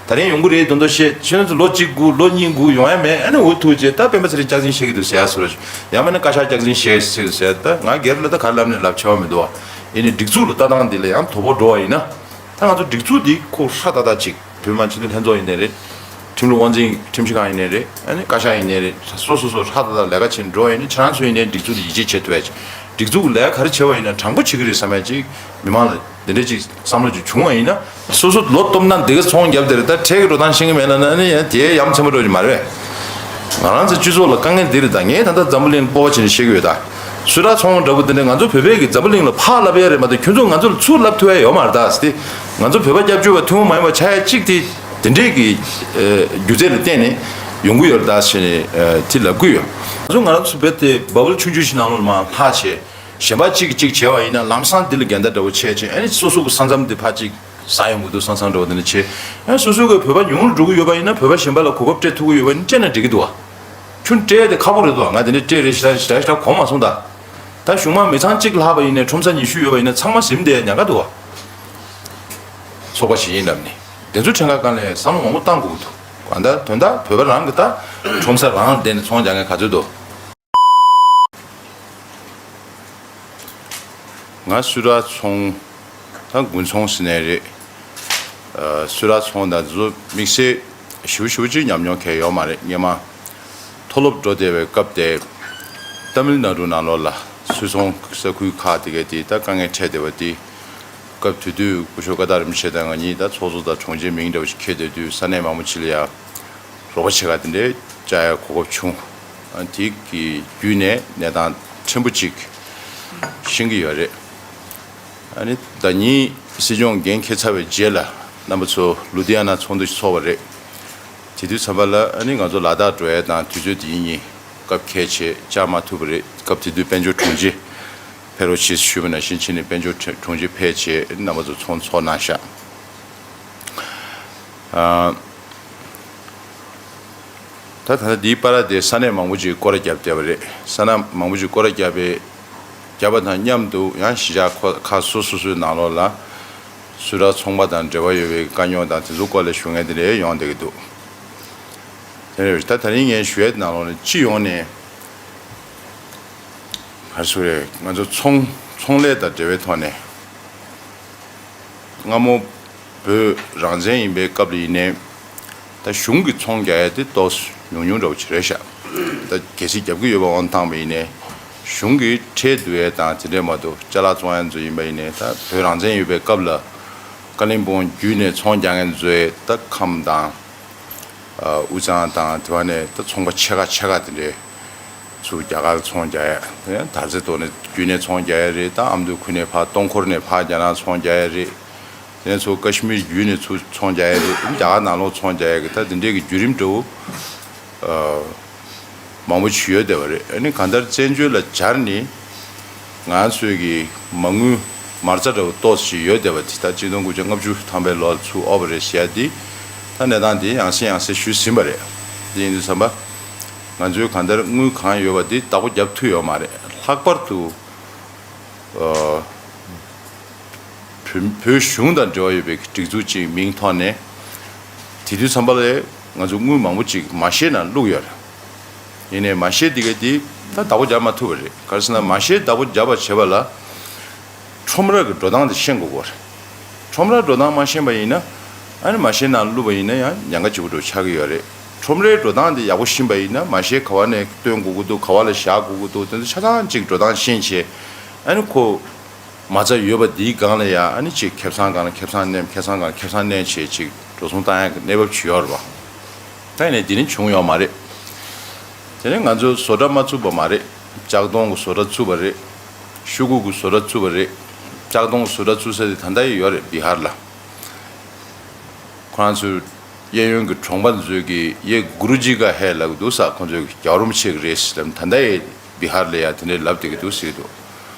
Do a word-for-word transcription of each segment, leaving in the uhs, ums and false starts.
ད་རིང་ཡོང་གི་རེད་མདོག་མདོག་བཤད། ཁྱོད་ཚོ་ལོ་གཅིག་སྒུག་ལོ་གཉིས་སྒུག་ཡོང་ཡ་མེད། ཨ་ནི་འུ་ཐུག་རྗེས་ད་སྤེན་པ་ཚེ་རིང་སྐྱག་རྫུན་བཤད་ཀྱི་འདུག་ཟེར་ཡ་བཟོ་འདྲ་ཞིག་ཡང་མིན་ན་བཀའ་ཤག་སྐྱག་རྫུན་བཤད་ཟེར་ཟེར། ད་ང་སྒེར་ལ་ད་ག་རེ་ལབ་ནས་ལབ་ཆེ་བ་མི་འདུག་བ། ཡིན་ནའི་སྒྲིག་འཛུགས་ལ་ལྟ་སྟངས་འདི་ལ་ཡང་དོ་ཕོག་འགྲོ་བ་ཡིན་ན། ད་ང་ཚོ་སྒྲིག་འཛུགས་འདི་ཁོ་ཧྲ་ཏག་ཏག་ཅིག་བོད་མི་མང་སྤྱི་འཐུས་ལྷན་ཚོགས་ཡིན་ནའི་རེད། ཁྲིམས་ལུགས་དབང་འཛིན་ཁྲིམས་ཞིབ་ཁང་ཡིན་ནའི་རེད། ཨ་ནི་བཀའ་ཤག་ཡིན་ནའི་རེད། སོ་སོ་སོ་ཧྲ་ཏག་ཏག་ལས་ཀ་བྱེད་འགྲོ་བ་ཡིན་ན། ཁྱེད་རང་ཚོ་ཡིན་ནའི་སྒྲིག་འཛུགས་ལ་ཡིད་ཆེས་བྱེད་ཐུབ་ཡ་ཅིག་སྒྲིག་འཛུགས་ལས་ཀ་ག་རེ་བྱེད་པ་ཡིན་ན་དྲང་པོ་བྱེད་ཀྱི་རེད་བསམ་ཡ་ཅིག་མི་མང་ལ་འདི་འདྲ་ཅིག་བསམ་བློ་ཅིག་བྱུང་བ་ཡིན་ན། སོ་སོ་ལོ་སྟོབས་ན་འདི་ག་ཚོང་རྒྱབ་དེ་རེད། ད་ཁྲལ་གྱི་འགྲོ་སྟངས་ཤེས་ཀྱི་མེད་ལབ་ན་ཨ་ནི་ཡང་དེའི་ཡ་མཚན་པོ་འགྲོ་གི་མ་རེད། ང་རང་ཚོའི་སྤྱི་ཚོགས་ལ་དཀའ་ངལ་འདི་རེད། ད་ངས་ད་ལྟ་འཛམ་བུ་གླིང་སྤོབས་པ་བྱས་ནས་བཤད་ཀྱི་ཡོད། ད་སུད་ཊར་ཚོང་འདྲ་པོ་འདི་འདྲ་ང་ཚོ་བོད་པའི་གི་འཛམ་བུ་གླིང་ལ་ཕར་ལབ་ཡ་རེད་མ་གཏོགས་ཁྱོད་ཚོ་ང་ཚོ་ལ་ཚུར་ལབ་ཐུབ་ཡ་ཡོད་མ་རེད། ད་སི་ང་ཚོ་བོད་པ་སྐྱབས་བཅོལ་བ་ཐུན་མོང་མ་ཡིན་པ་ཆགས་ཡ་གཅིག་དེ་དེ་འདྲས་ཀྱི་ཨ་སྒྱུ་རྩལ་ལ་བརྟེན་ནས་ཡོང་གི་ཡོད་རེད་ད་ཟེར་ནས་ཨ་དེ་ལབ་ཀྱི་ཡོད། ང་ཚོ་ང་རང་ཚོ་བོད་དེ་བ་བུལ་ཆུང་ཆུང་ཞིག་ནང་ལོགས་ལ་མར་ལྷག་བྱས། གཞན་པ་གཅིག་གིས་གཅིག་བྱས་པ་ཡིན་ན་ལམ་སང་འདི་ལ་འགལ་ཟླ་འདྲ་པོ་བྱས་བྱས། ཨ་ནི་སོ་སོ་གི་ས་མཚམས་འདི་ཕར་གཅིག་ཟ་ཡོང་གི་འདུག་ས་མཚམས་འདྲ་པོ་འདི་ནས་བྱས། ཨ་སོ་སོ་གི་བོད་པ་ཉུང་རུ་འགྲོ་གི་ཡོད་པ་ཡིན་ན་བོད་པ་གཞན་པ་ལ་གོ་སྐབས་སྤྲད་ཐུབ་ཀྱི་ཡོད་པ་ཡིན་ན་སྤྲད་ན་འགྲིག་གི་འདུག་བ། ཁྱོད་སྤྲད་དེ་ཁག་པོ་རེད་འདུག་བ། ང་དེ་འདྲ་སྤྲད་རེད་ཞེ་དྲག་ཞེ་དྲག་ཞེ་དྲག་གོ་མ་སོང་ད། ད་གཞུང་མང་མི་ཚང་གཅིག་ལྷག་པ་ཡིན་ནའི་ཁྲོམ་ས་ཉི་ཤུ་ཡོད་པ་ཡིན་ན་ཚང་མ་ཟིན་བསྡད་ཉེན་ཁ་འདུག་བ། ཚོགས་པ་ཞིག་ཡིན་ལབ་ནས་དེ་ཚོ་ཁྲིམས་ཁང་སྒང་ལ་བསམ་བློ་མང་པོ་བཏང་དགོས་ཀྱི་འདུག་གང་ལྟར་དོན་དག་བོད་པ་རང་གི་ད་ཁྲོམ་ས་རང་བསྡད་ནས་ཚོང་རྒྱག་མཁན་ག་ཚོད་འདུག་ང་སུད་ཊར་ཚོང་ད་དགུན་ཚོང་ཟེར་ནའི་རེད། ཨ་སུད་ཊར་ཚོང་དང་དེ་ཚོ་དམིགས་བསལ་ཞེ་པོ་ཞེ་པོ་ཅིག་ཉམས་མྱོང་གང་ཡང་ཡོད་མ་རེད། སྔོན་མ་མཐོ་སློབ་འགྲོ་བསྡད་པའི་སྐབས་དེ་ཏ་མིལ་ནཱ་ཌུ་ནང་ལོགས་ལ་སུད་ཚོང་ས་ཁུལ་ཁག་དེ་གའི་དེ་ད་དཀའ་ངལ་འཕྲད་བསྡད་པ་དེ། སྐབས་དེ་དུས་སྐུ་ཞབས་ཀ་ཏ་རིན་པོ་ཆེ་དང་ང་གཉིས་ད་ཚོགས་གཙོ་དང་དྲུང་ཆེའི་མིང་འདྲ་བོ་ཞིག་འཁྱེར་བསྡད་དུས་ས་གནས་མང་པོ་ཅིག་ལ་ཡ། རོགས་པ་བྱེད་ག་དེ་འདྲའི་བཅར་ཡ་གོ་སྐབས་བྱུང་། ཨ་དེ་གི་བརྒྱུད་ནས་གནས་སྟངས་ཕྲན་བུ་ཅིག་ཤེས་ཀྱི་ཡོད་རེད། ཨ་ནི་ཟླ་ཉིན་སྲིད་སྐྱོང་འགན་འཁྱེར་ཚར་བའི་རྗེས་ལ་རྣམ་པ་ཚོ་ལུ་དྷི་ཡ་ན་ཚོགས་འདུ་ཞིག་ཚོགས་པ་རེད། དེ་དུས་ཙམ་པ་ལ་ཨ་ནི་ང་ཚོ་ལ་དྭགས་འགྲོ་ཡ་དང་དུས་ཚོད་དེ་ཉིན་སྐབས་འཁེལ་བྱས་བཅར་མ་ཐུབ་པ་རེད། སྐབས་དེ་དུས་དཔལ་འབྱོར་དྲུང་ཆེ་ཕེབས་རོགས་བྱེད་ཞུས་པ་ནང་བཞིན་ཕྱིན་ནས་དཔལ་འབྱོར་དྲུང་ཆེ་ཕེབས་བྱས་རྣམ་པ་ཚོ་ཚོགས་འདུ་ཚོགས་གནང་ཤག་ཨ། ད་ད་ལྟ་འདིའི་བར་དེ་ས་གནས་མང་པོ་ཅིག་སྐོར་ར་བརྒྱབ་བསྡད་པ་རེད། ས་གནས་མང་པོ་ཅིག་སྐོར་ར་བརྒྱབ་པའི་བརྒྱབ་པ་དང་མཉམ་དུ་ཡང་གཞིས་ཆགས་ཁོ་ཁག་སོ་སོ་སོའི་ནང་ལོགས་ལ་སུད་ཊར་ཚོང་པ་དང་འབྲེལ་བ་ཡོད་པའི་དཀའ་རྙོག་དང་དེ་ཚོའི་སྐོར་ལ་ཞུ་མཁན་དེ་འདྲ་ཡོང་བསྡད་ཀྱི་འདུག་དེ་རེད། ད་ད་རིང་ངས་ཞུ་ཡས་ནང་ལོགས་ནས་སྤྱི་ཡོངས་ནས་ག་རེ་ཟེར་དགོས་རེད། ང་ཚོ་ཚོང་ཚོང་ལས་དང་འབྲེལ་བའི་ཐོག་ནས་སྔ་མོ་བོད་རང་བཙན་ཡིན་པའི་སྐབས་ལ་ཡིན་ནའི་ད་གཞུང་གིས་ཚོང་རྒྱག་ཡས་དེ་ཏོག་ཙམ་ཉུང་ཉུང་འདྲ་བོ་ཅིག་རེད་ཤག་ད་གལ་སྲིད་རྒྱབ་ཀྱི་ཡོད་པ་དབང་བཏང་བ་ཡིན་ནའི་གཞུང་གིས་ཁྲལ་བསྡུ་ཡས་དང་དེ་འདྲས་མ་གཏོགས་ཅ་ལག་བཙོང་ཡས་ཚོ་ཡིན་པ་ཡིན་ནའི་ད་བོད་རང་བཙན་ཡོད་པའི་སྐབས་ལ་ཀ་ལིམ་པོང་བརྒྱུད་ནས་ཚོང་རྒྱག་མཁན་ཚོའི་ད་ཁམས་དང་། ཨ་དབུས་གཙང་དང་དེ་བ་ནས་ད་ཚོང་པ་ཆེ་ཁག་ཆེ་ཁག་དེ་འདྲས་ཚུར་རྒྱ་གར་ལ་ཚོང་རྒྱག་ཡ། དེ་ནས་དར་རྩེ་ཐོག་ནས་བརྒྱུད་ནས་ཚོང་རྒྱག་ཡ་རེད། ད་ཨ་མདོ་ཁུལ་ནས་ཕར་སྟོང་འཁོར་ནས་ཕར་རྒྱ་ནག་ཚོང་རྒྱག་ཡ་རེད། དེ་ནས་ཚུར་ཀ་ཤི་མིར་བརྒྱུད་ནས་ཚུར་ཚོང་རྒྱག་ཡ་རེད། རྒྱ་གར་ནང་ལོགས་ཚོང་རྒྱག་ཡ་གི་ད་དེ་འདྲས་ཀྱི་བརྒྱུད་རིམ་འདྲ་བོ་ཨ། མང་པོ་ཞིག་ཡོད་བསྡད་པ་རེད། ཨ་ནི་གང་ལྟར་བཙན་བྱོལ་ལ་སྦྱར་ནས་ང་ཚོས་ཀྱི་མ་དངུལ་མ་རྩ་འདྲ་བོ་ཏོག་ཙམ་ཞིག་ཡོད་བསྡད་པ་དེ་ད་གཅིག་སྟོང་དགུ་བརྒྱ་ལྔ་བཅུ་ཐམ་པའི་ལོར་ཚུར་དབོར་བ་རེད་ཟེར་ཡ་དེ་ད་གནས་སྟངས་དེ་ཡང་སེ་ཡང་སེ་ཞུས་ཟིན་པ་རེད། དེ་ཡིན་དུས་ཙམ་པ་ང་ཚོས་གང་ལྟར་དངུལ་གང་ཡོད་པ་དེ་བདག་པོ་རྒྱབ་ཐུབ་ཡོད་མ་རེད། ལྷག་པར་དུ་ཨ། བོད་བོད་གཞུང་དང་འབྲེལ་བ་ཡོད་པའི་སྒྲིག་འཛུགས་ཅིག་མིང་ཐོག་ནས་དེ་དུས་ཙམ་པ་ལ་ང་ཚོ་དངུལ་མང་པོ་ཅིག་མ་ཤེས་ནང་བླུགས་ཡོད་རེད། ཡིན་ནའི་མ་ཤེས་དེ་ག་དེ་ད་བདག་པོ་རྒྱག་མ་ཐུབ་པ་རེད། ག་རེ་ཟེར་ན་མ་ཤེས་བདག་པོ་རྒྱབ་པ་བྱེད་པ་ལ་ཁྲོམ་ར་གི་འགྲོ་སྟངས་དེ་ཤེས་དགོས་ཀྱི་རེད། ཁྲོམ་ར་འགྲོ་སྟངས་མ་ཤེས་པ་ཡིན་ན་ཨ་ནི་མ་ཤེས་ནང་བླུགས་པ་ཡིན་ན་ཡང་ཉེན་ཁ་ཆེ་པོ་འདྲ་ཆགས་ཀྱི་ཡོད་རེད། ཁྲོམ་རའི་འགྲོ་སྟངས་དེ་ཡག་པོ་ཤེས་པ་ཡིན་ན་མ་ཤེས་ག་བ་ནས་བཏོན་དགོས་ཀྱི་འདུག་ག་བ་ལ་བཞག་དགོས་ཀྱི་འདུག་དེ་ཚོ་ཆ་ཚང་ཅིག་འགྲོ་སྟངས་ཤེས་བྱས་ཨ་ནི་ཁོ། མ་རྩ་ཡོད་པ་འདིའི་སྒང་ལ་ཡང་ཨ་ནི་ཅིག་ཁེ་བཟང་སྒང་ལ་ཁེ་བཟང་མནན། ཁེ་བཟང་སྒང་ལ་ཁེ་བཟང་མནན་བྱས་ཅིག་འགྲོ་སོང་བཏང་ཡག་གི་གནས་བབ་ཅིག་ཡོད་རེད་པ། ད་ཡིན་ནའི་འདི་ནི་བྱུང་ཡོད་མ་རེད། དེ་ནས་ང་ཚོས་བཟོ་གྲྭ་མ་བཙུགས་པ་མ་རེད། ལྕགས་མདོང་གི་བཟོ་གྲྭ་བཙུགས་པ་རེད། ཤོག་གུ་གི་བཟོ་གྲྭ་བཙུགས་པ་རེད། ལྕགས་མདོང་གི་བཟོ་གྲྭ་བཙུགས་ས་དེ་ད་ལྟ་ཡང་ཡོད་རེད་བི་ཧར་ལ། ཁོ་རང་ཚོའི་གཡས་གཡོན་གྱི་གྲོང་པ་ཚོས་ཀྱི་ཡེ་གུ་རུ་ཇི་ཀ་ཧེ་ལབ་ཀྱི་འདུག་ས། ཁོ་ཚོས་ཀྱི་རྒྱལ་བ་རིན་པོ་ཆེ་གི་རེད་ཟེར་ལབ། ད་ལྟ་ཡང་བི་ཧར་ལ་ཡང་དེ་འདྲའི་ལབ་བསྡད་ཀྱི་འདུག་ཟེར་གྱི་འདུག་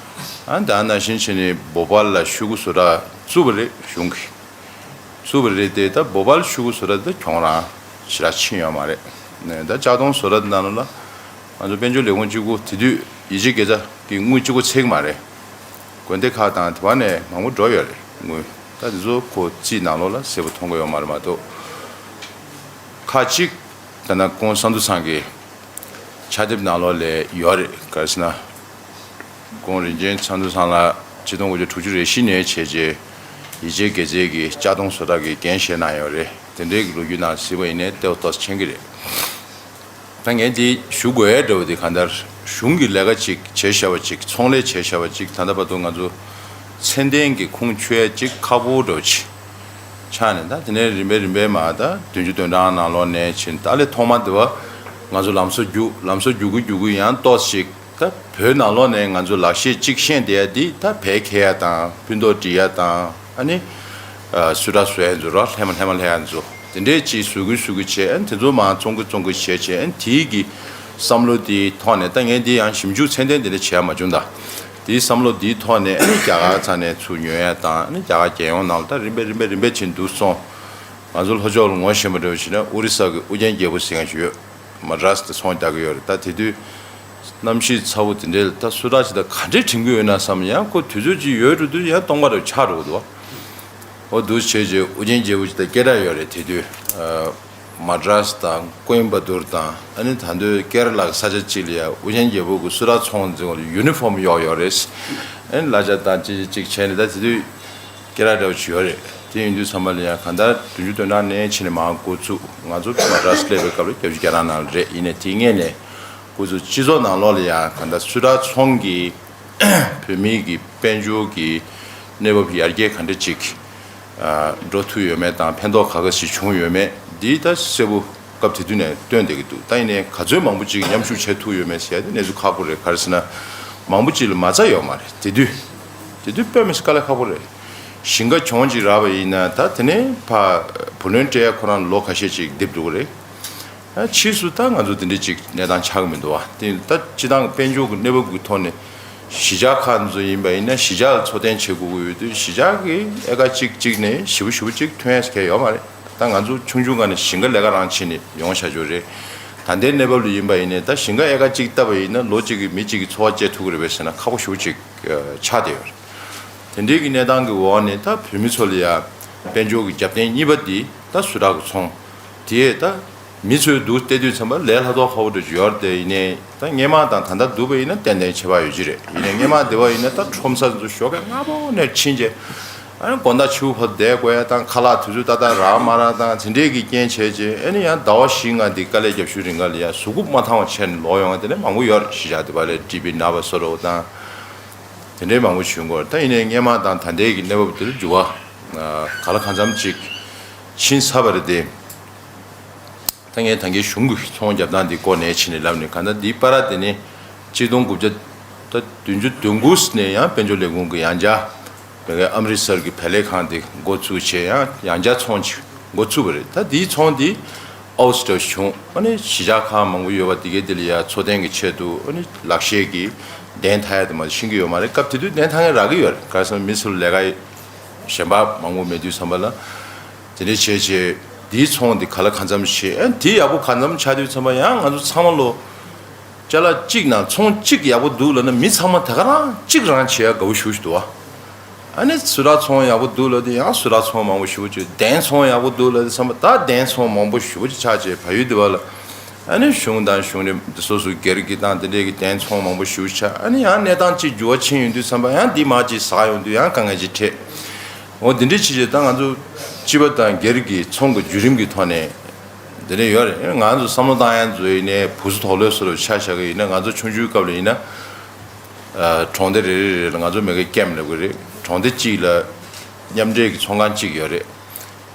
ཨ་ད་ནང་བཞིན་བྱས་ནས་བོ་པལ་ལ་ཤོག་གུ་བཟོ་གྲྭ་བཙུགས་པ་རེད་གཞུང་གིས། བཙུགས་པ་རེད་དེ་ད་བོ་པལ་ཤོག་གུ་བཟོ་གྲྭ་དེ་ཁྱོང་རང་ཞེ་དྲག་ཕྱིན་ཡོད་མ་རེད། ནས་ད་ལྕགས་མདོང་བཟོ་གྲྭ་དེ་ནང་ལོགས་ལ་ང་ཚོ་དཔལ་འབྱོར་ལས་ཁུངས་གཅིག་པུ་དེ་དུས་ཡིད་ཆེས་དགེ་རྩ་གི་དངུལ་གཅིག་པོ་ཚད་ཀྱི་མ་རེད། དགོན་སྡེ་ཁག་དང་དེ་བ་ནས་མང་པོ་འགྲོ་ཡོད་རེད་དངུལ། ད་དེ་ཚོ་ཁོ་རྩིས་ནང་ལོགས་ལ་གསལ་པོ་མཐོང་གི་ཡོད་མ་རེད་མ་གཏོགས། ཁག་ཅིག་ད་ནང་ཁོང་བསམ་འགྲུབ་ཚང་གི་ཕྱག་དེབ་ནང་ལོགས་ལ་ཡོད་རེད། ག་རེ་ཟེར་ན། ཁོང་རིན་ཆེན་བསམ་འགྲུབ་ཚང་ལ་ཆིག་སྟོང་དགུ་བརྒྱ་དྲུག་ཅུ་རེ་བཞི་ནས་བྱས་རྗེས་ཡིད་ཆེས་དགེ་རྩའི་གི་ལྕགས་དོང་བཟོ་གྲྭ་གི་འགན་བཞེས་གནང་ཡོད་རེད། དེ་འདྲའི་གི་ལོ་རྒྱུས་ནང་གཟིགས་པ་ཡིན་ནའི་ལྟེ་བ་ཏོག་ཙམ་མཁྱེན་གི་རེད། ད་ངས་འདི་ཞུ་དགོས་ཡ་འདྲ་བོ་དེ་གང་ལྟར་གཞུང་གི་ལས་ཀ་ཅིག་བྱས་བཞག་པ་ཅིག་ཚོང་ལས་བྱས་བཞག་པ་ཅིག་ད་ལྟ་བར་དུ་ང་ཚོ་མཚན་ལྡན་གྱི་ཁུངས་འཁྱོལ་ཡ་ཅིག་ཁག་པོ་འདྲ་བོ་ཅིག་ཆགས་ནས། ད་དེ་ནས་རིམ་པས་རིམ་པས་མར་ད་བདུན་ཅུ་དོན་གྲངས་ནང་ལོགས་ནས་ཕྱིན། ད་ལས་ཐོག་མ་དེ་བ་ང་ཚོ་ལམ་བཟོ་རྒྱུག་ལམ་བཟོ་རྒྱུག་གི་རྒྱུག་གི་ཡང་ཏོག་ཙམ་ཅིག་ད་བོད་ནང་ལོགས་ནས་ང་ཚོ་ལག་ཤེས་ཅིག་ཤེས་བསྡད་ཡ་འདི་ད་བལ་འཁྱེར་ཡ་དང་སྤུན་ཏོག་སྒྲིག་ཡ་དང་། ཨ་ནི། ཨ། སུ་འདྲ་བཟོ་ཡ་ཚོ་ར་ལྷས་མ་ལྷས་མ་ལྷས་ཡ་ཚོ་དེ་འདྲས་ཅིག་བཟོ་གི་བཟོ་གི་བྱས། ཨ་ནི་དེ་ཚོ་མར་བཙོང་གི་བཙོང་གི་བྱས་བྱས། ཨ་ནི་དེའི་གི་བསམ་བློ་དེའི་ཐོག་ནས། ད་ངས་འདི་ཡང་ཞིབ་འཇུག་ཚད་ལྡན་དེ་འདྲ་བྱས་མ་བྱུང་། ད་དེའི་བསམ་བློ་དེའི་ཐོག་ནས། ཨ་ནི་རྒྱ་གར་ཚང་ནས་ཚུར་ཉོ་ཡ་དང་། ཨ་ནི་རྒྱ་གར་རྒྱལ་ཡོངས་ནང་ལ་ད་རིམ་པས་རིམ་པས་རིམ་པས་ཕྱིན་འདུག་སོང་། ང་ཚོ་ལྷོ་ཕྱོགས་ལ་ངོ་ཤེས་པ་འདྲ་བོ་བྱས་ན་ཨོ་རི་ས་གི་ཨུ་རྒྱན་རྒྱལ་པོ་ཟེར་མཁན་ཞིག་ཡོད། མ་ཌ་རཱས་དུ་ཚོང་རྒྱག་གི་ཡོད་རེད། ད་དེ་དུས་གནམ་གཤིས་ཚ་བོ་དེ་འདྲའི་ད་སུ་འདྲ་ཅིག་ད་ག་འདྲས་དྲན་གྱི་ཡོད་ན་བསམ། ཡང་ཁོ་དུས་ཚོད་ཅིག་ཡོལ་འགྲོ་དུས་ཡང་སྟོང་པ་རེ་ཆགས་འགྲོ་གི་འདུག་བ། འོ་འདུག་བྱས་རྗེས་ཨུ་རྒྱན་རྒྱལ་པོ་ཅིག་ད་སྐད་གྲགས་ཡོད་རེད། དེ་དུས་ཨ་མ་ཌ་རཱས་དང་ཀོ་ཨིམ་པ་ཏུར་དང་། ཨ་ནི་ད་དུང་ཀེ་ར་ལ་གི་ས་ཆ་ཅིག་ལ་ཡ་ཨུ་རྒྱན་རྒྱལ་པོ་གི་སུ་འདྲ་ཚོང་འཛིན་ཡུ་ནི་ཕོམ་གཡོགས་ཡོད་རེད། ཨ་ནི་གླ་ཆ་དང་ཅིག་ཅིག་བྱས་ནས་ད་དེ་དུས་སྐད་གྲགས་འདྲ་བོ་ཅིག་ཡོད་རེད། དེ་ཡིན་དུས་ཙམ་པ་ལ་ཡང་གང་ལྟར་བདུན་ཅུ་དོན་གྲངས་ནས་ཕྱིན་ནས་མར་འགོ་བཙུགས། ང་ཚོ་མ་ཌ་རཱས་སླེབས་པའི་སྐབས་ལ་བརྒྱད་ཅུ་གྱ་གྲངས་ནང་རེད། ཡིན་ནའི་དེ་སྔས་ནས་འགོ་བཙུགས། སྤྱི་ཚོགས་ནང་ལོགས་ལ་ཡང་གང་ལྟར་སུ་འདྲ་ཚོང་གིས་བོད་མི་གི་དཔལ་འབྱོར་གྱི་གནས་བབ་ཡར་རྒྱས་ག་འདྲ་ཅིག་ཨ་འགྲོ་ཐུབ་ཡོད་མེད་དང་། ཕན་ཐོགས་ག་ག་ཞིག་བྱུང་ཡོད་མེད་འདི་ད་གསལ་པོ་སྐབས་དེ་དུས་ནས་སྟོན་བསྡད་ཀྱི་འདུག་ད་ཡིན་ནའི་ག་ཚོད་མང་པོ་ཅིག་མཉམ་ཞུགས་བྱེད་ཐུབ་ཡོད་མེད་ཟེར་ཡ་དེ་གནས་ཚུལ་ཁག་པོ་རེད། ག་རེ་ཟེར་ན། མང་པོ་ཅིག་ལ་མ་རྩ་ཡོད་མ་རེད། དེ་དུས་དེ་དུས་དཔེ་མི་སྲིད་དཀའ་ལས་ཁག་པོ་རེད། ཞིང་ཁ་གྱོང་ཅིག་རག་པ་ཡིན་ན་ད་དེ་ནས་ཕར་བུ་ལོན་སྤྲད་ཡ་ཁོ་རང་ལོ་ཁ་ཤས་ཅིག་རྡིབ་འགྲོ་གི་རེད། ཨ་ཕྱིས་སུ་ད་ང་ཚོ་དེ་འདྲ་ཅིག་གནས་སྟངས་ཆགས་ཀྱི་མི་འདུག་བ། དེ་ད་སྤྱི་བཏང་གི་དཔལ་འབྱོར་གྱི་གནས་བབ་ཀྱི་ཐོག་ནས་གཞིས་ཆགས་ཁག་ཚོ་ཡིན་པ་ཡིན་ན་གཞིས་ཆགས་ལ་འཚོ་རྟེན་བྱེད་དགོས་ཀྱི་ཡོད་དུས། གཞིས་ཆགས་ཀྱི་ཨེ་ཀར་གཅིག་གཅིག་ནས་ཞེ་པོ་ཞེ་པོ་ཅིག་ཐོན་ཡ་གལ་ཡོད་མ་རེད། ད་ང་ཚོ་ཆུང་ཆུང་སྒང་ནས་ཞིང་ཁ་ལས་ཀ་རང་བྱས་ནས་ཡོང་བཞག་རྒྱུ་རེད། ད་ལྟའི་གནས་བབ་ལ་ཡིན་པ་ཡིན་ནའི་ད་ཞིང་ཁ་ཨེ་ཀར་གཅིག་བཏབ་པ་ཡིན་ན་ལོ་གཅིག་གི་མི་གཅིག་གི་འཚོ་བ་སྐྱེལ་ཐུབ་ཀྱི་རེད་པས་ཟེར་ན་ཁག་པོ་ཞེ་པོ་ཅིག་ཆགས་བསྡད་ཡོད་རེད། དེ་འདྲའི་གི་གནས་སྟངས་ཀྱི་འོག་ནས་ད་བོད་མི་ཚོ་ལ་ཡ་དཔལ་འབྱོར་གྱི་རྒྱབ་རྟེན་གཉིས་པ་འདི་ད་སུ་ཊར་གྱི་ཚོང་དེས་ད། མི་ཚོས་འདུག་བལྟས་དུས་ཙམ་པ་ལས་སླ་ཏོག་ཁ་པོ་འདྲ་ཅིག་ཡོད་རེད་དེ། ཡིན་ནའི་ད་སྔས་མ་དང་ད་ལྟ་འདུག་པ་ཡིན་ན་ཏན་ཏན་ཁྱད་པར་ཡོད་ཀྱི་རེད། ཡིན་ནའི་སྔས་མ་དེ་བ་ཡིན་ན་ད་ཁྲོམ་ས་ཚོ་ཞོགས་ཀས་སྔ་པོ་ནས་ཕྱིན་རྗེས། ཨ་ནི་དགོང་དག་ཕྱི་པོ་བར་དུ་བསྡད་དགོས་ཡ་དང་། ཁ་ལག་དུས་ཚོད་ཏག་ཏག་རག་མ་རག་དང་། དེ་འདྲས་ཀྱི་རྐྱེན་བྱས་རྗེས་ཨ་ནི་ཡང་ཟླ་བ་བཞི་ལྔ་འདི་དཀའ་ལས་རྒྱབ་ཤུལ་རིང་ག་ལ་ཡ་གཟུགས་པོ་མ་ཐང་བ་བྱས་ནས་ལོག་ཡོང་བ་དེ་འདྲ་མང་པོ་ཡོད་རེད། གཞིས་ཆགས་དེ་བ་ལ་ཊི་བི་ན་བ་བཟོ་འདྲ་བོ་དང་། དེ་འདྲས་མང་པོ་བྱུང་གི་ཡོད་རེད། ད་ཡིན་ནའི་སྔས་མ་དང་ད་ལྟའི་གི་གནས་བབ་དེར་འགྱུར་བ་ག་ལ་གང་འཚམ་ཅིག་ཕྱིན་ཚར་བ་རེད་དེ། ད་ངས་ད་གིན་གཞུང་གི་ཚོང་རྒྱབ་སྟངས་འདི་སྐོར་ནས་ཕྱིན་ནས་ལབ་ནས། གང་ལྟར་འདིའི་བར་དེ་ནས་ཆིག་སྟོང་དགུ་བརྒྱ་ད་བདུན་ཅུ་དོན་དགུ་ནས་ཡང་དཔལ་འབྱོར་ལས་ཁུངས་ཀྱི་ཡང་བསྐྱར་མ་གི་ཨམ་རི་སར་གྱི་བལ་ལས་ཁང་དེ་འགོ་ཚུགས་བྱས། ཡང་ཡང་བསྐྱར་ཚོང་ཅིག་འགོ་ཚུགས་པ་རེད། ད་འདིའི་ཚོང་འདི་ཨའུ་ཊི་ཊར་བྱུང་། ཨ་ནི་གཞིས་ཆགས་ཁག་མང་པོ་ཡོད་པ་དེ་གའི་དེ་ལ་ཡ་འཚོ་རྟེན་གྱི་ཆེད་དུ་ཨ་ནི་ལག་ཤེས་ཀྱི་གདན་འཐག་ཡ་དེ་མ་ཤེས་ཀྱི་ཡོད་མ་རེད། སྐབས་དེ་དུས་གདན་འཐག་མཁན་རག་གི་ཡོད་རེད། ག་རེ་ཟེར་ན་མི་ཚོ་ལ་ལས་ཀ་གཞན་པ་མང་པོ་མེད་དུས་ཙམ་པ་ལ། དེ་འདྲས་བྱས་བྱས་འདིའི་ཚོང་འདི་ག་ལ་གང་འཚམ་བྱས། ཨ་དེ་ཡག་པོ་གང་འཚམ་ཆགས་དུས་ཙམ་པ་ཡང་ང་ཚོ་ཚང་མ་ལོ་ཅ་ལག་གཅིག་ནང་ཚོང་གཅིག་ཡག་པོ་འདུག་ལབ་ན་མི་ཚང་མ་དེ་ག་རང་གཅིག་རང་བྱེད་ཡ་དགའ་པོ་ཞེ་པོ་ཞིག་འདུག་བ། ཨ་ནི་སུ་ཊར་ཚོང་ཡག་པོ་འདུག་ལབ་དུས་ཡང་སུ་ཊར་ཚོང་མང་པོ་ཞེ་པོ་ཅིག་གདན་ཚོང་ཡག་པོ་འདུག་ལབ་དུས་ཙམ་པ་ད་གདན་ཚོང་མང་པོ་ཞེ་པོ་ཅིག་ཆགས་བྱས། བལ་ཡུལ་འདི་བ་ལ་ཨ་ནི་གཞུང་དང་གཞུང་འབྲེལ་སོ་སོ་སྒེར་གྱི་དང་དེ་འདྲས་ཀྱི་གདན་ཚོང་མང་པོ་ཞེ་པོ་ཅིག་ཆགས། ཨ་ནི་ཡང་གནས་སྟངས་ཅིག་འགྱུར་བ་ཕྱིན་ཡོང་དུས་ཙམ་པ་ཡང་འདི་མར་ཅིག་ཟག་ཡོང་དུས་ཡང་དཀའ་ངལ་ཅིག་འཕྲད། འོ་འདི་འདྲས་བྱས་བྱས་ད་ང་ཚོ་སྤྱི་པ་དང་སྒེར་གྱི་ཚོང་གི་བརྒྱུད་རིམ་གྱི་ཐོག་ནས་འདི་འདྲས་ཡོད་རེད། ང་ཚོ་བསམ་བློ་བཏང་ཡ་ཚོ་ཡིན་ནའི་བུ་སུ་དོག་ལོས་སུ་ལ་ཆ་བཞག་གི་ཡིན་ན། ང་ཚོ་ཆུང་ཆུང་སྐབས་ལ་ཡིན་ན། ཨ་གྲོང་སྡེ་རེ་རེ་རེ་ལ་ང་ཚོ་མ་གི་ཀེམ་ལབ་ཀྱི་རེད། གྲོང་སྡེ་གཅིག་ལ་མཉམ་འབྲེལ་གྱི་ཚོང་ཁང་གཅིག་ཡོད་རེད།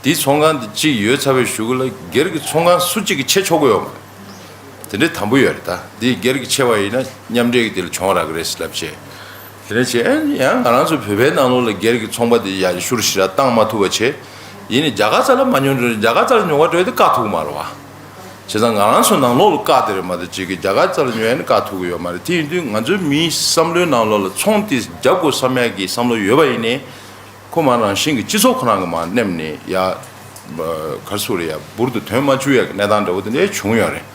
དེའི་ཚོང་ཁང་དེ་གཅིག་ཡོད་ཚར་བའི་གཞུག་གུ་ལ་སྒེར་གྱི་ཚོང་ཁང་སུ་གཅིག་གིས་ཕྱེ་ཆོག་གི་ཡོད་མ་རེད། དེ་འདྲའི་དམ་པོ་ཡོད་རེད། ད་འདི་སྒེར་གྱིས་ཕྱེ་བ་ཡིན་ན་མཉམ་འབྲེལ་གྱི་དེ་ལ་གྱོང་རག་གི་རེད་ཟེར་ལབ་བྱས། དེ་འདྲ་བྱས། ཨེ་ཡང་ང་རང་ཚོ་བོད་པའི་ནང་ལོགས་ལ་སྒེར་གྱི་ཚོང་པ་དེ་ཡར་ཤུར་ཞེ་དྲག་བཏང་མ་ཐུབ་པ་བྱས། ཡིན་ནའི་རྒྱ་གར་རྩ་ལ་མ་ཉོ་འགྲོ། རྒྱ་གར་རྩ་ལ་ཉོ་ག་འགྲོ་དེ་བཀག་ཐུབ་ཀྱི་མ་རེད་བ། བྱས་ཙང་ང་རང་ཚོ་ནང་ལོགས་ལ་བཀག་དེ་རེད་མ་གཏོགས་ཅིག་གི་རྒྱ་གར་རྩ་ལ་ཉོ་ཡ་ནི་བཀག་ཐུབ་ཀྱི་ཡོད་མ་རེད། དེ་ཡིན་དུས་ང་ཚོའི་མིའི་བསམ་བློའི་ནང་ལོགས་ལ་ཚོང་དེ་རྒྱག་དགོས་བསམ་ཡ་གི་བསམ་བློ་ཡོད་པ་ཡིན་ནའི། ཁོ་མ་རང་བཞིན་གྱི་སྤྱི་ཚོགས་ཁོ་རང་གི་མར་མནན་ནས་ཡ། ག་རེ་ཟེར་དགོས་རེད། ཡ་འབུར་དུ་དོན་མ་བཅུག་ཡ་གི་གནས་སྟངས་འདྲ་བོ་དེ་འདྲ་བྱུང་ཡོད་རེད།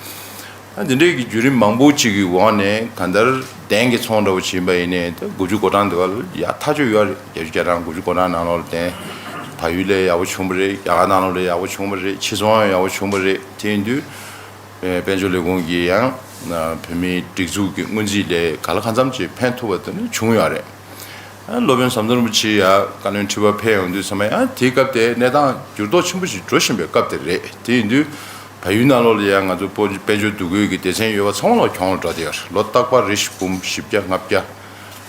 ཨ་འདི་འདྲའི་གི་བརྒྱུད་རིམ་མང་པོ་ཅིག་གི་འོག་ནས་གང་ལྟར་གདན་གྱི་ཚོང་འདྲ་བོ་ཅིག་ཡིན་པ་ཡིན་ནའི་ད་དགུ་བཅུ་གོ་གྲངས་འདི་བ་ལ་ཡ་ཐག་ཆོད་ཡོད་རེད། བརྒྱད་ཅུ་གྱ་གྲངས་དགུ་བཅུ་གོ་གྲངས་ནང་ལོགས་ལ་གདན་ བལ་ཡུལ་ལས་ཡག་པོ་བྱུང་བ་རེད། རྒྱ་གར་ནང་ལོགས་ལས་ཡག་པོ་བྱུང་བ་རེད། ཕྱི་ཚོང་ཡང་ཡག་པོ་བྱུང་བ་རེད། དེ་ཡིན་དུས་དཔལ་འབྱོར་ལས་ཁུངས་ཀྱིས་ཡང་བོད་མིའི་སྒྲིག་འཛུགས་ཀྱི་སྔོན་རྩིས་ལས་ག་ལ་གང་འཚམ་ཅིག་ཕན་ཐོགས་པ་དེ་ནི་བྱུང་ཡོད་རེད། སློབ་དཔོན་ཟམ་གདོང་རིན་པོ་ཆེ་ཡང་བཀའ་བློན་ཁྲི་པ་ཕེབས་ཡོང་དུས་ཙམ་པ་ཡང་དེའི་སྐབས་དེ་གནས་སྟངས་འགྱུར་ལྡོག་ཆེན་པོ་ཞིག་འགྲོ་བཞིན་པའི་སྐབས་དེ་རེད། དེ་ཡིན་དུས་བལ་ཡུལ་ནང་ལོགས་ལ་ཡང་ང་ཚོ་དཔལ་འབྱོར་འདུ་འགོད་ཀྱི་སྡེ་ཚན་ཡོད་པ་ཚང་མ་ལོག་གྱོང་ལ་འགྲོ་བསྡད་ཡོད་རེད། ལོ་རྟག་པར་རེ་བཞིན་འབུམ་བཞི་བརྒྱ་ལྔ་བརྒྱ་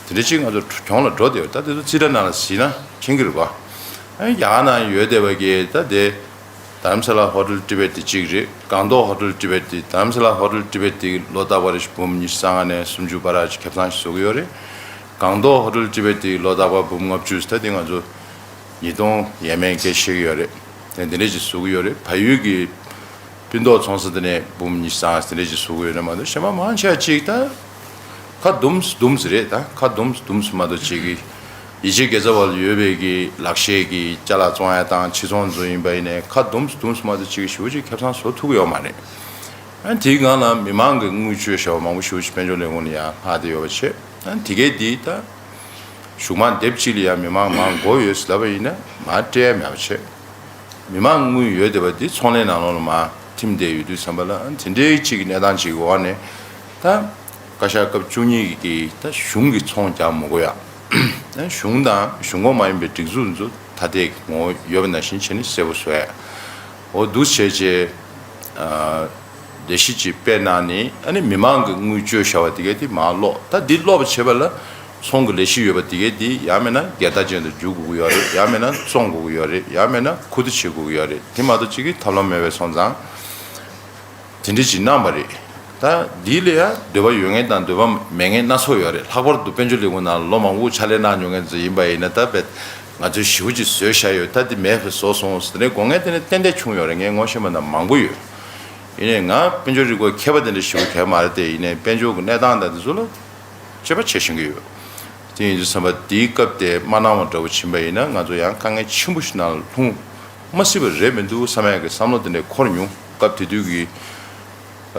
དེ་འདྲ་ཅིག་ང་ཚོ་གྱོང་ལ་འགྲོ་བསྡད་ཡོད། ད་དེ་ཚོ་རྩིས་ཁྲ་ནང་ལ་གཟིགས་ན་མཁྱེན་གྱི་རེད་པ། ཨ་ནི་རྒྱ་གར་ནང་ཡོད་བསྡད་པ་གི་ད་དེ་དྷ་རམ་ས་ལ་ཧོ་ཊེལ་ཊི་བེཊ་དེ་གཅིག་རེད། སྒང་ཏོག་ཧོ་ཊེལ་ཊི་བེཊ་དེ། དྷ་རམ་ས་ལ་ཧོ་ཊེལ་ཊི་བེཊ་དེ་ལོ་རྟག་པར་རེ་བཞིན་འབུམ་ཉི་ཤུ་རྩ་ལྔ་ནས་སུམ་ཅུ་བར་ཅིག་ཁེ་བཟང་ཞིག་བཟོ་གི་ཡོད་རེད། སྒང་ཏོག་ཧོ་ཊེལ་ཊི་བེཊ་དེ་ལོ་རྟག་པར་འབུམ་ལྔ་བཅུ། ད་དེ་ང་ཚོ་ཉིས་སྟོང་ཡས་མས་སྐད་ཆ་བཤད་ཀྱི་ཡོད་རེད། དེ་འདི་འདྲས་ཅིག་བཟོ་གི་ཡོད་རེད། བལ་ཡུལ་གྱི་སྤུན་ཏོག་ཚོང་ས་དེ་ནས་འབུམ་ཉི་ཤུ་རྩ་ལྔ་དེ་འདྲས་ཅིག་བཟོ་གི་ཡོད་རེད་མ་གཏོགས་གཞན་པ་མང་ཆེ་བ་ཅིག་ད་ཁ་སྡུམས་སྡུམས་རེད། ད་ཁ་སྡུམས་སྡུམས་མ་གཏོགས་ཅིག་གི་ཡིད་ཆེས་དགེ་རྩ་བ་ལ་ཡོད་པའི་གི་ལག་ཤེས་ཀྱི་ཅ་ལག་བཙོང་ཡ་དང་ཕྱི་ཚོང་ཚོ་ཡིན་པ་ཡིན་ནའི་ཁ་སྡུམས་སྡུམས་མ་གཏོགས་ཅིག་ཞེ་པོ་ཅིག་ཁེ་བཟང་བཟོ་ཐུབ་ཀྱི་ཡོད་མ་རེད། ཨ་དེའི་སྒང་ལ་མི་མང་གི་དངུལ་བཅོལ་བྱ་བ་མང་པོ་ཞེ་པོ་ཅིག་དཔལ་འབྱོར་ལས་ཁུངས་ལ་ཡང་ལྷག་བསྡད་ཡོད་པ་བྱས། ཨ་དེ་གས་འདི་ད་གཞུང་མང་སྡེབ་གཅིག་ལ་ཡང་མི་མང་མང་དགོས་ཡོད་ཟེར་ལབ་པ་ཡིན་ན་མར་སྤྲད་ཡ་མེད་པ་བྱས། མི་མང་དངུལ་ཡོད་བསྡད་པ་འདི་ཚོང་ལས་ནང་ལོགས་ལ་མར་ཐིམ་བསྡད་ཡོད་དུས་ཙམ་པ་ལ་དེ་འདྲའི་གཅིག་གི་གནས་སྟངས་གཅིག་གི་འོག་ནས་ད་བཀའ་ཤག་སྐབས་བཅུ་གཉིས་ཀྱི་ད་གཞུང་གི་ཚོང་རྒྱག་མི་དགོས་ཡ། གཞུང་དང་གཞུང་ཁོངས་མ་ཡིན་པའི་སྒྲིག་འཛུགས་ཚོ་ད་ལྟའི་ངོ་བོ་ཡོད་པ་ནང་བཞིན་བྱས་ནས་གསལ་པོ་བཟོ་ཡ། འོ་འདུག་བྱས་རྗེས། ལས་གཞི་ཅིག་སྤེལ་གནང་ནས་ཨ་ནི་མི་མང་གི་དངུལ་བཅོལ་བཞག་པ་དེ་གས་དེ་མར་སློག་ད་འདི་སློག་པ་བྱེད་པ་ལ་ཚོང་གི་ལས་གཞི་ཡོད་པ་དེ་གས་དེ་ཡང་མིན་ན་སྒེར་བདག་ཅན་དུ་འཇུག་དགོས་ཀྱི་ཡོད་རེད། ཡང་མིན་ན་བཙོང་དགོས་ཀྱི་ཡོད་རེད། ཡང་མིན་ན་ཁུ་བསྡུ་བྱེད་དགོས་ཀྱི་ཡོད་རེད། དེ་མ་གཏོགས་ཅིག་གི་ཐབས་ལམ་མེད་པའི་སོང་ཙང་དེ་འདྲ་ཅིག་གནང་བ་རེད། ད་འདི་ལ་ཡང་འདོད་པ་ཡོད་མཁན་དང་འདོད་པ་མེད་མཁན་སྣ་ཚོགས་ཡོད་རེད། ལྷག་པར་དུ་དཔལ་འབྱོར་ལས་ཁུངས་ནང་ལོ་མང་པོ་ཕྱག་ལས་གནང་མྱོང་མཁན་ཚོ་ཡིན་པ་ཡིན་ན་ད་དཔེ་ང་ཚོས་ཞེ་པོ་ཅིག་བཟོས་བཞག་ཡོད། ད་འདི་མེད་པ་བཟོས་སོང་ཟེར་ནས་དགོངས་མཁན་དེ་འདྲ་ཏན་ཏན་བྱུང་ཡོད་རེད། ངས་ངོ་ཤེས་པ་ན་མང་པོ་ཡོད། ཡིན་ནའི་ང་དཔལ་འབྱོར་རིག་པ་མཁས་པ་དེ་འདྲ་ཞེ་པོ་གང་མ་རེད་དེ། ཡིན་ནའི་དཔལ་འབྱོར་གྱི་གནས་སྟངས་དང་དེ་ཚོ་ལ་དཔྱད་པ་བྱེད་ཤེས་ཀྱི་ཡོད། དེ་ཡིན་དུས་ཙམ་པ་དེའི་སྐབས་དེ་མ་གནང་བ་འདྲ་བོ་ཕྱིན་པ་ཡིན་ན་ང་ཚོ་ཡང་དཀའ་ངལ་ཆེན་པོ་ཞིག་ནང་ལ་ལྷུང་མ་སྲིད་པ་རེད་མི་འདུག་བསམ་ཡག་གི་བསམ་བློ་དེ་འདྲ་འཁོར་མྱོང་། སྐབས་དེ་དུས་ཀྱི་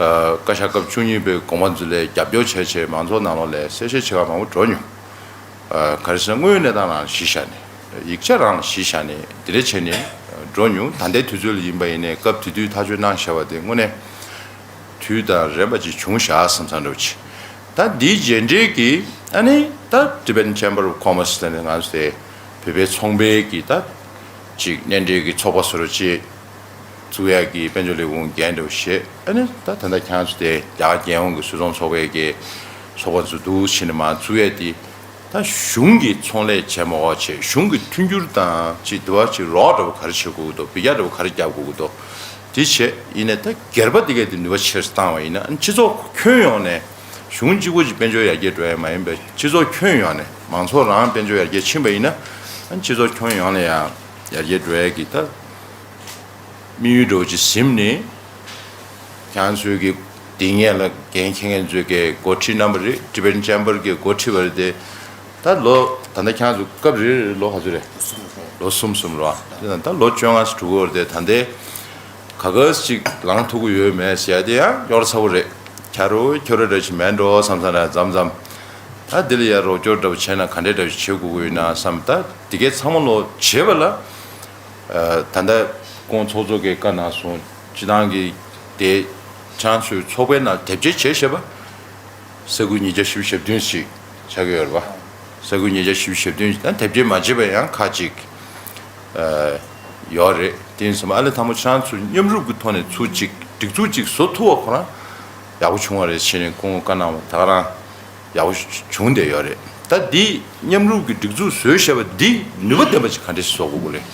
ཨ་བཀའ་ཤག་སྐབས་བཅུ་གཉིས་པའི་དགོངས་པ་ཚོ་ལ་རྒྱབ་སྐྱོར་བྱས་བྱས་མང་ཚོགས་ནང་ལོགས་ལ་གསལ་བཤད་བྱེད་ག་མང་པོ་འགྲོ་མྱོང་། ཨ་ག་རེ་ཟེར་ན་དངོས་ཡོད་གནས་སྟངས་རང་ལ་གཞི་བཞག་ནས་ཡིག་ཆ་རང་ལ་གཞི་བཞག་ནས་དེ་འདྲ་བྱས་ནས་འགྲོ་མྱོང་། ད་ལྟའི་དུས་ཚོད་ལ་ཡིན་པ་ཡིན་ནའི་སྐབས་དེ་དུས་ཐག་གཅོད་གནང་བཞག་པ་དེ་དངོས་གནས་དུས་དང་རན་པ་ཅིག་བྱུང་བཞག་བསམ་བསམ་འདྲ་བོ་ཅིག་ད་འདིའི་རྗེས་འབྲེལ་གྱི་ཨ་ནི་ད་Tibetan Chamber of Commerce ཟེར་ནས་ང་ཚོ་དེ་བོད་པའི་ཚོང་པའི་གི་ད་ཅིག་མནའ་འབྲེལ་གྱི་ཚོགས་པ་བཟོ་འདྲ་ཅིག་བཙུགས་ཡག་གི་དཔལ་འབྱོར་ལས་ཁུངས་འགན་འདྲ་བོ་བཞེས། ཨ་ནི་ད་ད་ལྟ་ཁྱེད་རང་ཚོ་དེ་རྒྱ་གར་རྒྱལ་ཡོངས་ཀྱི་སུད་ཚོང་ཚོགས་པའི་གི་ཚོགས་པ་ཚོ་འདུག་ཕྱིན་ནས་མར་བཙུགས་ཡག་དེ་ད་གཞུང་གི་ཚོང་ལས་བྱས་མ་དགོས་བྱས་གཞུང་གི་མཐུན་འགྱུར་དང་ཅིག་འདུ་བ་ཅིག་རོགས་འདྲ་བོ་ག་རེ་བྱེད་དགོས་ཀྱི་འདུག་བི་ཡ་འདྲ་བོ་ག་རེ་རྒྱབ་དགོས་ཀྱི་འདུག་དེ་བྱས་ཡིན་ནའི་ད་སྒེར་པ་དེ་གས་དེ་ནུས་པ་ཆེར་བཏང་བ་ཡིན་ན་ཨ་ནི་སྤྱི་ཚོགས་ཁྱོན་ཡོངས་ནས་གཞུང་གཅིག་པོ་ཅིག་དཔལ་འབྱོར་ཡར་རྒྱས་འགྲོ་ཡ་མ་ཡིན་པའི་སྤྱི་ཚོགས་ཁྱོན་ཡོངས་ནས་མང་ཚོགས་རང་དཔལ་འབྱོར་ཡར་རྒྱས་ཕྱིན་པ་ཡིན་ན་ཨ་ནི་སྤྱི་ཚོགས་ཁྱོན་ཡོངས་ལ་ཡང་ཡར་རྒྱས་འགྲོ་ཡ་གི་ད་དམིགས་ཡུལ་འདྲ་བོ་ཅིག་ཟིན་ནས་ཁྱེད་རང་ཚོའི་གི་དེ་སྔོན་ལ་འགན་འཁྱེར་མཁན་ཚོའི་གི་འགོ་ཁྲིད་རྣམ་པ་རེད། Tibetan Chamber གི་འགོ་ཁྲིད་པ་རེད་དེ། ད་ལོ་ད་ལྟ་ཁྱེད་རང་ཚོ་སྐབས་རེ་རེ་ལོ་ག་ཚོད་རེད། ལོ་གསུམ་གསུམ་རེད་བ། ད་ལོ་བཅོ་ལྔ་ཙམ་འགྲོ་གི་ཡོད་རེད་དེ། ད་ལྟའི་ག་ག་ཅིག་ལངས་ཐུབ་ཀྱི་ཡོད་མེད་ཟེར་ཡ་དེ་ཡང་གཡོལ་ཚ་པོ་རེད། ཁྱ་རོ་ཁྱོ་རོ་འདྲ་ཅིག་མེད་འགྲོ་བསམ་བསམ་རེད། མཚམས་མཚམས་ད་འདི་ལ་ཡ་རོགས་སྐྱོར་འདྲ་པོ་བྱས་ན་ག་འདྲས་འདྲ་པོ་ཞིག་བྱེད་དགོས་ཀྱི་ཡོད་ན་བསམ། ད་འདི་གའི་ཚང་མ་ལོ་བྱེད་པ་ལ་ད་ལྟ་ཁོང་ཚོགས་གཙོ་གི་བཀའ་གནང་སོང་། སྤྱི་བཏང་གི་དེ་ཁྱེད་རང་ཚོའི་ཚོགས་པའི་ནང་དེབ་སྐྱེལ་བྱས་བྱས་པ། ས་ཁུལ་ཉིས་བརྒྱ་བཞི་བཅུ་ཞེ་བདུན་ཞིག་ཆགས་ཀྱི་ཡོད་རེད་པ། ས་ཁུལ་ཉིས་བརྒྱ་བཞི་བཅུ་ཞེ་བདུན་ཞིག་དང་དེབ་སྐྱེལ་མ་བྱས་པ་ཡང་ཁག་ཅིག་ཨ་ཡོད་རེད། དེ་ཡིན་ཙང་ཨ་ལས་དང་པོ་ཁྱེད་རང་ཚོ་མཉམ་རུབ་ཀྱི་ཐོག་ནས་ཚུར་ཅིག་སྒྲིག་འཛུགས་ཅིག་བཟོ་ཐུབ་པ་ཁོ་རང་ཡག་པོ་བྱུང་བ་རེད་ཞེས་ནས་ཁོང་བཀའ་གནང་བ་ད་ག་རང་ཡག་པོ་བྱུང་བསྡད་ཡོད་རེད། ད་འདི་མཉམ་རུབ་ཀྱི་སྒྲིག་འཛུགས་བཟོས་བཞག་པ་འདི་ནུས་པ་ལྡན་པ་ཅིག་ག་འདྲས་བཟོ་དགོས་ཀྱི་རེད།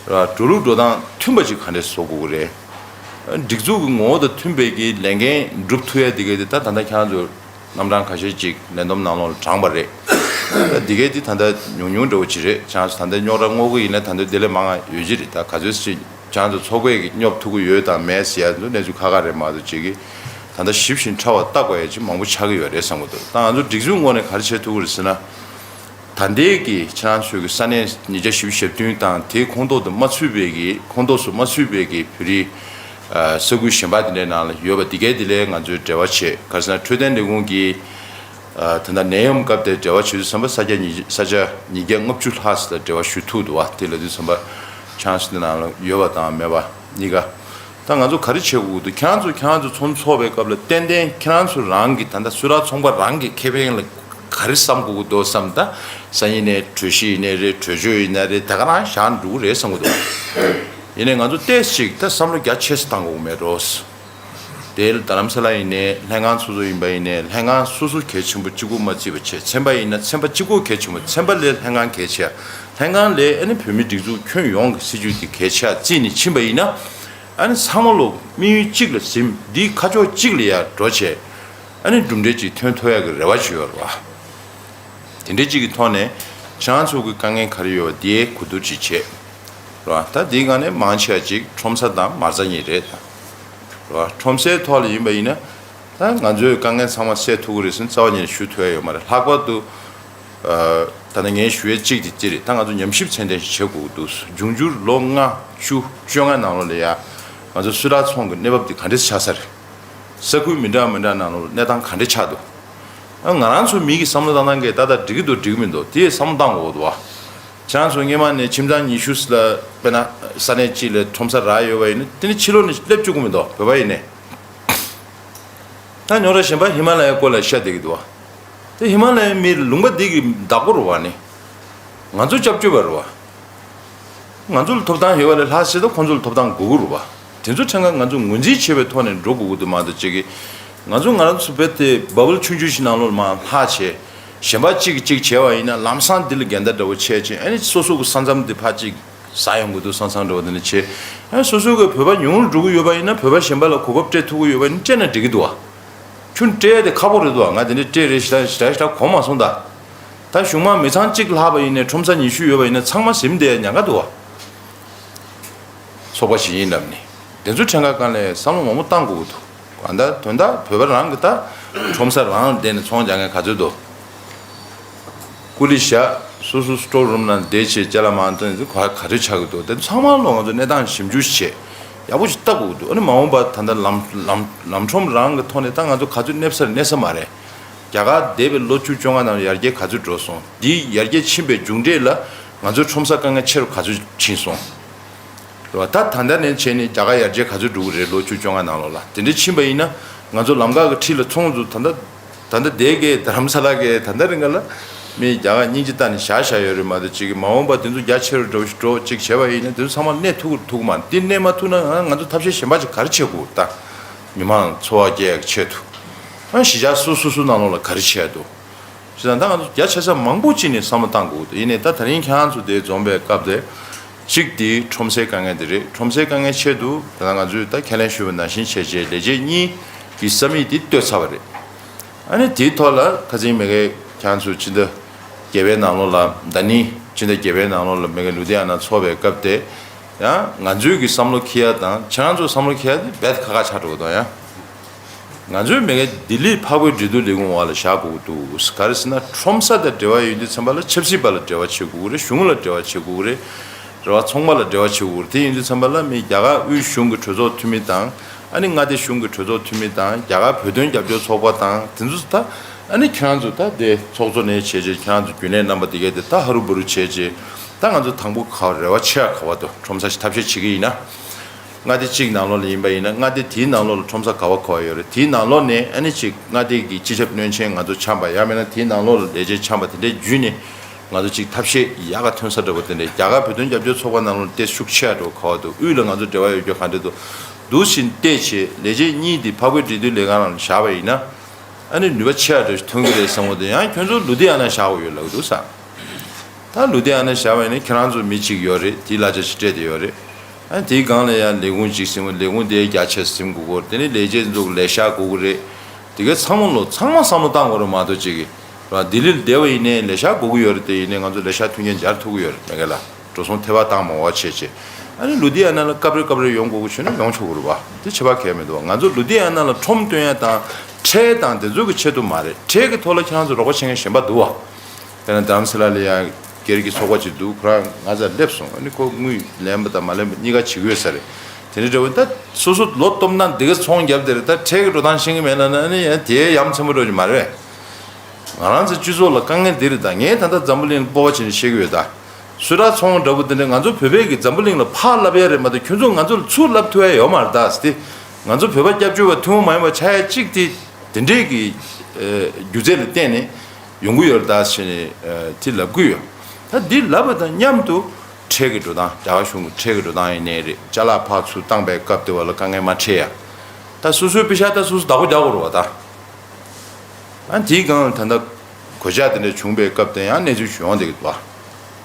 ར་འགྲོ་ལུགས་འགྲོ་སྟངས་མཐུན་པ་ཅིག་ག་འདྲས་བཟོ་དགོས་ཀྱི་རེད། སྒྲིག་འཛུགས་ཀྱི་ངོ་བོ་དང་མཐུན་པའི་གི་ལས་འགན་སྒྲུབ་ཐུབ་ཡ་དེ་གའི་དེ་ད་ད་ལྟ་ཁྱེད་རང་ཚོ་རྣམ་གྲངས་ཁ་ཤས་ཅིག་ལས་བསྡོམས་ནང་ལོགས་ལ་དྲངས་པ་རེད། ད་དེ་གའི་དེ་ད་ལྟ་ཉུང་ཉུང་འདྲ་བོ་ཅིག་རེད། ཁྱེད་རང་ཚོ་ད་ལྟ་རྙོག་དྲ་སྔོག་གི་ཡིན་ན་ད་ལྟ་དེ་ལས་མང་ང་ཡོད་ཀྱི་རེད། ད་ག་ཚོད་ཅིག་ཁྱེད་རང་ཚོ་ཚོགས་པས་ཀྱི་སྙོབ་ཐུབ་ཀྱི་ཡོད་དང་མེད་ཟེར་ཡ་ཚོ་གནས་ཚུལ་ཁག་ཁག་རེད་མ་གཏོགས་ཅིག་གི་ད་ལྟ་ཞིབ་ཞིང་ཕྲ་བ་བལྟ་དགོས་ཡ་ཅིག་མང་པོ་ཆགས་ཀྱི་ཡོད་རེད་བསམ་གྱི་འདུག་ད་ང་ཚོ་སྒྲིག་འཛུགས་ངོས་ནས་ག་རེ་བྱེད་ཐུབ་ཀྱི་རེད་ཟེར་ན། ད་ལྟའི་གི་ཁྱེད་རང་ཚོའི་གི་ས་གནས་ཉིས་བརྒྱ་བཞི་བཅུ་ཞེ་བདུན་དང་དེའི་ཁོངས་གཏོགས་དུ་མ་ཚུད་པའི་གི་ཁོངས་གཏོགས་སུ་མ་ཚུད་པའི་གི་བོད་རིགས་ཨ་ས་ཁུལ་གཞན་པ་དེ་འདྲའི་ནང་ལ་ཡོད་པ་དེ་གའི་དེ་ལས་ང་ཚོས་འབྲེལ་བ་བྱས། ག་རེ་ཟེར་ན་འཕྲོད་བསྟེན་ལས་ཁུངས་ཀྱི་ ད་ལྟ་ནད་ཡམས་སྐབས་དེར་འབྲེལ་བ་བྱེད་དུས་ཙམ་པ་ས་ཆ་ཉིས་ས་ཆ་ཉིས་བརྒྱ་ལྔ་བཅུ་ལྷག་ཙམ་ལ་འབྲེལ་བ་ཞུ་ཐུབ་འདུག་བ། དེ་ལབ་དུས་ཙམ་པ་ཆང་སི་འདི་ནང་ལ་ཡོད་པ་དང་མེད་པ་གཉིས་ཀ། ད་ང་ཚོ་ག་རེ་བྱེད་དགོས་ཀྱི་འདུག་ཁྱེད་རང་ཚོ་ཁྱེད་རང་ཚོ་ཚོགས་འཚོགས་པའི་སྐབས་ལ་ཏན་ཏན་ཁྱེད་རང་ཚོ་རང་གི་ད་ལྟ་སུད་ཊར་ཚོང་པ་རང་གི་ཁེ་ཕན་ལ་ག་རེ་བསམ་དགོས་ཀྱི་འདུག་བསམ། ད་སང་ཉིན་ནས་གྲོས་གཞི་ཡིན་ནའི་རེད། གྲོས་ཆོད་ཡིན་ནའི་རེད། ད་ག་རང་བཞག་འགྲོ་གི་རེད་བསམ་གྱི་འདུག་ཡིན་ནའི་ང་ཚོ་ཏོག་ཙམ་ཅིག་ད་བསམ་བློ་རྒྱ་ཆེ་ཙམ་བཏང་དགོས་ཀྱི་མེད་འགྲོ། དེ་རྡ་རམ་ས་ལ་ཡིན་ནའི་ལྷན་ཁང་སོ་སོ་ཡིན་པ་ཡིན་ནའི་ལྷན་ཁང་སོ་སོ་གལ་ཆེན་པོ་གཅིག་པུ་མ་བརྩིས་པ་བྱས། ཚན་པ་ཡིན་ན་ཚན་པ་གཅིག་པོ་གལ་ཆེན་པོ། ཚན་པ་ལས་ལྷན་ཁང་གལ་ཆེ། ལྷན་ཁང་ལས་ཨ་ནི་བོད་མི་སྒྲིག་འཛུགས་ཁྱོན་ཡོངས་ཀྱི་སྲིད་ཇུས་དེ་གལ་ཆེ་བརྩིས་ནས་ཕྱིན་པ་ཡིན་ན། ཨ་ནི་ཚང་མ་ལོ་དམིགས་ཡུལ་གཅིག་ལ་ཟིན། འདིའི་ཁ་ཕྱོགས་གཅིག་ལ་ཡར་འགྲོ་བྱས། ཨ་ནི་གྲུབ་འབྲས་ཅིག་ཐོན་ཐུབ་ཡག་གི་རེ་བ་ཅིག་ཡོད་རེད་བ། དེ་འདྲའི་ཅིག་གི་ཐོག་ནས་ཁྱེད་རང་ཚོ་གི་དཀའ་ངལ་ག་རེ་ཡོད་པ་དེ་གོ་བསྡུར་ཅིག་བྱས། རེད་བ། ད་དེའི་སྒང་ནས་མང་ཆེ་བ་ཅིག་ཁྲོམ་ས་དང་མ་རྩ་གཉིས་རེད་ད། རེད་བ། ཁྲོམ་སའི་ཐོག་ལ་ཡིན་པ་ཡིན་ན། ད་ང་ཚོའི་དཀའ་ངལ་ཚང་མ་སེལ་ཐུབ་ཀྱི་རེད་ཟེར་ནས་རྩ་བ་ཉིད་ནས་ཞུ་ཐུབ་ཡ་ཡོད་མ་རེད། ལྷག་པར་དུ་ཨ་ད་ནི་ངས་ཞུ་ཡས་གཅིག་དེ་ཅི་རེད། ད་ང་ཚོ་ཉམས་ཞིབ་ཚད་ལྡན་ཞིག་བྱེད་དགོས་ཀྱི་འདུག་འབྱུང་འགྱུར་ལོ་ལྔ་བཅུ་བཅོ་ལྔ་ནང་ལོགས་ལ་ཡ་ང་ཚོ་སུད་ཊར་ཚོང་གི་གནས་བབ་དེ་ག་འདྲས་ཆགས་ས་རེད། ས་ཁུལ་མི་འདྲ་མི་འདྲ་ནང་ལོགས་གནས་སྟངས་ག་འདྲས་ཆགས་འདུག་ཨ་ང་རང་ཚོ་མི་གི་བསམ་བློ་བཏང་སྟངས་ཀྱིས་ད་ལྟ་འགྲིག་གི་འདུག་འགྲིག་གི་མི་འདུག་དེ་བསམ་བློ་བཏང་དགོས་ཀྱི་འདུག་བ། ཁྱེད་རང་ཚོ་སྔོན་མ་ནས་ཁྱིམ་ཚང་ཉི་ཤུ་ལ་དཔེར་ན་ས་གནས་གཅིག་ལ་ཁྲོམ་ས་རག་ཡོད་པ་ཡིན་ན། དེ་ནི་ཕྱི་ལོགས་ནས་སླེབས་བཅུག་གི་མི་འདུག་བོད་པ་ཡིན་ནའི། ད་རྙོག་དྲ་གཞན་པ་ཧི་མ་ལ་ཡའི་སྐོར་ལ་བཤད་བསྡད་ཀྱི་འདུག་བ། དེ་ཧི་མ་ལ་ཡའི་མི་ལུང་པ་འདི་གི་བདག་པོ་རེད་བ། ནི་ང་ཚོ་སྐྱབས་བཅོལ་བ་རེད་བ། ང་ཚོ་ལ་ཐོབ་ཐང་ཡོད་པ་ལས་ལྷག་ཆེ་ད་ཁོང་ཚོ་ལ་ཐོབ་ཐང་དགོས་ཀྱི་རེད་བ། དེ་ཚོ་ཕྲན་ཁ་ང་ཚོ་ངོས་འཛིན་བྱེད་པའི་ཐོག་ནས་འགྲོ་དགོས་ཀྱི་འདུག་མ་གཏོགས་ཅིག་གི་ང་ཚོ་ང་རང་ཚོ་བེད་དེ་བ་བུལ་ཆུང་ཆུང་ཞིག་ནང་ལོགས་ལ་མར་ལྷག་བྱས། གཞན་པ་གཅིག་གིས་གཅིག་བྱས་པ་ཡིན་ན་ལམ་སང་འདི་ལ་འགལ་ཟླ་འདྲ་བོ་བྱས་བྱས། ཨ་ནི་སོ་སོ་གི་ས་མཚམས་འདི་ཕར་གཅིག་ཟ་ཡོང་གི་འདུག་ས་མཚམས་འདྲ་བོ་འདི་ནས་བྱས། ཨ་ནི་སོ་སོ་གི་བོད་པ་ཉུང་རུ་འགྲོ་གི་ཡོད་པ་ཡིན་ན་བོད་པ་གཞན་པ་ལ་གོ་སྐབས་སྤྲད་ཐུབ་ཀྱི་ཡོད་པ་ཡིན་ན་སྤྲད་ན་འགྲིག་གི་འདུག་བ། ཁྱོད་སྤྲད་ཡ་དེ་ཁག་པོ་རེད་འདུག་བ། ང་དེ་འདྲ་སྤྲད་རེད་ཞེ་དྲག་ཞེ་དྲག་ཞེ་དྲག་གོ་མ་སོང་ད། ད་གཞུང་མང་མི་ཚང་གཅིག་ལྷག་པ་ཡིན་ནའི་ཁྲོམ་ས་ཉི་ཤུ་ཡོད་པ་ཡིན་ན་ཚང་མ་ཟིན་བསྡད་ཡ་ཉེན་ཁ་འདུག་བ། ཚོགས་པ་ཞིག་ཡིན་ལབ་ནས་དེ་ཚོ་ཕྲན་ཁ་སྒང་ལ་བསམ་བློ་མང་པོ་བཏང་དགོས་ཀྱི་འདུག་ཨ་ད་དོན་དག་བོད་པ་རང་གི་ད་ཁྲོམ་ས་རང་བསྡད་ནས་ཚོང་རྒྱག་མཁན་ག་ཚོད་འདུག་ཀུ་ལི་བཞག་སོ་སོ་སི་ཊོར་རུམ་ནང་བསྡད་བྱས་ཅ་ལག་མ་འདོན་ཚེ་ག་ག་རེ་ཆགས་ཀྱི་འདུག་དེ་ཚང་མ་ལོ་ང་ཚོ་གནས་སྟངས་ཞིབ་འཇུག་བྱས་ཡག་པོ་ཞིག་ལྟ་དགོས་ཀྱི་འདུག་ཨ་ནི་མ་འོངས་པ་ད་ལྟ་ལམ་ལམ་ལམ་ཁྲོམ་རང་གི་ཐོག་ནས་ད་ང་ཚོ་ག་ཚོད་གནས་ས་རེད་གནས་ས་མ་རེད། རྒྱ་གར་འདས་པའི་ལོ་བཅུ་བཅོ་ལྔ་ནང་ཡར་རྒྱས་ག་ཚོད་འགྲོ་སོང་། འདི་ཡར་རྒྱས་ཕྱིན་པའི་མཇུག་འབྲས་ལ་ང་ཚོའི་ཁྲོམ་ས་དཀའ་ངལ་ཆེ་རུ་ག་ཚོད་ཕྱིན་སོང་། རེད་བ། ད་ད་ལྟ་ནས་བྱས་ནས་རྒྱ་གར་ཡར་རྒྱས་ག་ཚོད་འགྲོ་གི་རེད་ལོ་བཅུ་བཅོ་ལྔ་ནང་ལོགས་ལ། དེ་འདྲ་ཕྱིན་པ་ཡིན་ན་ང་ཚོ་ལམ་ཁ་གི་འཁྲིས་ལ་ཚོང་ཚོ་ད་ལྟ་ད་ལྟ་དེ་གའི་རྡ་རམ་ས་ལ་གའི་ད་ལྟ་རིང་ག་ལ་མི་རྒྱ་གར་སྙིང་རྗེ་ལྟ་ནས་བཞག་བཞག་ཡོད་རེད་མ་གཏོགས་ཅིག་གི་མ་འོངས་པ་དེ་ཚོ་རྒྱ་ཆེ་རུ་འགྲོ་ཞིག་འགྲོ་ཅིག་བྱས་པ་ཡིན་ན་དེ་ཚོ་ཚང་མ་གནས་ཐུབ་ཀྱི་ཐུབ་ཀྱི་མ་རེད། དེ་གནས་མ་ཐུབ་ན་ང་ང་ཚོ་ཐབས་ཤེས་གཞན་པ་ཅིག་ག་རེ་བྱེད་དགོས་ད། མི་མང་འཚོ་བ་སྐྱེལ་ཡག་ཆེད་དུ། ཨ་གཞིས་ཆགས་སོ་སོ་སོ་ནང་ལོགས་ལ་ག་རེ་བྱས་འདུག་བྱས་ཙང་ད་ང་ཚོ་རྒྱ་ཆེ་ས་མང་པོ་ཅིག་ནས་བསམ་བློ་བཏང་དགོས་འདུག་ཡིན་ནའི་ད་ད་རིང་ཁྱེད་རང་ཚོ་དེ་འཛོམས་པའི་སྐབས་དེ། གཅིག་དེ་ཁྲོམ་སའི་དཀའ་ངལ་དེ་རེད། ཁྲོམ་སའི་དཀའ་ངལ་ཆེད་དུ་ད་ལྟ་ང་ཚོས་ད་ཁས་ལེན་ཞུས་པ་ནང་བཞིན་བྱས་རྗེས་ལས་བྱེད་གཉིས་ཀྱི་ས་མིག་དེ་བཏོད་ཚར་བ་རེད། ཨ་ནི་དེའི་ཐོག་ལ་ཁ་སང་མ་གི་ཁྱེད་རང་ཚོ་ཕྱི་ཟླ་བརྒྱད་པའི་ནང་ལོགས་ལ་ད་ནི་ཕྱི་ཟླ་བརྒྱད་པའི་ནང་ལོགས་ལ་མ་གི་ལུ་དྷི་ཡ་ན་ཚོགས་པའི་སྐབས་དེ། ཡང་ང་ཚོའི་གི་བསམ་བློ་འཁྱེར་ཡ་དང་ཁྱེད་རང་ཚོ་བསམ་བློ་འཁྱེར་ཡ་དེ་རྦད་ཁག་ཁག་ཆགས་འགྲོ་གི་འདུག་ཡང་། ང་ཚོའི་མ་གི་ལྡི་ལི་འཕགས་པའི་འབྲེལ་གཏུག་ལས་ཁུངས་འོག་ལ་བཞག་དགོས་ཀྱི་འདུག་ག་རེ་ཟེར་ན་ཁྲོམ་ས་དང་འབྲེལ་བ་ཡོད་དུས་ཙམ་པ་ལ་ཆབ་སྲིད་པ་ལ་འབྲེལ་བ་བྱེད་དགོས་ཀྱི་རེད། གཞུང་ལ་འབྲེལ་བ་བྱེད་དགོས་ཀྱི་རེད། རེད་བ། ཚོང་པ་ལ་འབྲེལ་བ་བྱེད་དགོས་རེད། དེ་ཡིན་དུས་ཙམ་པ་ལ་མི་རྒྱ་གར་དབུས་གཞུང་གི་གྲོས་ཚོགས་འཐུས་མི་དང་། ཨ་ནི་མངའ་སྡེ་གཞུང་གི་གྲོས་ཚོགས་འཐུས་མི་དང་། རྒྱ་གར་བོད་དོན་རྒྱབ་སྐྱོར་ཚོགས་པ་དང་དེ་ཚོ་ད། ཨ་ནི་ཁྱེད་རང་ཚོ་ད་དེ་ཚོགས་གཙོ་ནས་བྱས་རྗེས་ཁྱེད་རང་ཚོ་རྒྱུན་ལས་རྣམ་པ་དེ་གས་དེ་ད་ཧ་རུ་བུ་རུ་བྱས་རྗེས་ད་ང་ཚོ་དང་པོ་ག་བ་རེ་བ་ཆེ་བ་ག་བ་དུ་ཁྲོམ་ས་ཞིག་ཐབས་ཤེས་བྱེད་ཀྱི་ཡིན་ན། མངའ་སྡེ་གཅིག་ནང་ལོགས་ལ་ཡིན་པ་ཡིན་ན་མངའ་སྡེ་དེའི་ནང་ལོགས་ལ་ཁྲོམ་ས་ག་བ་ག་བ་ཡོད་རེད། དེའི་ནང་ལོགས་ནས་ཨ་ནི་ཅིག་མངའ་སྡེ་གི་སྤྱི་ཁྱབ་བློན་ཆེན་ང་ཚོ་འཆམ་པ། ཡང་མིན་ན་དེའི་ནང་ལོགས་ལ་ལས་བྱེད་འཆམ་པ་དེ་འདྲའི་བརྒྱུད་ནས་ང་ཚོ་ཅིག་ཐབས་ཤེས་ཡག་ག་ཐོན་ས་འདྲ་པོ་དེ་འདྲའི་རྒྱ་གར་བོད་དོན་རྒྱབ་སྐྱོར་ཚོགས་པ་ནང་ལོགས་ལ་དེ་ཤུགས་ཆེ་བ་འགྲོ་ག་བ་འདུག་དབུས་ལ་ང་ཚོ་འབྲེལ་བ་ཡོད་རྒྱུ་ག་འདྲ་འདུག་འདུག་བཞིན་བལྟས་བྱས་ལས་བྱེད་གཉིས་དེ་འཕགས་པའི་འབྲེལ་གཏུག་ལས་ཁང་ནང་ལ་བཞག་པ་ཡིན་ན། ཨ་ནི་ནུས་པ་ཆེ་བ་འདྲ་ཞིག་ཐོན་གྱི་རེད་བསམ་གྱི་འདུག་ཡང་ཁྱོད་ཚོ་ལུ་དྷི་ཡ་ན་བཞག་དགོས་ཡོད་ལབ་ཀྱི་འདུག་ས། ད་ལུ་དྷི་ཡ་ན་བཞག་པ་ཡིན་ན་ཁྱེད་རང་ཚོ་མི་གཅིག་ཡོད་རེད། དེའི་གླ་ཆ་ཞིག་སྤྲད་བསྡད་ཡོད་རེད། ཨ་ནི་དེའི་སྒང་ལ་ཡང་ལས་ཁུངས་གཅིག་ཟིན་པ་ལས་ཁུངས་དེའི་རྒྱ་ཆེ་ཟིན་དགོས་ཀྱི་རེད། དེ་ནི་ལས་བྱེད་ཚོ་ལས་ཤག་དགོས་ཀྱི་རེད། དེ་གའི་ཚང་མ་ལོ་ཚང་མ་བསམ་བློ་བཏང་དགོས་རེད་མ་གཏོགས་ཅིག་གིས། ར་ལྡི་ལིར་བསྡད་པ་ཡིན་ནའི་ལས་ཤག་དགོས་ཀྱི་ཡོད་རེད། དེ་ཡིན་ནའི་ང་ཚོ་ལས་ཤག་མཐུན་རྐྱེན་སྦྱར་ཐུབ་ཀྱི་ཡོད་རེད། མ་གི་ལ་འགྲོ་སོང་ཐེ་བ་བཏང་མ་བ་བྱས་བྱས། ཨ་ནི་ལུ་དྷི་ཡ་ན་ལ་སྐབས་རེ་སྐབས་རེ་ཡོང་དགོས་ཀྱི་བྱུང་ན་ཡོང་ཆོག་གི་རེད་བ། དེ་བྱེད་པ་གལ་མི་འདུག་ང་ཚོ་ལུ་དྷི་ཡ་ན་ལ་ཁྲོམ་སྟོན་ཡ་དང་ཁྲལ་དང་དེ་ཚོ་གི་ཆེད་དུ་མ་རེད། ཁྲལ་གི་ཐོག་ལ་ཁྱེད་རང་ཚོ་རོགས་པ་བྱེད་མཁན་གཞན་པ་འདུག་བ། དཔེར་ན་རྡ་རམ་ས་ལ་ལ་ཡ་སྒེར་གྱི་ཚོགས་པ་ཅིག་འདུག་ཁོ་རང་ང་ཚ་སླེབས་སོང་། ཨ་ནི་ཁོ་དངུལ་ལེན་པ་དང་མ་ལེན་པ་གཉིས་ཀ་བྱེད་ཀྱི་ཡོད་ས་རེད། དེ་འདྲ་འདྲ་བོ་ད་སོ་སོ་ལོ་སྟོབས་ན་འདི་ག་ཚོང་རྒྱབ་དེ་རེད། ད་ཁྲལ་གྱི་འགྲོ་སྟངས་ཤེས་ཀྱི་མེད་ན་ན་ཨ་ནི་ཡང་དེ་ཡ་མཚན་པོ་འགྲོ་གི་མ་རེད། ང་རང་ཚོའི་སྤྱི་ཚོགས་ལ་དཀའ་ངལ་འདི་རེད། ད་ངས་ད་ལྟ་འཛམ་བུ་གླིང་ལ་སྤོབས་པ་བྱས་ནས་བཤད་ཀྱི་ཡོད། ད་སུད་ཊར་ཚོང་འདྲ་པོ་འདི་འདྲ་ང་ཚོ་བོད་པས་ཀྱི་འཛམ་བུ་གླིང་ལ་ཕར་ལབ་ཡ་རེད་མ་གཏོགས་ཁྱོད་ཚོ་ང་ཚོ་ལ་ཚུར་ལབ་ཐུབ་ཡ་ཡོད་མ་རེད། ད་སྟེ་ང་ཚོ་བོད་པ་སྐྱབས་བཅོལ་བ་ཐུན་མོང་མ་ཡིན་པ་ཆགས་ཡ་གཅིག་དེ་དེ་འདྲས་ཀྱི་ཨ་སྒྱུ་རྩལ་ལ་བརྟེན་ནས་ཡོང་གི་ཡོད་རེད་ད་ཟེར་ནས་ཨ་དེ་ལབ་ཀྱི་ཡོད། ད་འདི་ལབ་པ་དང་མཉམ་དུ་ཁྲལ་གྱི་འགྲོ་སྟངས། རྒྱ་གར་གཞུང་གི་ཁྲལ་གྱི་འགྲོ་སྟངས་ཡིན་ནའི་རེད། ཅ་ལག་ཕར་ཚུར་བཏང་པའི་སྐབས་དེ་བ་ལ་དཀའ་ངལ་མ་འཕྲད་ཡ། ད་སོ་སོའི་པེ་ཤག་ད་སོ་སོ་བདག་པོ་རྒྱག་དགོས་རེད་བ་ད། ཨ་དེའི་སྒང་ལ་ད་ལྟ་གོད་ཆག་དེ་འདྲ་བྱུང་པའི་སྐབས་དེ་ཡང་གནས་ཚུལ་ཞུ་ཡོང་བསྡད་ཀྱི་འདུག་བ།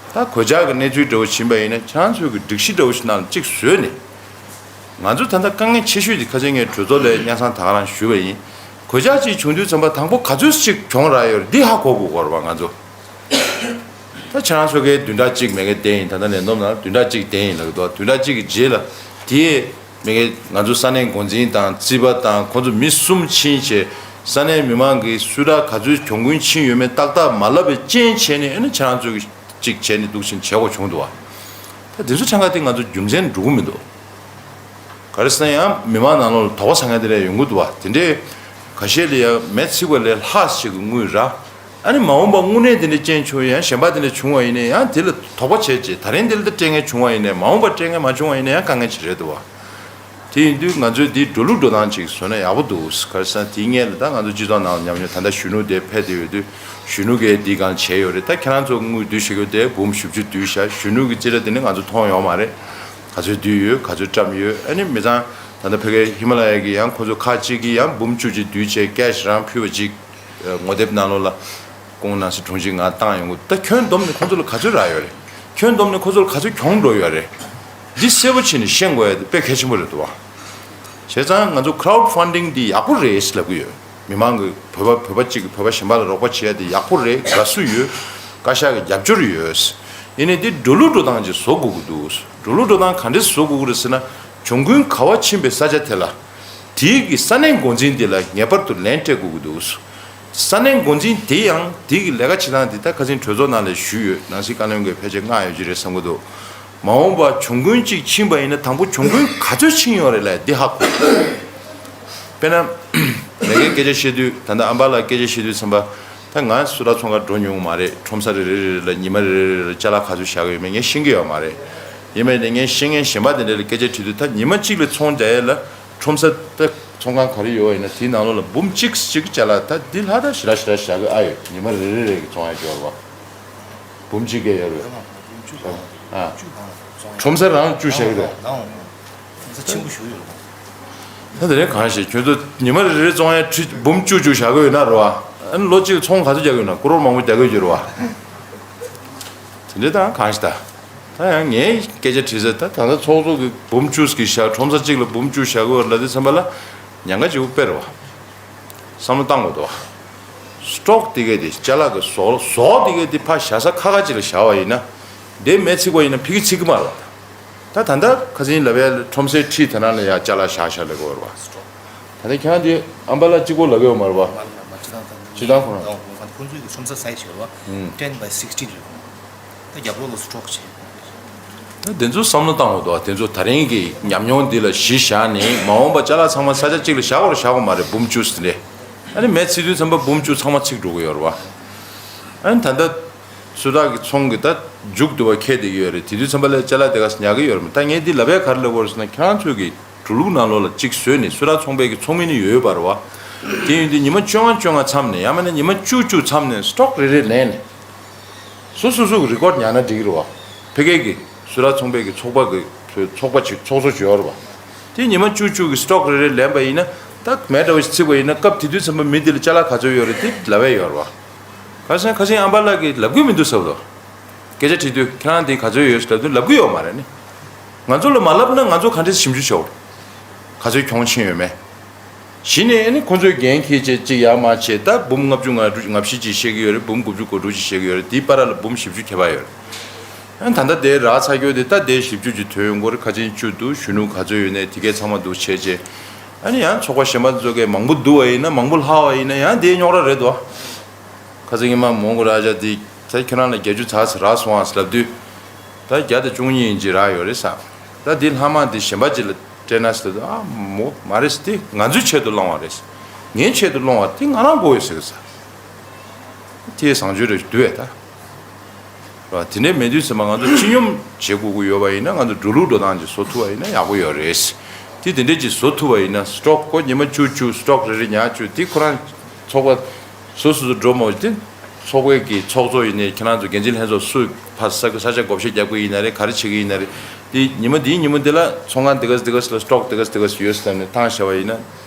ད་གོད་ཆག་གི་གནས་ཚུལ་འདྲ་བོ་ཕྱིན་པ་ཡིན་ན་ཁྱེད་རང་ཚོས་ཀྱི་སྒྲིག་གཞི་འདྲ་བོ་ཞིག་ནང་ལ་གཅིག་བཟོས་ནས། ང་ཚོ་ད་ལྟ་དཀའ་ངལ་ཆེ་ཤོས་དེ་ཁ་སང་ངས་གྲོས་ཚོགས་ལ་སྙན་སེང་ད་ག་རང་ཞུས་པ་ཡིན། གོད་ཆག་ཅིག་བྱུང་དུས་ཙམ་པ་དང་པོ་ག་ཚོད་ཅིག་གྱོང་རག་ཡོད་རེད་འདི་ཧ་གོ་དགོས་ཀྱི་ཡོད་རེད་བ་ང་ཚོ། ད་ཁྱེད་རང་ཚོ་གའི་བདུན་ཕྲག་གཅིག་མ་གི་བསྡད་ཡིན། ད་ལྟ་ལས་བསྡོམས་ནང་བདུན་ཕྲག་གཅིག་བསྡད་ཡིན་ལབ་ཀྱི་འདུག་བདུན་ཕྲག་གཅིག་གི་རྗེས་ལ་དེ་མ་གི་ང་ཚོ་ས་གནས་འགོ་འཛིན་དང་རྩིས་པ་དང་ཁོང་ཚོ་མི་གསུམ་ཕྱིན་བྱས་ས་གནས་མི་མང་གིས་སུད་ཊར་ག་ཚོད་གྱོང་གུན་ཕྱིན་ཡོད་མེད་ཏག་ཏག་མ་ལབ་པའི་རྐྱེན་བྱས་ནས་ཨ་ནི་ཁྱེད་རང་ཚོ་གིས་གཅིག་བྱས་ནས་འདུག་བཞིན་བྱེད་དགོས་བྱུང་འདུག་བ། ད་དེ་ཚོ་ཕྲན་ཁ་དེ་ང་ཚོ་རྒྱུ་མཚན་འགྲོ་གི་མི་འདུག་ག་རེ་ཟེར་ན་ཡང་མི་མང་ནང་ལོགས་ལ་དོགས་པ་ཟ་མཁན་དེ་འདྲ་ཡོང་གི་འདུག་བ། དེ་འདྲའི་ཁ་ཤས་ལ་ཡང་མེ་ཚིག་པ་ལས་ལྷག་ཞིག་གི་དངུལ་རག་ཨ་ནི་མ་འོངས་པ་དངོས་གནས་དེ་འདྲའི་རྐྱེན་བྱུང་ཡང་གཞན་པ་དེ་འདྲ་བྱུང་བ་ཡིན་ན་ཡང་དེ་ལ་དོགས་པ་བྱས་རྗེས་ད་རིང་འདི་ལ་སྤྲད་མཁན་བྱུང་བ་ཡིན་ནའི་མ་འོངས་པ་སྤྲད་མཁན་མ་བྱུང་བ་ཡིན་ན་ཡང་དཀའ་ངལ་ཅིག་རེད་འདུག་བ། དེ་ཡིན་དུས་ང་ཚོས་འདིའི་འགྲོ་ལུགས་འགྲོ་སྟངས་ཅིག་བཟོས་ན་ཡག་པོ་འདུག་ག་རེ་ཟེར་ན་དེའི་སྔོན་ལ་ད་ང་ཚོ་སྤྱི་ཚོགས་ནང་ལ་ཉམས་མྱོང་ད་ལྟ་གཞོན་ནུ་དེ་ཕེབས་བསྡད་ཡོད་དུས་གཞོན་ནུ་གས་འདིའི་སྒང་བྱས་ཡོད་རེད། ད་ཁྱེད་རང་ཚོ་དངུལ་བསྡུས་བཞག་ཡོད་དེ་འབུམ་བཞི་བཅུ་བསྡུས་བཞག་གཞོན་ནུ་གི་རྩིས་ཁྲ་དེ་ནི་ང་ཚོ་མཐོང་ཡོད་མ་རེད། ག་ཚོད་བསྡུས་ཡོད་ག་ཚོད་བཀྲམ་ཡོད། ཨ་ནི་མི་ཚང་ད་ལྟ་ཕ་གིའི་ཧི་མ་ལ་ཡ་གི་ཡང་ཁོ་ཚོ་ཁག་ཅིག་གིས་ཡང་འབུམ་བཅུ་གཅིག་བསྡུས་བྱས་ཀེ་ཤི་རང་ཕུལ་བ་ཅིག་ངོ་དེབ་ནང་ལོགས་ལ་ཁོང་ནང་སྲིད་དྲུང་ཆེ་ང་བཏང་ཡོང་གི་ད་ཁྱོན་བསྡོམས་ནས་ཁོ་ཚོ་ལ་ག་ཚོད་རག་ཡོད་རེད། ཁྱོན་བསྡོམས་ནས་ཁོ་ཚོ་ལ་ག་ཚོད་གྱོང་འགྲོ་ཡོད་རེད། འདི་གསལ་པོ་བྱས་ནས་ཤེས་དགོས་ཡ་དེ་དཔེ་གལ་ཆེན་པོ་རེད་འདུག་བ། བྱས་ཙང་ང་ཚོ་ཁ་རའུ་ཌི་ཕན་ཌིང་འདི་ཡག་པོ་རེད་ལབ་གི་ཡོད། མི་མང་གི་བོད་པ་བོད་པ་གཅིག་གིས་བོད་པ་གཞན་པ་ལ་རོགས་པ་བྱེད་ཡ་དེ་ཡག་པོ་རེད། དགའ་བསུ་ཡོད། བཀའ་ཤག་གི་རྒྱབ་སྐྱོར་ཡོད། ཡིན་ནའི་འདི་འགྲོ་ལུགས་འགྲོ་སྟངས་ཅིག་བཟོ་དགོས་ཀྱི་འདུག་འགྲོ་ལུགས་འགྲོ་སྟངས་ག་འདྲས་བཟོ་དགོས་ཀྱི་རེད་ཟེར་ན་གྱོང་གུན་ག་པར་ཕྱིན་པའི་ས་ཆ་དེ་ལ་དེའི་གི་ས་གནས་འགོ་འཛིན་དེ་ལ་ངེས་པར་དུ་ལན་སྤྲད་དགོས་ཀྱི་འདུག་ས་གནས་འགོ་འཛིན་དེ་ཡང་དེ་གི་ལས་ཀ་བྱེད་སྟངས་དེ་ད་ཁ་སང་གྲོས་ཚོགས་ནང་ལ་ཞུས་ཡོད། ནང་སྲིད་བཀའ་བློན་གྱིས་ཕལ་ཆེར་མངགས་ཡོད་ཀྱི་རེད་བསམ་གྱི་འདུག་མ་འོངས་པ་གྱོང་གུན་གཅིག་ཕྱིན་པ་ཡིན་ན་དང་པོ་གྱོང་གུན་ག་ཚོད་ཕྱིན་ཡོད་རེད་ལབ་འདི་ཧ་གོ་དཔེར་ན་ལས་ཀའི་སྐད་ཆ་བཤད་དུས་ད་ལྟ་ཨམ་བ་ལ་སྐད་ཆ་བཤད་དུས་ཙམ་པ་ད་ང་སུད་ཊར་ཚོང་ཁང་འགྲོ་མྱོང་མ་རེད། ཁྲོམ་ས་རེ་རེ་རེ་ལ་ཉི་མ་རེ་རེ་རེ་ལ་ཅ་ལག་ག་ཚོད་བཞག་གི་ཡོད་མེད་ངས་ཤེས་ཀྱི་ཡོད་མ་རེད། ཡིན་པས་ནས་ངས་ཤེས་མཁན་གཞན་པ་དེ་འདྲ་ལ་སྐད་ཆ་དྲིས་དུས་ད་ཉི་མ་གཅིག་ལ་ཚོང་རྒྱག་ཡས་ལ་ཁྲོམ་ས་ད་ཚོང་ཁང་ག་རེ་ཡོད་པ་ཡིན་ན་དེའི་ནང་ལོགས་ལ་འབུམ་གཅིག་གཅིག་ཅ་ལག་ད་འདི་ལྷག་ད་ཞེ་དྲག་ཞེ་དྲག་བཞག་གི་ཨ་ཡོད། ཉི་མ་རེ་རེ་རེ་གི་ཚོང་ཡ་སྦྱོར་བ་འབུམ་གཅིག་གི་ཡོད་རེད། ཨ་ཁྲོམ་ས་རང་བཅུ་བཞག་གི་རེད། ཁྲོམ་ས་ཆེན་པོ་ཞིག་ཡོད་རེད། ད་དེ་རིང་གང་ཞིག་ཁྱོད་ཚོ་ཉི་མ་རེ་རེ་བཙོང་ཡ་ཁྲི་འབུམ་བཅུ་བཅུ་བཞག་གི་ཡོད་ན་རེད་བ། ཨ་ནི་ལོ་གཅིག་ལ་ཚོང་ག་ཚོད་རྒྱག་གི་ཡོད་ན་ཀོ་རོར་མང་པོ་རྒྱག་གི་ཡོད་རེད་བ། དེ་འདྲ་དང་གང་ཞིག་ད། ད་ཡང་ངས་སྐད་ཆ་དྲིས་ཚེ་ད་ད་ལྟ་ཚོགས་གཙོ་གི་འབུམ་བཅུ་གི་བཞག་ཁྲོམ་ས་གཅིག་ལ་འབུམ་བཅུ་བཞག་གི་ཡོད་ལབ་དུས་ཙམ་པ་ལ་ཉེན་ཁ་ཆེ་པོ་དཔེ་རེད་བ། བསམ་བློ་བཏང་དགོས་འདུག་བ། སི་ཊོག་དེ་གས་དེ་ཅ་ལག་གི་ཟོག་ཟོག་དེ་གས་དེ་ཕར་བཞག་ས་ཁག་ཁག་ཅིག་ལ་བཞག་པ་ཡིན་ན། དེ་མེ་ཚིག་པ་ཡིན་ན་ཕ་གི་ཚིག་གི་མ་རེད་བ། ད་ད་ལྟ་ཁ་སང་ལབ་ཡ་ཁྲོམ་སའི་འཁྲིས་དེ་ནང་ལ་ཡ་ཅ་ལག་བཞག་བཞག་ལབ་དགོས་རེད་བ། ད་ལྟ་ཁྱེད་རང་དེ་ཨམ་བ་ལ་གཅིག་པོ་ལབ་ཡོད་མ་རེད་བ། སྤྱི་བཏང་ཁོ་རང་། ཁོང་ཚོའི་གི་ཁྲོམ་ས་སའི་ཟེར་བ། ཨུམ། ten by sixteen རེད། ད་རྒྱབ་ལོགས་ལ་སི་ཊོག་བྱས། ད་དེ་ཚོ་བསམ་བློ་བཏང་དགོས་འདུག་དེ་ཚོ་ད་རིང་གི་ཉམས་མྱོང་འདི་ལ་གཞི་བཞག་ནས་མ་འོངས་པ་ཅ་ལག་ཚང་མ་ས་ཆ་གཅིག་ལ་བཞག་དགོས་རེད་བཞག་དགོས་མ་རེད་འབུམ་བཅུ་ཟིན་རེད། ཨ་ནི་མེ་ཚིག་དུས་ཙམ་པ་འབུམ་བཅུ་ཚང་མ་ཚིག་འགྲོ་གི་ཡོད་རེད་བ། ཨ་ནི་ད་ལྟ་སུད་ཊར་གི་ཚོང་གི་ད་མཇུག་བསྡུ་བ་འཁེལ་བསྡད་ཀྱི་ཡོད་རེད། དེ་དུས་ཙམ་པ་ལ་ཅ་ལག་དེ་ག་ཉར་གི་ཡོད་རེད་མ། ད་ངས་འདི་ལབ་ཡ་ག་རེ་ལབ་དགོས་རེད་ཟེར་ན་ཁྱེད་རང་ཚོས་གི་འགྲོ་ལུགས་ནང་ལོགས་ལ་གཅིག་བཟོས་ནས་སུད་ཊར་ཚོང་པའི་གི་ཚོགས་མི་ནི་ཡོད་ཡོད་པ་རེད་བ། དེ་ཡིན་དུས་ཉི་མ་བཅོ་ལྔ་བཅོ་ལྔ་མཚམས་ནས་ཡང་མིན་ན་ཉི་མ་བཅུ་བཅུ་མཚམས་ནས་སི་ཊོག་རེ་རེ་ལེན་ནས། སོ་སོ་སོ་གི་རི་ཀོཌ་ཉར་ན་འགྲིག་གི་རེད་བ། ཕ་གི་གི་སུད་ཊར་ཚོང་པའི་གི་ཚོགས་པ་གི་ཚོགས་པ་ཅིག་ཚོགས་གཙོ་ཅིག་ཡོད་རེད་བ། དེ་ཉི་མ་བཅུ་བཅུ་གི་སི་ཊོག་རེ་རེ་ལེན་པ་ཡིན་ན་ད་མེ་འདྲ་བོ་ཞིག་ཚིག་པ་ཡིན་ན་སྐབས་དེ་དུས་ཙམ་པ་མི་དེ་ལ་ཅ་ལག་ག་ཚོད་ཡོད་རེད་དེ་ལབ་ཡ་ཡོད་རེད་བ། ཁ་སང་ཁ་སང་ཨམ་བ་ལ་གི་ལབ་དགོས་མི་འདུག་ཟེར་བ་དོ། སྐད་ཆ་དྲིས་དུས་ཁྱེད་རང་དེ་ག་ཚོད་ཡོད་ཟེར་ལབ་དུས་ལབ་གི་ཡོད་མ་རེད་ནི། ང་ཚོ་ལ་མ་ལབ་ན་ང་ཚོ་ག་འདྲས་ཞིབ་འཇུག་བྱའོ། ག་ཚོད་གྱོང་ཕྱིན་ཡོད་མེད། གཞི་ནས་ཨ་ནི་ཁོ་ཚོས་འགན་འཁྱེར་བྱས་གཅིག་ཡར་མར་བྱས་ད་འབུམ་ལྔ་བཅུ་ང་དྲུག་ང་བཞི་ཅིག་བཤད་ཀྱི་ཡོད་རེད། འབུམ་དགུ་བཅུ་གོ་དྲུག་ཅིག་བཤད་ཀྱི་ཡོད་རེད། དེའི་བར་ལ་འབུམ་བཞི་བཅུ་ཁྱད་པར་ཡོད་རེད། ཨ་ནི་ད་ལྟ་དེ་རག་ཚར་རྒྱུ་དེ་ད་དེ་བཞི་བཅུ་ཅིག་ཐོན་ཡོང་གི་རེད། ཁ་ཆེན་བཅུ་འདུག་གཞོན་ནུ་ག་ཚོད་ཡོད་ནས་དེ་གས་ཚང་མ་འདུག་བྱས་རྗེས་ཨ་ནི་ཡང་ཚོགས་པ་གཞན་པ་ཚོ་གས་མང་པོ་འདུག་བ་ཡིན་ན་མང་པོ་ལྷག་བ་ཡིན་ན་ཡང་དེའི་རྙོག་དྲ་རེད་དོ། ཁ་སང་ཉི་མ་མོང་གུ་ར་ཇ་དེ་ད་ཁྱེད་རང་ལ་བརྒྱད་ཅུ་ཚར་ཚར་རག་སོང་ཨ་ལབ་དུས། ད་བརྒྱ་དང་བཅུ་གཉིས་ཡིན་གྱི་རག་ཡོད་རེད་ས། ད་དེ་ལྷག་མ་དེ་གཞན་པ་ཅིག་ལ་སྤྲད་ན་ཟེར་དུས་ཨ་མོ་མ་རེད་ཟེར་དེ་ང་ཚོའི་ཆེད་དུ་སློང་བ་རེད། ངའི་ཆེད་དུ་སློང་བ་དེ་ང་རང་དགོས་ཡོད་ཟེར་གི་ས། ཐེ་བཟང་སྤྱོད་རེ་འདུག་ཨེ་ད། རེད་བ། དེ་འདྲའི་མེད་དུས་ཙམ་པ་ང་ཚོ་སྤྱི་སྙོམས་བྱེད་དགོས་ཀྱི་ཡོད་པ་ཡིན་ན། ང་ཚོ་འགྲོ་ལུགས་འགྲོ་སྟངས་ཅིག་བཟོ་ཐུབ་པ་ཡིན་ན་ཡག་པོ་ཡོད་རེད། དེ་དེ་འདྲས་ཅིག་བཟོ་ཐུབ་པ་ཡིན་ན། སི་ཊོག་ཁོ་ཉི་མ་བཅུ་བཅུ་སི་ཊོག་རེ་རེ་ཉར་བཅུག་དེ་ཁོ་རང་ཚོགས་པ་སོ་སོ་སོ་འགྲོ་མ་དེ། ཚོགས་པའི་གི་ཚོགས་གཙོ་ཡིན་ནའི་ཁྱེད་རང་ཚོ་འགན་འཛིན་ལྷན་ཚོགས་སུ་ཕར་ས་ས་ཆ་བགོ་བཤའ་རྒྱག་གི་ཡིན་ན་རེད། ག་རེ་བྱེད་ཀྱི་ཡིན་ན་རེད། དེ་ཉི་མ་དེའི་ཉིན་མོ་དེ་ལ་ཚོང་ཁང་དེ་ག་སེ་དེ་ག་སེ་ལ་སི་ཊོག་དེ་ག་སེ་དེ་ག་སེ་ཡོད་ཟེར་ནས་བཏང་བཞག་པ་ཡིན་ན།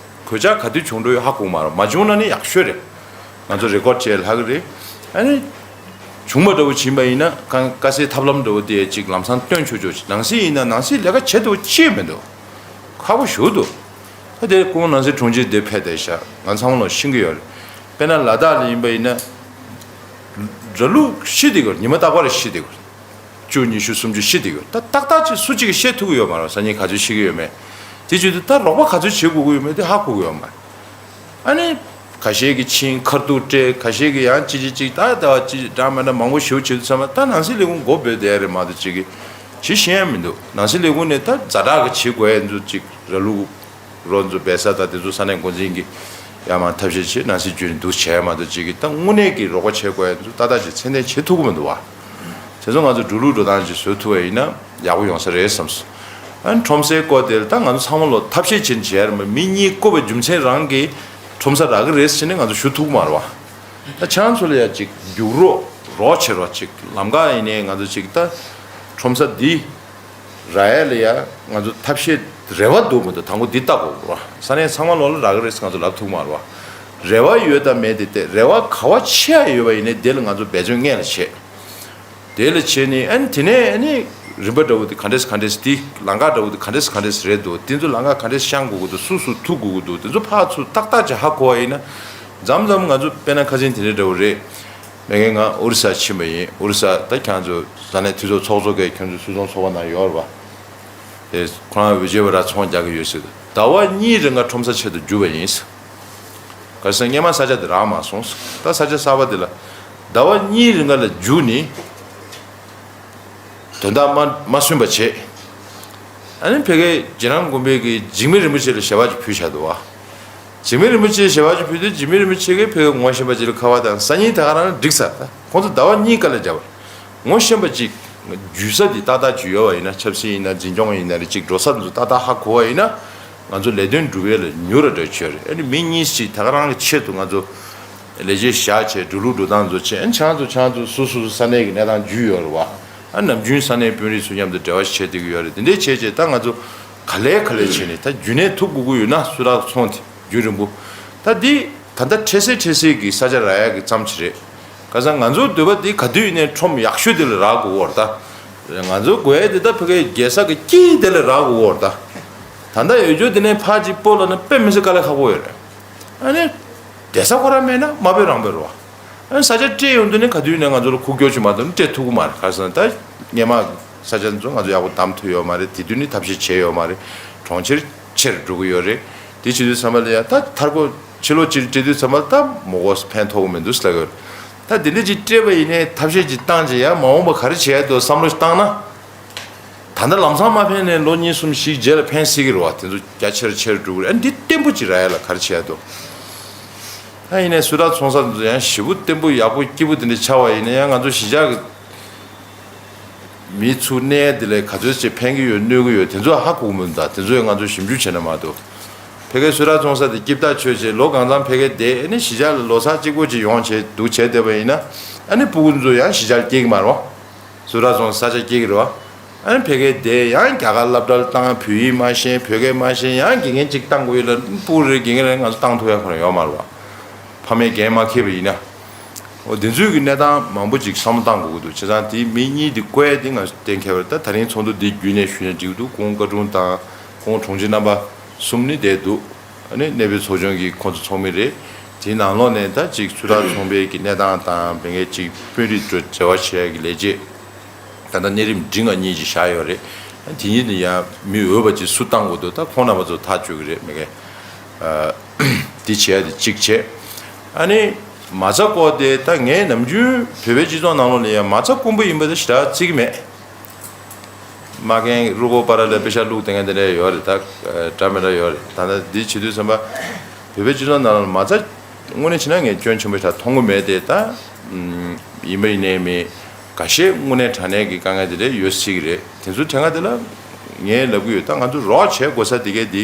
གོད་ཆག་ག་དུས་བྱུང་འགྲོ་ཡོད་ཧ་གོ་གི་མ་རེད། མ་བྱུང་ན་ནི་ཡག་ཤོས་རེད། ང་ཚོ་རེ་ཀོཌ་བྱས་ལྷག་གི་རེད། ཨ་ནི། བྱུང་བ་འདྲ་བོ་ཕྱིན་པ་ཡིན་ན་གང་དཀའ་སེལ་ཐབས་ལམ་འདྲ་བོ་དེ་ཅིག་ལམ་སང་སྟོན་ཆོག་ཆོག་ཅིག་ནང་སྲིད་ཡིན་ན་ནང་སྲིད་ལས་ཀ་བྱེད་ཐུབ་ཅིག་མི་འདུག་ཁག་པོ་ཞེ་པོ་འདུག་ད་དེ་སྐུ་ངོ་ནང་སྲིད་དྲུང་ཆེ་དེ་ཕེབས་བསྡད་ཤག་ང་ཚང་མ་ལ་ཤེས་ཀྱི་ཡོད་རེད། དཔེར་ན་ལ་དྭགས་ལ་ཡིན་པ་ཡིན་ན། ར་ལུག་ཤི་བསྡད་ཀྱི་ཡོད་རེད། ཉི་མ་རྟག་པར་ཤི་བསྡད་ཀྱི་ཡོད་རེད། བཅུ་ཉི་ཤུ་སུམ་ཅུ་ཤི་བསྡད་ཀྱི་ཡོད་རེད། ད་ཏག་ཏག་ཅིག་སུ་གཅིག་གིས་ཤེས་ཐུབ་ཀྱི་ཡོད་མ་རེད། སང་ཉིན་ག་ཚོད་ཤི་གི་ཡོད་མེད། དེ་བྱེད་དུས་ད་རོགས་པ་ག་ཚོད་བྱེད་དགོས་ཀྱི་ཡོད་མེད་དེ་ཧ་གོ་གི་ཡོད་མ་རེད། ཨ་ནི། ཁ་ཤས་ཀྱིས་ཕྱིན་ཁ་ཐུག་སྤྲད། ཁ་ཤས་ཀྱིས་ཡང་ཅི་ཅི་ཅིག་ད་ལྟ་བ་ཅི་འདྲ་མི་འདྲ་མང་པོ་ཞེ་པོ་བྱེད་དུས་ཙམ་པ། ད་ནང་སྲིད་ལས་ཁུངས་མགོ་འབོད་བསྡད་ཡ་རེད་མ་གཏོགས་ཅིག་གིས་ཅི་ཤེས་ཡ་མི་འདུག་ནང་སྲིད་ལས་ཁུངས་ནས་ད་ཛ་དྲག་གི་བྱེད་དགོས་ཡ་ཚོ་ཅིག་ར་ལུག་རོ་ཚོ་སྦས་ས་དང་དེ་ཚོ་ས་གནས་འགོ་འཛིན་གྱིས་ཡར་མར་ཐབས་ཤེས་བྱེད། ནང་སྲིད་བརྒྱུད་ནས་འདུག་བྱས་མ་གཏོགས་ཅིག་གིས་ད་དངོས་གནས་ཀྱི་རོགས་པ་བྱེད་དགོས་ཡ་ཚོ་ཏག་ཏག་ཅིག་མཚན་ལྡན་བྱེད་ཐུབ་ཀྱི་མི་འདུག་བ། དེ་ཚོ་ང་ཚོ་འགྲོ་ལུགས་འགྲོ་སྟངས་ཅིག་བཟོ་ཐུབ་པ་ཡིན་ན་ཡག་པོ་ཡོང་ས་རེད་བསམས་སོང་། ཨ་ནི་ཁྲོམ་སའི་སྐོར་དེ་ལ་ད་ང་ཚོ་ཚང་མ་ལོ་ཐབས་ཤེས་བྱེད་བྱས་ར་མ། མི་གཉིས་བསྐོ་བའི་རྒྱུ་མཚན་རང་གིས་ཁྲོམ་ས་རག་གི་རེད་ཟེར་ནས་ང་ཚོ་ཞུ་ཐུབ་ཀྱི་མ་རེད་བ། ད་ཁྱེད་ཚོ་ལ་ཡ་ཅིག་རྒྱུགས་རོགས་རོགས་བྱེད་རོགས། ཅིག་ལམ་ཁ་ཡིན་ནའི་ང་ཚོ་ཅིག་ད་ཁྲོམ་ས་འདི་རག་ཡ་ལ་ཡ་ང་ཚོ་ཐབས་ཤེས་རེ་བ་འདུག་མི་འདུག་དང་པོ་འདི་ལྟ་དགོས་རེད་བ། ས་གནས་ཚང་མ་ལོ་ལ་རག་གི་རེད་ཟེར་ང་ཚོ་ལབ་ཐུབ་ཀྱི་མ་རེད་བ། རེ་བ་ཡོད་དང་མེད་དེ་སྟེ། རེ་བ་ག་བ་ཆེ་ཡ་ཡོད་པ་ཡིན་ནའི་དེ་ལ་ང་ཚོ་འབད་བརྩོན་སྔོན་ལ་བྱེད། དེ་ལ་བྱས་ནས་ཨ་ནི་དེ་ནས་ཨ་ནི་རིམ་པ་འདྲ་བོ་དེ་ག་འདྲས་ག་འདྲས། དེ་ལམ་ཁ་འདྲ་བོ་དེ་ག་འདྲས་ག་འདྲས་རེད་འདུག་དེ་ཚོ་ལམ་ཁ་ག་འདྲས་བཤང་དགོས་ཀྱི་འདུག་སུ་སུ་ཐུག་དགོས་ཀྱི་འདུག་དེ་ཚོ་ཕར་ཚུར་ཏག་ཏག་ཅིག་ཧ་གོ་བ་ཡིན་ན། མཚམས་མཚམས་ང་ཚོ་དཔེར་ན་ཁ་སང་དེ་འདྲས་འདྲ་བོ་རེད། མ་གིར་ང་ཨོ་རི་ས་ཕྱིན་པ་ཡིན། ཨོ་རི་ས་ད་ཁྱེད་ཚོ་ས་གནས་འཐུས་ཚོགས་ཚོགས་གཙོ་གིས་ཁྱེད་ཚོ་སུད་ཚོང་ཚོགས་པ་ནང་ཡོད་རེད་པ། དེ་ཁོ་རང་བི་ཇེ་ཝ་ར་ཚོང་རྒྱག་གི་ཡོད་ཟེར། ཟླ་བ་གཉིས་རིང་ག་ཁྲོམ་ས་ཆེད་དུ་རྒྱུགས་པ་ཡིན། ག་རེ་ཟེར། སྔོན་མ་ས་ཆ་དེ་རག་མ་སོང་། ད་ས་ཆ་གསར་པ་དེ་ལ་ཟླ་བ་གཉིས་རིང་ག་ལ་རྒྱུགས་ནས་དོན་དག་མ་མ་སོན་པ་བྱས། ཨ་ནི་ཕ་གིའི་རྗེ་རང་དགོན་པའི་གི་འཇིགས་མེད་རིན་པོ་ཆེ་ལ་ཞལ་པར་ཅིག་ཕུལ་བཞག་འདུག་བ། འཇིགས་མེད་རིན་པོ་ཆེ་ལ་ཞལ་པར་ཅིག་ཕུལ་དུས་འཇིགས་མེད་རིན་པོ་ཆེ་གིས་ཕ་གིར་ངོ་ཤེས་པ་ཅིག་ལ་ཁ་པར་བཏང་། སང་ཉིན་ད་ག་རང་འགྲིག་ས། ད་ཁོང་ཚོ་ཟླ་བ་གཉིས་ཀ་ལ་བརྒྱབ་པ། ངོ་ཤེས་པ་ཅིག་རྒྱུགས་ས་དེ་ཏག་ཏག་ཅིག་ཡོད་པ་ཡིན་ན། ཆབ་སྲིད་ཡིན་ན་འཛིན་སྐྱོང་ཡིན་ན་རེད། ཅིག་འགྲོ་ས་དེ་ཚོ་ཏག་ཏག་ཧ་གོ་བ་ཡིན་ན། ང་ཚོ་ལས་དོན་སྒྲུབ་ཡས་ལ་མྱུར་ར་འགྲོ་ཆོག་རེད། ཨ་ནི་མི་གཉིས་ཤིག་ད་ག་རང་གི་ཆེད་དུ་ང་ཚོ་ལས་བྱེད་བཞག་བྱས་འགྲོ་ལུགས་འགྲོ་སྟངས་ཚོ་བྱས། ཨ་ནི་ཁྱེད་ཚོ་ཁྱེད་ཚོ་སོ་སོ་སོ་ས་གནས་ཀྱི་གནས་སྟངས་རྒྱུས་ཡོད་རེད་བ། ཨ་ནམ་རྒྱུན་ས་གནས་དཔོན་རིགས་ཚོ་མཉམ་དུ་འབྲེལ་བ་བྱས་བསྡད་ཀྱི་ཡོད་རེད། དེ་འདྲས་བྱས་བྱས་ད་ང་ཚོ་ག་ལེ་ག་ལེ་བྱས་ནས་ད་རྒྱུན་གནས་ཐུབ་དགོས་ཀྱི་ཡོད་ན། སུད་ཊོག་ཚོང་དེ་རྒྱུན་རིང་པོ། ད་འདི་ད་ལྟ་འཕྲལ་སེལ་འཕྲལ་སེལ་གྱི་ས་ཆ་རག་ཡ་གི་ཙམ་ཅིག་རེད། ག་ས་ང་ཚོའི་འདོད་པ་འདི་ག་དུས་ཡིན་ནའི་ཁྲོམ་ཡག་ཤོས་དེ་ལ་རག་དགོས་ཀྱི་ཡོད་རེད་ད། ང་ཚོའི་དགོས་ཡ་དེ་ད་ཕ་གིའི་རྒྱལ་ས་གི་དཀྱིལ་དེ་ལ་རག་དགོས་ཀྱི་ཡོད་རེད་ད། ད་ལྟ་ཡོད་རྒྱུ་དེ་ནས་ཕར་ཅིག་སྤོ་ལབ་ན་དཔེ་མི་སྲིད་དཀའ་ལས་ཁག་པོ་ཡོད་རེད། ཨ་ནི་བསྡད་ས་ཁོ་རང་མེད་ན་མ་དཔེ་རང་དཔེ་རེད་བ། ཨ་ནི་ས་ཆ་སྤྲད་ཡོང་དུས་ནི་ག་དུས་ཡིན་ནའི་ང་ཚོ་ལ་ཁུག་ཀྱོག་ཅིག་མ་གཏོགས་ནི་སྤྲད་ཐུབ་ཀྱི་མ་རེད། ག་རེ་ཟེར་ན་ད་སྔོན་མ་ས་ཆ་འདི་ཚོ་ང་ཚོ་ཡག་པོ་བདམས་ཐུབ་ཡོད་མ་རེད། དེ་དུས་ནི་ཐབས་ཤེས་བྱས་ཡོད་མ་རེད། གྲོང་ཁྱེར་ཆེ་རུ་འགྲོ་གི་ཡོད་རེད། དེ་བྱེད་དུས་ཙམ་པ་ལ་ཡ་ད་མཐར་འཁོར་ཕྱི་ལོགས་ཅིག་སྤྲད་དུས་ཙམ་པ་ལ་ད་མོ་གོ་ཕན་ཐོགས་ཀྱི་མི་འདུག་ཟེར་ལབ་ཡོད་རེད། ད་དེ་འདྲ་ཅིག་སྤྲད་པ་ཡིན་ནའི་ཐབས་ཤེས་ཅིག་བཏང་བྱས་ཡ་མ་འོངས་པ་ག་རེ་བྱེད་ཡ་འདུག་བསམ་བློ་ཞིག་བཏང་ན། ད་ལྟ་ལམ་སང་མ་ཕན་ནའི་ལོ་གཉིས་གསུམ་ཞིག་རྗེས་ལ་ཕན་སྲིད་ཀྱི་རེད་བ། དེ་ཚོ་རྒྱ་ཆེར་ཆེར་འགྲོ་གི་རེད། ཨ་འདི་བརྟན་པོ་ཅིག་རག་ཡ་ལ་ག་རེ་བྱེད་ཡ་འདུག་ད་ཡིན་ནའི་སུད་ཊོག་ཚོང་ས་དེ་ཚོ་ཡང་ཞེ་པོ་བརྟན་པོ་ཡག་པོ་སྐྱིད་པོ་དེ་འདྲ་ཆགས་པ་ཡིན་ན་ཡང་ང་ཚོ་གཞིས་ཆགས་ཀྱི་མི་ཚུར་གནས་དེ་ལས་ག་ཚོད་ཅིག་ཕན་གྱི་ཡོད་གནོད་ཀྱི་ཡོད་དེ་ཚོ་ཧ་གོ་གི་མི་འདུག་ད་དེ་ཚོ་ཡང་ང་ཚོ་ཞིབ་འཇུག་བྱས་ན་མ་གཏོགས། ཕ་གིའི་སུད་ཊོག་ཚོང་ས་དེ་སྐྱིད་ཐག་ཆོད་བྱས་ལོ་གང་འཚམ་ཕ་གིར་བསྡད། ཨ་ནི་གཞིས་ཆགས་ལ་ལོ་གསར་གཅིག་པོ་ཅིག་ཡོང་བྱས་འདུག་བྱས་བསྡད་པ་ཡིན་ན། ཨ་ནི་སྤུ་གུ་ཚོ་ཡང་གཞིས་ཆགས་ལ་སྐྱེལ་གྱི་མ་རེད་བ། སུད་ཊོག་ཚོང་ས་ཆ་སྐྱེལ་གྱི་རེད་བ། ཨ་ནི་ཕ་གིར་བསྡད་ཡང་རྒྱ་གར་སློབ་གྲྭ་ལ་བཏང་། བོད་ཡིག་མ་ཤེས། བོད་སྐད་མ་ཤེས། ཡང་དགེ་རྒན་གཅིག་བཏང་དགོས་ཡོད་ལ་སྤུ་གུ་རེ་དགེ་རྒན་རེ་ང་ཚོ་བཏང་ཐུབ་ཡ་ཁོ་རང་ཡོད་མ་རེད་བ། ཕ་མས་འགན་མ་འཁྱེར་བ་ཡིན་ན། འོ་དེ་ཚོའི་གི་གནས་སྟངས་མང་པོ་ཅིག་བསམ་བློ་བཏང་དགོས་ཀྱི་འདུག་བྱས་ཙང་དེ་མི་གཉིས་དེ་བསྐོ་ཡ་དེ་ང་ཚོ་གཏན་འཁེལ་བ་རེད། ད་ད་རིང་ཚོགས་འདུ་འདི་བརྒྱུད་ནས་ཞུས་ན་འགྲིག་འདུག་ཁོང་བཀའ་དྲུང་དང་ཁོང་དྲུང་ཆེ་རྣམ་པ་གསུམ་ནི་བསྡད་འདུག་ཨ་ནི་གནས་སྤོའི་ཚོགས་ཆུང་གི་ཁོང་ཚོ་ཚོགས་མི་རེད། དེའི་ནང་ལོགས་ནས་ད་ཅིག་སུད་ཊོག་ཚོང་པའི་གི་གནས་སྟངས་དང་། མི་སྒེར་ཅིག་དཔོན་རིགས་ཚོ་འབྲེལ་བ་བྱེད་ཡ་གི་ལས་བྱེད། ད་ལྟ་གནས་རིམ་འབྲིང་བ་གཉིས་ཅིག་བཞག་ཡོད་རེད། དེ་གཉིས་ནི་ཡང་མི་འོས་པ་ཅིག་སུ་བཏང་དགོས་འདུག་ད་ཁོང་རྣམ་པ་ཚོ་ཐག་གཅོད་ཀྱི་རེད། མི་སྒེར་དེ་བྱེད་ཡ་དེ་གཅིག་བྱས། ཨ་ནི་མ་རྩ་སྐོར་དེ་ད་ངས་ནམ་རྒྱུན་བོད་པའི་སྤྱི་ཚོགས་ནང་ལོགས་ལ་ཡང་མ་རྩ་དཀོན་པོ་ཡིན་པ་དེ་ཞེ་དྲག་བརྩི་གི་མེད། མ་རྒན་རུ་པོ་པ་ར་ལ་པེ་ཤ་བླུགས་དེ་ངས་དེ་འདྲ་ཡོད་རེད། ད་འདྲ་མི་འདྲ་ཡོད་རེད། ད་ལྟ་འདི་བྱེད་དུས་ཙམ་པ་བོད་པའི་སྤྱི་ཚོགས་ནང་ལ་མ་རྩ་དངོས་གནས་བྱས་ན་ངས་སྐྱོན་ཆེན་པོ་ཞིག་མཐོང་གི་མེད་དེ། ད་ ཡིན་པ་ཡིན་ནའི་མི་འགའ་ཤས་དངོས་གནས་དྲང་གནས་ཀྱི་དཀའ་ངལ་དེ་འདྲ་ཡོད་སྲིད་ཀྱི་རེད། དེ་ཚོའི་གྲས་ཀ་དེ་ལ་ངས་ལབ་ཀྱི་ཡོད། ད་ང་ཚོ་རོགས་བྱེད་དགོས་ས་དེ་གས་དེ་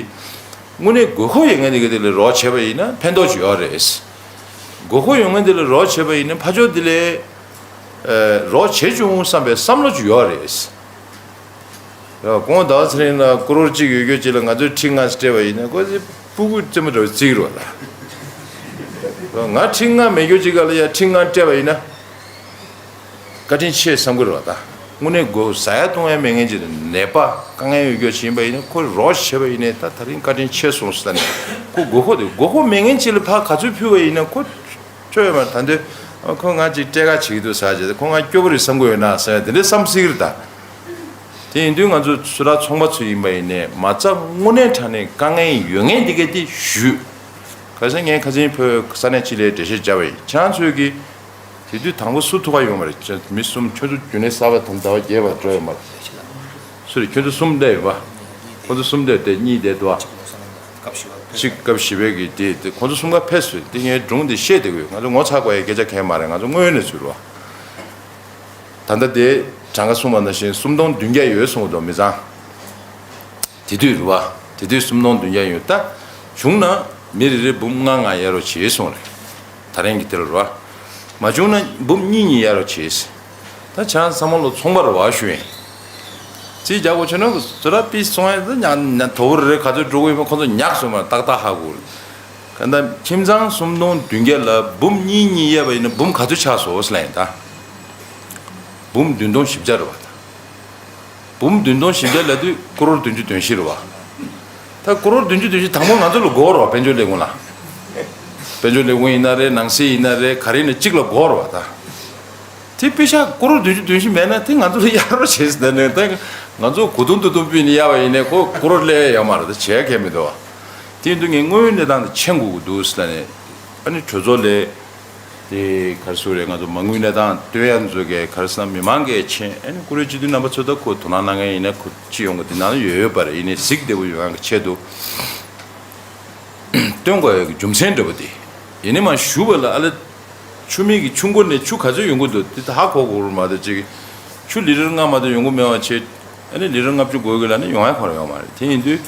དངོས་གནས་དགོས་མཁོ་ཡོད་མཁན་དེ་གས་དེ་ལ་རོགས་བྱས་པ་ཡིན་ན་ཕན་ཐོགས་ཅིག་ཡོད་རེད། དགོས་མཁོ་ཡོད་མཁན་དེ་ལ་རོགས་བྱས་པ་ཡིན་ན་ཕར་ཕྱོགས་དེ་ལ་རོགས་བྱེད་བྱུང་བསམ་པའི་བསམ་བློ་ཅིག་ཡོད་རེད། ཡ། དགོང་ཟླ་བ་ཚེ་རིང་ལ་ཀོ་རོར་གཅིག་ཡོད་རྒྱུ་གཅིག་ལ་ང་ཚོས་ཁྲི་ལྔ་སྤྲད་པ་ཡིན་ན་ཁོ་ཚོས་སྤུ་གུ་རྩེད་མོ་འདྲ་བོ་རྩེ་གི་རེད་པ་ད། ང་ཁྲི་ལྔ་མེད་རྒྱུ་གཅིག་ག་ལ་ཡ་ཁྲི་ལྔ་སྤྲད་པ་ཡིན་ན་བཀའ་དྲིན་ཆེ་བསམ་གི་རེད་པ་ད། དངོས་གནས་དགོས་ཟ་ཡ་བཏུང་ཡ་མེད་མཁན་གཅིག་ལ་ནད་པ་དཀའ་ངལ་ཡོད་རྒྱུ་གཅིག་ཡིན་པ་ཡིན་ན་ཁོ་རོགས་བྱས་པ་ཡིན་ནའི་ད་ད་རིང་བཀའ་དྲིན་ཆེ་སོང་ཟེར་ནས་ཁོ་དགོས་མཁོ་དེ་དགོས་མཁོ་མེད་མཁན་གཅིག་ལ་ཕར་ག་ཚོད་ཕུལ་བ་ཡིན་ན་ཁོ། ཆོས་ཡོད་མ་རེད། ད་འདི་ཁོ་ང་ཅིག་སྤྲད་ཁ་བྱེད་ཀྱི་འདུག་ཟེར་བྱས་ཏེ་ཁོ་ང་སྐྱོ་པོ་རེད་བསམ་གྱི་ཡོད་ན་ཟེར་དེ་འདྲ་བསམ་སྲིད་ཀྱི་རེད་ད། དེ་ཡིན་དུས་ང་ཚོ་ཚུར་ར་ཚོང་པ་ཚོ་ཡིན་པ་ཡིན་ནའི་མ་རྩ་དངོས་གནས་དྲང་གནས་དཀའ་ངལ་ཡོད་མཁན་དེ་གས་དེ་ཞུས། ག་ས་ངས་ཁ་སང་བོད་ས་གནས་སྤྱི་ལ་འགྲེལ་བཤད་བརྒྱབ་པ་ཡིན། ཁྱེད་རང་ཚོས་ཀྱི་དེ་དུས་དང་པོ་སུ་ཐུག་ག་ཡོང་བ་རེད། ཁྱེད་མི་གསུམ་ཁྱོད་ཚོ་རྒྱུན་ལས་གསར་པ་དང་ཟླ་བ་བརྒྱད་པ་འགྲོ་ཡོད་མ་རེད། སུ་རེད། ཁྱོད་ཚོ་གསུམ་བསྡད་ཡོད་པ། ཁོ་ཚོ་གསུམ་བསྡད་དེ་གཉིས་བསྡད་འདུག་ཨ། གཅིག་སྐབས་བཞི་པའི་གི་དེ་དེ་ཁོ་ཚོ་གསུམ་ཀ་ཕེབས་སོང་། དེ་ངའི་སྒྲུང་དེ་བཤད་བསྡད་ཀྱི་ཡོད། ང་ཚོ་ངོ་ཚ་དགོས་ཡ་སྐད་ཆ་གང་ཡང་མ་རེད། ང་ཚོ་དངོས་ཡོད་གནས་ཚུལ་རེད་པ། ད་ལྟ་དེ་གྲངས་ཀ་གསུངས་པ་ནང་བཞིན་སུམ་སྟོང་བདུན་བརྒྱ་ཡོད་གསུངས་འདུག་མི་ཚང་། དེ་དུས་རེད་པ། དེ་དུས་སུམ་སྟོང་བདུན་བརྒྱ་ཡོད། ད་བྱུང་ན་མི་རེ་རེ་འབུམ་ལྔ་ལྔ་གཡར་རོགས་བྱེད་གསུངས་རེད། ད་རིང་གི་དེ་ལ་རེད་པ། མ་བྱུང་ན་འབུམ་གཉིས་གཉིས་གཡར་རོགས་བྱེད། ད་ཁྱེད་རང་ཚང་མ་ལོ་ཚོང་པ་རེད་པ་ཞུ་ཡིན། རྩིས་རྒྱག་དགོས་བྱུང་ན་ཚུར་ར་ཕུད་སོང་ཡ་ད་ཉག་ཉག་དོ་པོ་རེ་རེ་ག་ཚོད་འགྲོ་གི་ཡོད་མེད་ཁོ་ཚོ་ཉག་སོང་མ་ཏག་ཏག་ཧ་གོ་རེད། ག་ད་ཁྱིམ་ཚང་སུམ་སྟོང་བདུན་བརྒྱ་ལ་འབུམ་གཉིས་གཉིས་གཡར་བ་ཡིན་ན་འབུམ་ག་ཚོད་ཆགས་སོང་ཟེར་ལབ་ཡིན་ད། འབུམ་བདུན་སྟོང་བཞི་བརྒྱ་རེད་པ་ད། འབུམ་བདུན་སྟོང་བཞི་བརྒྱ་ལབ་དུས་ཀོ་རོར་བདུན་ཅུ་དོན་བཞི་རེད་པ། ད་ཀོ་རོར་བདུན་ཅུ་དོན་བཞི་དང་པོ་ང་ཚོ་ལ་དགོས་རེད་པ། དཔལ་འབྱོར་ལས་ཁུངས་ལ། དཔལ་འབྱོར་ལས་ཁུངས་ཡིན་ན་རེད། ནང་སྲིད་ཡིན་ན་རེད། ག་རེ་ཡིན་ན་གཅིག་ལ་དགོས་རེད་པ་ད། དེ་པེ་ཤག་ཀོ་རོར་བདུན་ཅུ་དོན་བཞི་མེད་ན་དེ་ང་ཚོ་ལ་གཡར་རོགས་བྱེད་ཟེར་ནས་ད་ང་ཚོ་གོ་དུང་དུ་དུང་ཕུད་ནས་གཡར་བ་ཡིན་ནའི་ཁོ་ཀོ་རོར་སླེབས་ཡ་ཡོད་མ་རེད། ད་བྱེད་ཡ་གང་ཡང་མི་འདུག་པ། དེ་ཡིན་དུས་ངས་དངོས་ཡོད་གནས་སྟངས་དེ་མཁྱེན་དགོས་ཀྱི་འདུག་ཟེར་ནས་ཨ་ནི་གྲོས་ཚོགས་ལས། དེ་ག་རེ་ཟེར་རེད། ང་ཚོ་མ་དངུལ་གནས་སྟངས་སྟོན་ཡ་ཚོ་གས་ག་རེ་ཟེར་ན་མི་མང་གིས་མཁྱེན། ཨ་ནི་བཀུར་འོས་སྤྱི་འཐུས་རྣམ་པ་ཚོ་ད་ཁོ་དོ་སྣང་གནང་མཁན་ཡིན་ན་ཁོ་སྤྱི་ཡོངས་ཀྱི་དེ་ནང་ལ་ཡོད་ཡོད་པ་རེད། ཡིན་ནའི་གཟིགས་བདེ་པོ་ཡོང་ཡ་གི་ཆེད་དུ་སྟོན་དགོས་ཡ་གི་རྒྱུ་མཚན་འདྲ་པོ་དེ་ཡིན་ནའི་མ་ཞུ་བ་ལ་ཨ་ལ་ཆུ་མིག་གི་ཆུ་མགོ་ནས་ཆུ་ག་ཚོད་ཡོང་གི་འདུག་དེ་ད་ཧ་གོ་དགོས་རེད་མ་གཏོགས་ཅིག་ཆུ་ལི་ཊར་ལྔ་མ་གཏོགས་ཡོང་གི་མེད་པ་བྱས། ཨ་ནི་ལི་ཊར་ལྔ་བཅུ་དགོས་ཀྱི་ལབ་ན་ཡོང་ཡ་ཁོ་རང་ཡོད་མ་རེད། དེ་ཡིན་དུས་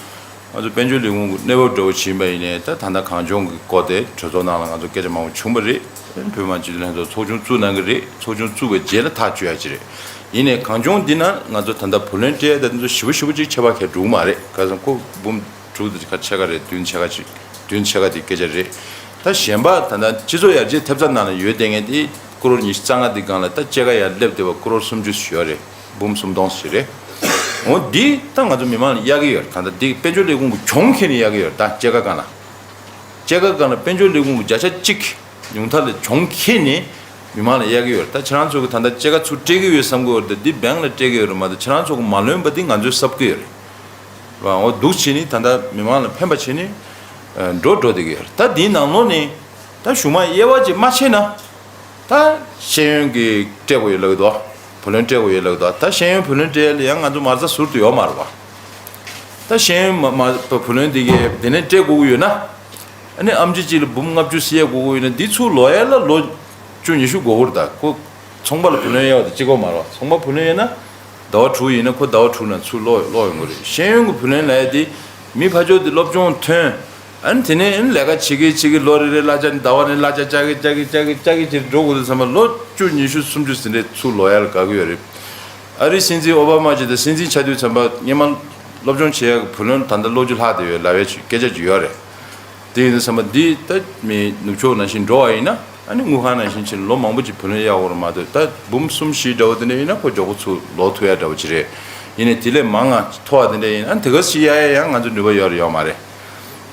ང་ཚོ་དཔལ་འབྱོར་ལས་ཁུངས་ཀྱི་གནས་བབ་འདྲ་བོ་ཕྱིན་པ་ཡིན་ནའི་ད་ད་ལྟ་གངས་ལྗོངས་ཀྱི་སྐོར་དེ་གྲོས་ཚོགས་ནང་ལ་ང་ཚོ་སྐད་ཆ་མང་པོ་བྱུང་བ་རེད། བོད་མི་མང་སྤྱི་འཐུས་ལྷན་ཚོགས་ཚོགས་ཆུང་བཙུགས་གནང་གི་རེད། ཚོགས་ཆུང་བཙུགས་པའི་རྗེས་ལ་ཐག་གཅོད་ཡ་ཅིག་རེད། ཡིན་ནའི་གངས་ལྗོངས་འདི་ན་ང་ཚོ་ད་ལྟ་བུ་ལོན་སྤྲད་ཡ་དེ་ཚོ་ཞེ་པོ་ཞེ་པོ་ཅིག་ཁྱད་པར་གང་ཡང་འགྲོ་གི་མ་རེད། ག་ཚོད་ཁོ་འབུམ་དྲུག་དེ་ཁ་ཕྱེད་ཀ་རེད། བདུན་ཕྱེད་ཀ་ཅིག་བདུན་ཕྱེད་ཀ་དེ་སྐད་ཆ་རེད། ད་གཞན་པ་ད་ལྟ་སྤྱི་ཚོགས་ཡར་རྒྱས་ཐེབས་རྩ་ནང་ལ་ཡོད་བསྡད་མཁན་དེ་ཀོ་རོར་ཉི་ཤུ་རྩ་ལྔ་དེ་སྒང་ལ་ད་སྐྱེད་ཀ་ཡར་སླེབས་བསྡད་པ་ཀོ་རོར་སུམ་ཅུ་ཞིག་ཡོད་རེད། འབུམ་སུམ་སྟོང་ཞིག་རེད། འོ་འདི་ད་ང་ཚོ་མི་མང་ལ་གཡར་གྱི་ཡོད་རེད། ད་ལྟ་འདི་དཔལ་འབྱོར་ལས་ཁུངས་ཀྱི་གྱོང་ཁྱེར་ནས་གཡར་གྱི་ཡོད་རེད། ད་སྐྱེད་ཀ་སྒང་ལ། སྐྱེད་ཀ་སྒང་ལ་དཔལ་འབྱོར་ལས་ཁུངས་ཀྱི་བརྒྱ་ཆ་གཅིག་ཉུང་མཐའ་ལ་གྱོང་ཁྱེར་ནས་མི་མང་ལ་གཡར་གྱི་ཡོད་རེད། ད་ཁྱེད་རང་ཚོ་གི་ད་ལྟ་སྐྱེད་ཀ་ཚུར་སྤྲད་ཀྱི་ཡོད་བསམ་གྱི་ཡོད་རེད། ད་འདི་བེང་ལ་སྤྲད་ཀྱི་ཡོད་རེད་མ་གཏོགས་ཁྱེད་རང་ཚོ་གི་མ་ལོན་པ་འདི་ང་ཚོས་གསབ་ཀྱི་ཡོད་རེད། རེད་བ། འོ་འདུག་བྱས་ནས་ད་ལྟ་མི་མང་ལ་ཕན་པ་བྱས་ནས་འགྲོ་འགྲོ་བསྡད་ཀྱི་ཡོད་རེད། ད་འདིའི་ནང་ལོགས་ནས་ད་གཞུག་མ་དབྱེ་བ་ཅིག་མ་ཕྱེ་ན། ད་ཤེས་ཡོན་གྱི་སྤྲད་དགོས་ཡོད་ལབ་ཀྱི་འདུག་བུ་ལོན་སྤྲད་དགོས་ཡོད་ལབ་ཀྱི་འདུག་ད་ཤེས་ཡོན་བུ་ལོན་སྤྲད་ཡ་ལ་ཡང་ང་ཚོ་མ་རྩ་ཟུར་དུ་ཡོད་མ་རེད་བ། ད་ཤེས་ཡོན་མ་མ་བུ་ལོན་འདི་གའི་འདི་ནས་སྤྲད་དགོས་ཀྱི་ཡོད་ན། ཨ་ནི་ཨེམ་ཆི་གཅིག་ལ་འབུམ་ལྔ་བཅུ་ཟེར་ཡ་དགོས་ཀྱི་ཡོད་ན་འདི་ཚུར་ལོག་ཡ་ལ་ལོ་བཅུ་ཉི་ཤུ་འགོར་གྱི་རེད། ད་ཁོ་ཚོང་པ་ལ་བུ་ལོན་གཡར་བ་དང་གཅིག་པ་མ་རེད་བ། ཚོང་པ་བུ་ལོན་གཡར་ན་ཟླ་བ་དྲུག་ཡིན་ན་ཁོ་ཟླ་བ་དྲུག་ནང་ཚུར་ལོག་ལོག་ཡོང་གི་རེད། ཤེས་ཡོན་གྱི་བུ་ལོན་ལབ་ཡ་དེ་མི་ཕར་ཕྱོགས་དེ་སློབ་སྦྱོང་ཐོན། ཨ་ནི་དེ་ནས་ཨ་ནི་ལས་ཀ་བྱེད་ཀྱི་བྱེད་ཀྱི་ལོ་རེ་རེ་གླ་ཆ་ནི་ཟླ་བ་ནས་གླ་ཆ་བཅག་གི་བཅག་གི་བཅག་གི་བཅག་གི་ཅིག་འགྲོ་དགོས་དུས་ཙམ་པ་ལོ་བཅུ་ཉི་ཤུ་སུམ་ཅུ་ཟིན་རེ་ཚུར་ལོག་ཡ་ལ་དགའ་གི་ཡོད་རེད། ཨ་རིའི་སྲིད་འཛིན་ཨོ་བྷ་མ་ཅིག་དང་སྲིད་འཛིན་ཆགས་དུས་ཙམ་པ་སྔོན་མ་སློབ་སྦྱོང་བྱེད་ཡ་གི་བུ་ལོན་ད་ལྟ་ལོ་བཅུ་ལྷག་བསྡད་ཡོད་ལབ་ཡ་ཅིག་སྐད་ཆ་ཅིག་ཡོད་རེད། དེ་ཡིན་དུས་ཙམ་པ་འདི་ད་མི་ནུབ་ཕྱོགས་ནང་བཞིན་འགྲོ་བ་ཡིན་ན་ཨ་ནི་དངུལ་ཁང་ནང་བཞིན་ཕྱིན་ལོ་མང་པོ་ཅིག་བུ་ལོན་གཡར་དགོས་རེད་མ་གཏོགས་ད་འབུམ་གསུམ་བཞི་འདྲ་བོ་དེ་འདྲ་ཡིན་ན་ཁོ་མགྱོགས་པོ་ཚུར་ལོག་ཐུབ་ཡ་འདྲ་བོ་ཅིག་རེད། ཡིན་ནའི་དེ་ལས་མང་ང་མཐོ་བ་དེ་འདྲ་ཡིན་ན་ཨ་ནི་དེ་ག་ཅིག་གཡར་ཡ་ཡང་ང་ཚོ་ནུས་པ་ཡོད་རེད་ཡོད་མ་རེད།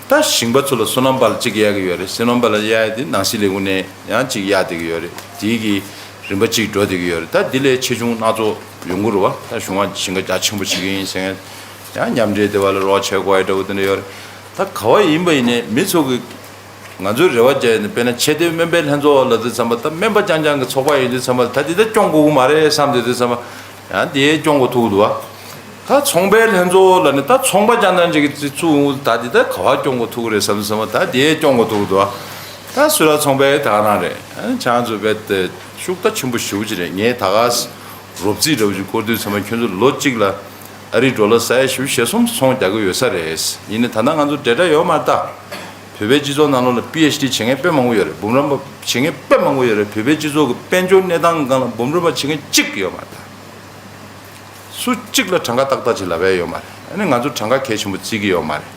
ད་ཞིང་པ་ཚོ་ལ་སོ་ནམ་པ་ལ་གཅིག་གཡར་གྱི་ཡོད་རེད། སོ་ནམ་པ་ལ་གཡར་ཡ་དེ་ནང་སྲིད་ལས་ཁུངས་ནས་ཡང་གཅིག་གཡར་བསྡད་ཀྱི་ཡོད་རེད། དེའི་གི་རིམ་པ་གཅིག་འགྲོ་བསྡད་ཀྱི་ཡོད་རེད། ད་འདི་ལས་ཆེ་ཆུང་སྣ་ཚོགས་ཡོང་གི་རེད་བ། ད་གཞུང་བ་ཞིང་ཁ་རྒྱ་ཆེན་པོ་བྱེད་ཀྱི་ཡིན་ཟེར་མཁན་ཡང་མཉམ་འབྲེལ་དེ་བ་ལ་རོགས་བྱེད་དགོས་ཡ་འདྲ་བོ་དེ་འདྲ་ཡོད་རེད། ད་ག་བ་ཡིན་པ་ཡིན་ནའི་མི་ཚོ་གི་ང་ཚོའི་རེ་བ་བྱས་ནས་དཔེར་ན་ཆེས་མཐོའི་སྨན་པའི་ལྷན་ཚོགས་ལབ་དུས་ཙམ་པ་ད་སྨན་པ་རྐྱང་རྐྱང་གི་ཚོགས་པ་ཡིན་དུས་ཙམ་པ་ད་འདི་ད་སྐྱོང་དགོས་ཀྱི་མ་རེད་བསམ་དུས་དུས་ཙམ་པ་ཡང་དེ་སྐྱོང་དགོས་ཐུག་འདུག་བ། ད་ཚོང་པའི་ལྷན་ཚོགས་ལ་ནི་ད་ཚོང་པ་རྐྱང་རྐྱང་ཅིག་གིས་བཙུགས་འོང་ད་འདི་ད་ག་བ་སྐྱོང་དགོས་ཐུག་རེད་བསམ་བསམ་པ་ད་དེ་སྐྱོང་དགོས་ཐུག་འདུག་བ། ད་སུ་ར་ཚོང་པའི་དག་ན་རེད། ཨ་ནི་ཆང་ཚོ་བེད་དེ་ཤུགས་ད་ཆེན་པོ་ཞེ་པོ་ཅིག་རེད། ངས་ད་ག་རོབ་རྩིས་འདྲ་པོ་ཅིག་བསྐོར་དུས་ཚང་མ་ཁྱོད་ཚོ་ལོ་གཅིག་ལ་ཨ་རི་ཌོ་ལར་ས་ཡ་བཞི་བཅུ་ཞེ་གསུམ་ཚོང་རྒྱག་གི་ཡོད་ས་རེད། ཡིན་ནའི་ད་ལྟ་ང་ཚོ་འབྲེལ་སྒྲ་ཡོད་མ་རེད་ད། བོད་པའི་སྤྱི་ཚོགས་ནང་ལོགས་ལ་པི་ཨེཆ་ཌི་བྱེད་མཁན་དཔེ་མང་པོ་ཡོད་རེད། འབུམ་རམས་པ་བྱེད་མཁན་དཔེ་མང་པོ་ཡོད་རེད། བོད་པའི་སྤྱི་ཚོགས་ཀྱི་དཔལ་འབྱོར་གནས་སྟངས་སྒང་ལ་འབུམ་རམས་པ་བྱེད་མཁན་གཅིག་ཡོད་མ་རེད་ད། སུ་གཅིག་ལ་གྲངས་ཀ་ཏག་ཏག་ཅིག་ལབ་ཡ་ཡོད་མ་རེད། ཨ་ནི་ང་ཚོ་གྲངས་ཀ་གལ་ཆེན་པོ་བརྩི་གི་ཡོད་མ་རེད།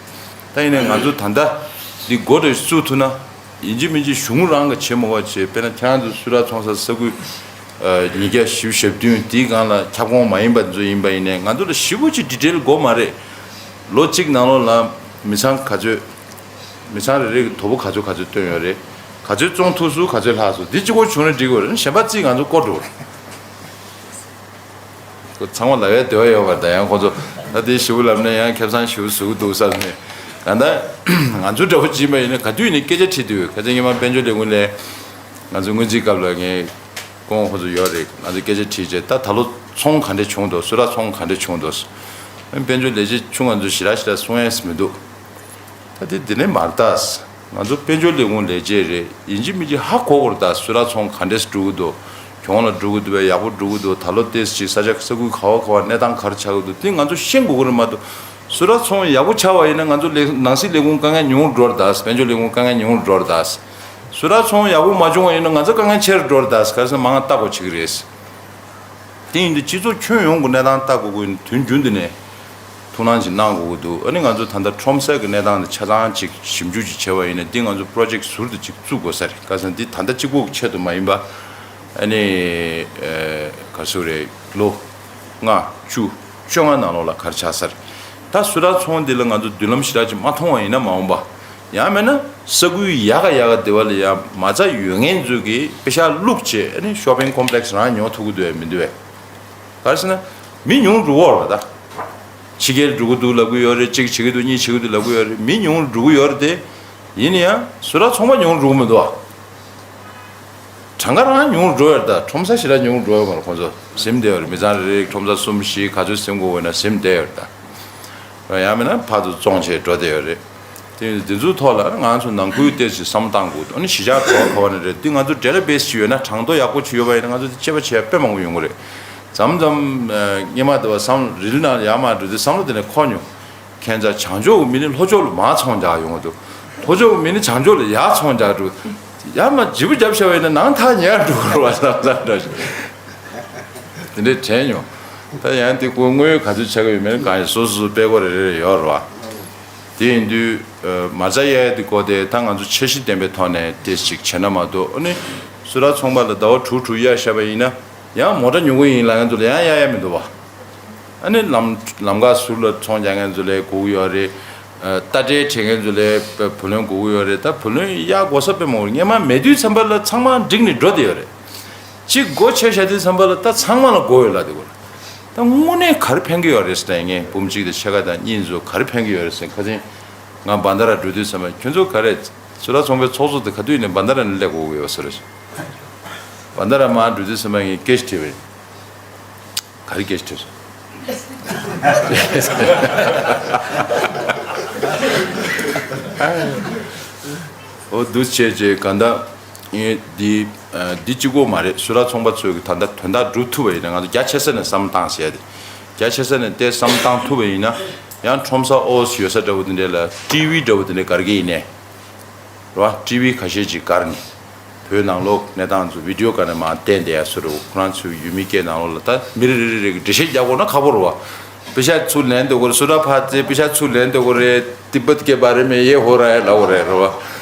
ད་ཡིན་ནའི་ང་ཚོ་ད་ལྟ་འདི་འགོ་འདྲ་བཙུགས་ཐུབ་ན། ཡིན་གཅིག་མིན་གཅིག་གཞུང་རང་གི་བྱེད་མ་དགོས་བྱས། དཔེར་ན་ཁྱེད་རང་ཚོ་སུ་ར་ཚོང་ས་ས་ཁུལ་ཉིས་བརྒྱ་བཞི་བཅུ་ཞེ་བདུན་དེའི་སྒང་ལ་ཁྱབ་ཁོངས་མ་ཡིན་པ་ཚོ་ཡིན་པ་ཡིན་ནའི་ང་ཚོ་ལ་ཞེ་པོ་ཅིག་ཌི་ཊེལ་དགོས་མ་རེད། ལོ་གཅིག་ནང་ལོགས་ལ་མི་ཚང་ག་ཚོད། མི་ཚང་རེ་རེ་གི་དོ་པོ་ག་ཚོད་ག་ཚོད་བཏོན་ཡོད་རེད། ག་ཚོད་བཙོང་ཐུབ་སོང་། ག་ཚོད་ལྷག་སོང་། འདི་གཅིག་པོ་བྱུང་ན་འགྲིག་གི་རེད། གཞན་པ་རྩིས་ང་ཚོ་བསྐོར་འགྲོ་རེད། ཁོ་ཚང་མ་ལབ་ཡ་འདོད་ཡོད་པ་ད། ཡང་ཁོ་ཚོ་ད་དེ་ཞེ་པོ་ལབ་ན་ཡང་ཁེ་བཟང་ཞེ་པོ་བཟོ་གི་འདུག་བསམ་ནས། ད་ལྟ་ང་ཚོ་འདྲ་པོ་ཅིག་ཡིན་པ་ཡིན་ན་ག་དུས་ནས་སྐད་ཆ་དྲིས་དུས། ཁ་སང་ཉི་མ་དཔལ་འབྱོར་ལས་ཁུངས་ལས་ང་ཚོ་སྔོན་རྩིས་སྐབས་ལ་ངས་སྐུ་ངོ་ཁོ་ཚོ་ཡོད་རེད། ང་ཚོ་སྐད་ཆ་དྲིས་རྗེས་ད་ད་ལོ་ཚོང་ག་འདྲས་བྱུང་འདུག་སུ་ར་ཚོང་ག་འདྲས་བྱུང་འདུག་དཔལ་འབྱོར་ལས་བྱེད་ཆུང་ང་ཚོ་ཞེ་དྲག་ཞེ་དྲག་གསུང་ཡས་མི་འདུག་ད་དེ་དེ་ནས་མར་ལྟ། ང་ཚོ་དཔལ་འབྱོར་ལས་ཁུངས་ལས་བྱེད་རེད། ཡིན་གཅིག་མིན་གཅིག་ཧ་གོ་དགོས་རེད་ད། སུ་ར་ཚོང་ག་འདྲས་འགྲོ་གི་འདུག་གྱོང་ལ་འགྲོ་གི་འདུག་པས། ཡག་པོ་འགྲོ་གི་འདུག་ད་ལོ་ཏོག་ཙམ་ཅིག་ས་ཆ་ས་ཁུལ་ག་བ་ག་བ་གནས་སྟངས་ག་རེ་ཆགས་ཀྱི་འདུག་དེ་ང་ཚོ་ཤེས་དགོས་ཀྱི་རེད་མ་གཏོགས། སུ་ར་ཚོང་ཡག་པོ་ཆགས་པ་ཡིན་ན་ང་ཚོ་ལས་ནང་སྲིད་ལས་ཁུངས་དཀའ་ངལ་ཉུང་རུ་འགྲོ་རེད་ད། དཔལ་འབྱོར་ལས་ཁུངས་དཀའ་ངལ་ཉུང་རུ་འགྲོ་རེད་ད། སུ་ར་ཚོང་ཡག་པོ་མ་བྱུང་བ་ཡིན་ན་ང་ཚོ་དཀའ་ངལ་ཆེ་རུ་འགྲོ་རེད་ད། ག་རེ་ཟེར་ན་མང་ང་ལྟ་དགོས་བྱེད་ཀྱི་རེད། དེ་ཡིན་དུས་སྤྱི་ཚོགས་ཁྱོན་ཡོངས་ཀྱི་གནས་སྟངས་ལྟ་དགོས་ཀྱི་ཡིན། དུས་རྒྱུན་དུ་ནས་ཐུགས་སྣང་ཞིག་གནང་དགོས་ཀྱི་འདུག་ཨ་ནི་ང་ཚོ་ད་ལྟ་ཁྲོམ་ས་གི་གནས་སྟངས་དེ་ཆ་ཚང་ཅིག་ཞིབ་འཇུག་ཅིག་བྱས་པ་ཡིན་ན། འདི་ང་ཚོ་པོ་རོ་ཇེག་ཟུར་དུ་ཅིག་བཙུགས་དགོས་ས་རེད། ག་རེ་ཟེར་ན་འདི་ད་ལྟ་གཅིག་པོ་གི་ཆེད་དུ་མ་ཡིན་པ། ཨ་ནི་ག་རེ་ཟེར་རེད། ལོ་ལྔ་བཅུ་བཅོ་ལྔ་ནང་ལོགས་ལ་ག་རེ་ཆགས་ས་རེད། ད་སུ་ར་ཚོང་འདི་ལ་ང་ཚོ་མདུན་ལམ་ཞེ་དྲག་ཅིག་མ་མཐོང་བ་ཡིན་ན་མ་འོངས་པ། ཡང་མིན་ན་ས་ཁུལ་ཡག་ག་ཡག་ག་དེ་བ་ལ་ཡང་མ་རྩ་ཡོད་མཁན་ཚོས་ཀྱིས་པེ་ཤག་བླུགས་བྱས། ཨ་ནི་ཤོ་པིང་ཀོམ་པི་ལེགས་རང་ཉོ་ཐུབ་ཀྱི་འདུག་གས་མི་འདུག་གས། ག་རེ་ཟེར་ན་མི་ཉུང་རུ་འགྲོ་གི་ཡོད་རེད་པ་ད། ཕྱི་རྒྱལ་འགྲོ་གི་འདུག་ལབ་ཀྱི་ཡོད་རེད། གཅིག་བྱེད་ཀྱི་འདུག་གཉིས་བྱེད་ཀྱི་འདུག་ལབ་ཀྱི་ཡོད་རེད། མི་ཉུང་རུ་འགྲོ་གི་ཡོད་རེད་དེ། ཡིན་ན་ཡང་སུ་ར་ཚོང་པ་ཉུང་རུ་འགྲོ་གི་མི་འདུག་ག་གྲངས་ཀ་རང་ཉུང་རུ་འགྲོ་ཡོད་རེད་ད། ཁྲོམ་ས་ཞེ་དྲག་ཉུང་རུ་འགྲོ་ཡོད་མ་རེད། ཁོང་ཚོ་ཟིན་བསྡད་ཡོད་རེད། མི་ཚང་རེ་རེ་ཁྲོམ་ས་གསུམ་བཞི་ག་ཚོད་ཟིན་དགོས་ཡོད་ན་ཟིན་བསྡད་ཡོད་རེད་ད། ཡང་མིན་ན་ཕར་ཚུར་བཙོང་བྱས་འགྲོ་བསྡད་ཡོད་རེད། དེ་འདི་ཚོའི་ཐོག་ལ་ང་ཚོ་ནང་ཁུལ་ཏོག་ཙམ་བསམ་བློ་གཏང་དགོས་འདུག་ཨ་ནི་གཞིས་ཆགས་ག་བ་ག་བ་ནས་རེད། འདི་ང་ཚོ་ཌེ་ཊ་བེ་སི་ཅིག་ཡོད་ན། གྲངས་ཐོ་ཡག་པོ་ཅིག་ཡོད་པ་ཡིན་ན་ང་ཚོ་འདི་དཔྱད་པ་བྱེད་ཡ་དཔེ་མང་པོ་ཡོང་གི་རེད། མཚམས་མཚམས་ཨ་སྔོན་མ་དེ་བ་བསམ་བློ་རིལ་ནང་ཡར་མར་འགྲོ་དུས་བསམ་བློ་དེ་ནས་འཁོར་མྱོང་། ཁྱེད་ཚོ་བྱང་ཕྱོགས་ཀྱི་མི་ནི་ལྷོ་ཕྱོགས་ལ་མར་ཚོང་རྒྱག་ཡོང་གི་འདུག་ལྷོ་ཕྱོགས་ཀྱི་མི་ནི་བྱང་ཕྱོགས་ལ་ཡར་ཚོང་རྒྱག་འགྲོ། ཡར་མར་བརྗེ་པོ་བརྒྱབ་བཞག་པ་ཡིན་ན་ནང་ཐག་ཉེ་རུ་འགྲོ་གི་རེད་པ། བསམ་བསམ་འདྲ་ཞིག་དེ་འདྲའི་དྲན་མྱོང་། ད་ཡང་དེ་ཁོ་དངོས་ཡོད་ག་ཚོད་ཆགས་ཀྱི་ཡོད་མེད་གང་ཡིན། སོ་སོ་སོ་དཔེ་ཁོ་རེ་རེ་ཡོད་རེད་པ། དེ་ཡིན་དུས་ཨ་མ་རྩ་ཡ་ཡ་དེ་སྐོར་དེ་ད་ང་ཚོ་འཆར་གཞི་ལྡན་པའི་ཐོག་ནས་དེ་ཞིག་བྱས་ན་མ་གཏོགས། ཨ་ནི་སུ་ར་ཚོང་པ་ལ་ཟླ་བ་དྲུག་དྲུག་གཡར་བཞག་པ་ཡིན་ན། ཡང་མོ་ཊ་ཉོ་གི་ཡིན་ལབ་མཁན་ཚོ་ལ་ཡང་གཡར་ཡ་མི་འདུག་པ། ཨ་ནི་ལམ་ལམ་ཁ་ཟུར་ལ་ཚོང་རྒྱག་མཁན་ཚོ་ལ་དགོས་ཀྱི་ཡོད་རེད། ཨ་རྟ་དྲེལ་དྲེལ་མཁན་ཚོ་ལ་བུ་ལོན་དགོས་ཀྱི་ཡོད་རེད། ད་བུ་ལོན་གཡར་དགོས་ས་དཔེ་མང་པོ་རེད། སྔོན་མ་མེད་དུས་ཙམ་པ་ལ་ཚང་མ་འགྲིག་ནས་འགྲོ་བསྡད་ཡོད་རེད། གཅིག་སྒོ་ཕྱེ་བཞག་དུས་ཙམ་པ་ལ་ད་ཚང་མ་ལ་དགོས་ཡོད་ལབ་བསྡད་ཀྱི་ཡོད་རེད། ད་དངོས་གནས་ག་རེ་ཕན་གྱི་ཡོད་རེད་ཟེར་ན། ངས་འབུམ་གཅིག་དང་ཕྱེད་ཀ་དང་གཉིས་ཚོ་ག་རེ་ཕན་གྱི་ཡོད་རེད་ཟེར། ཁ་སང་ང་བྷན་དྷ་ར་འགྲོ་དུས་ཙམ་པ་ཁྱོད་ཚོ་ག་རེ། སུ་ར་ཚོང་པའི་ཚོགས་གཙོ་དེ་ག་དུས་ནས་བྷན་དྷ་ར་ནས་སླེབས་དགོས་ཀྱི་ཡོད་ཟེར། བྷན་དྷ་ར་མར་འགྲོ་དུས་ཙམ་པ་ངས་སྐད་ཆ་དྲིས་པ་ཡིན། ག་རེ་སྐད་ཆ་དྲིས་སོང་། འོ་འདུག་བྱས་བྱས་གང་ལྟར་ངས་འདི་ཨ་འདི་གཅིག་པོ་མ་རེད། སུ་ར་ཚོང་པ་ཚོས་ཀྱི་ད་ལྟ་དོན་དག་སྒྲུབ་ཐུབ་པ་ཡིན་ན། ང་ཚོ་རྒྱ་ཆེ་ས་ནས་བསམ་བློ་བཏང་ཟེར་ཡ་དེ། རྒྱ་ཆེ་ས་ནས་དེ་བསམ་བློ་བཏང་ཐུབ་པ་ཡིན་ན། ཡང་ཁྲོམ་ས་ཨོ་ཡོད་ས་འདྲ་པོ་དེ་འདྲ་ལ་ཊི་ཝི་འདྲ་པོ་དེ་འདྲ་སྒར་གྱི་ཡིན་ནའི་རེད་པ། ཊི་ཝི་ཁ་ཤས་ཅིག་སྒར་ནས་བོད་ནང་ལོགས་གནས་སྟངས་ཚོ་བི་ཌི་ཡོ་སྒང་ནས་མར་བསྟན་བསྡད་ཡ་བཟོ་འདྲ་པོ། ཁོ་རང་ཚོའི་ཡུལ་མི་སྐད་ནང་ལོགས་ལ། ད་མི་རེ་རེ་རེ་རེ་གིས་འགྲེལ་བཤད་རྒྱག་དགོས་ན་ཁག་པོ་རེད་པ། པེ་ཤག་ཚུར་ལེན་སྡོད་དགོས་རེད། སུ་ར་ཕར་བཙལ། པེ་ཤག་ཚུར་ལེན་སྡོད་དགོས་རེད། ཏི་པད་ཀེ་བྷ་རེ་མེ་ཡེ་ཧོ་ར་ཧེ་ལབ་དགོས་རེད། རེད་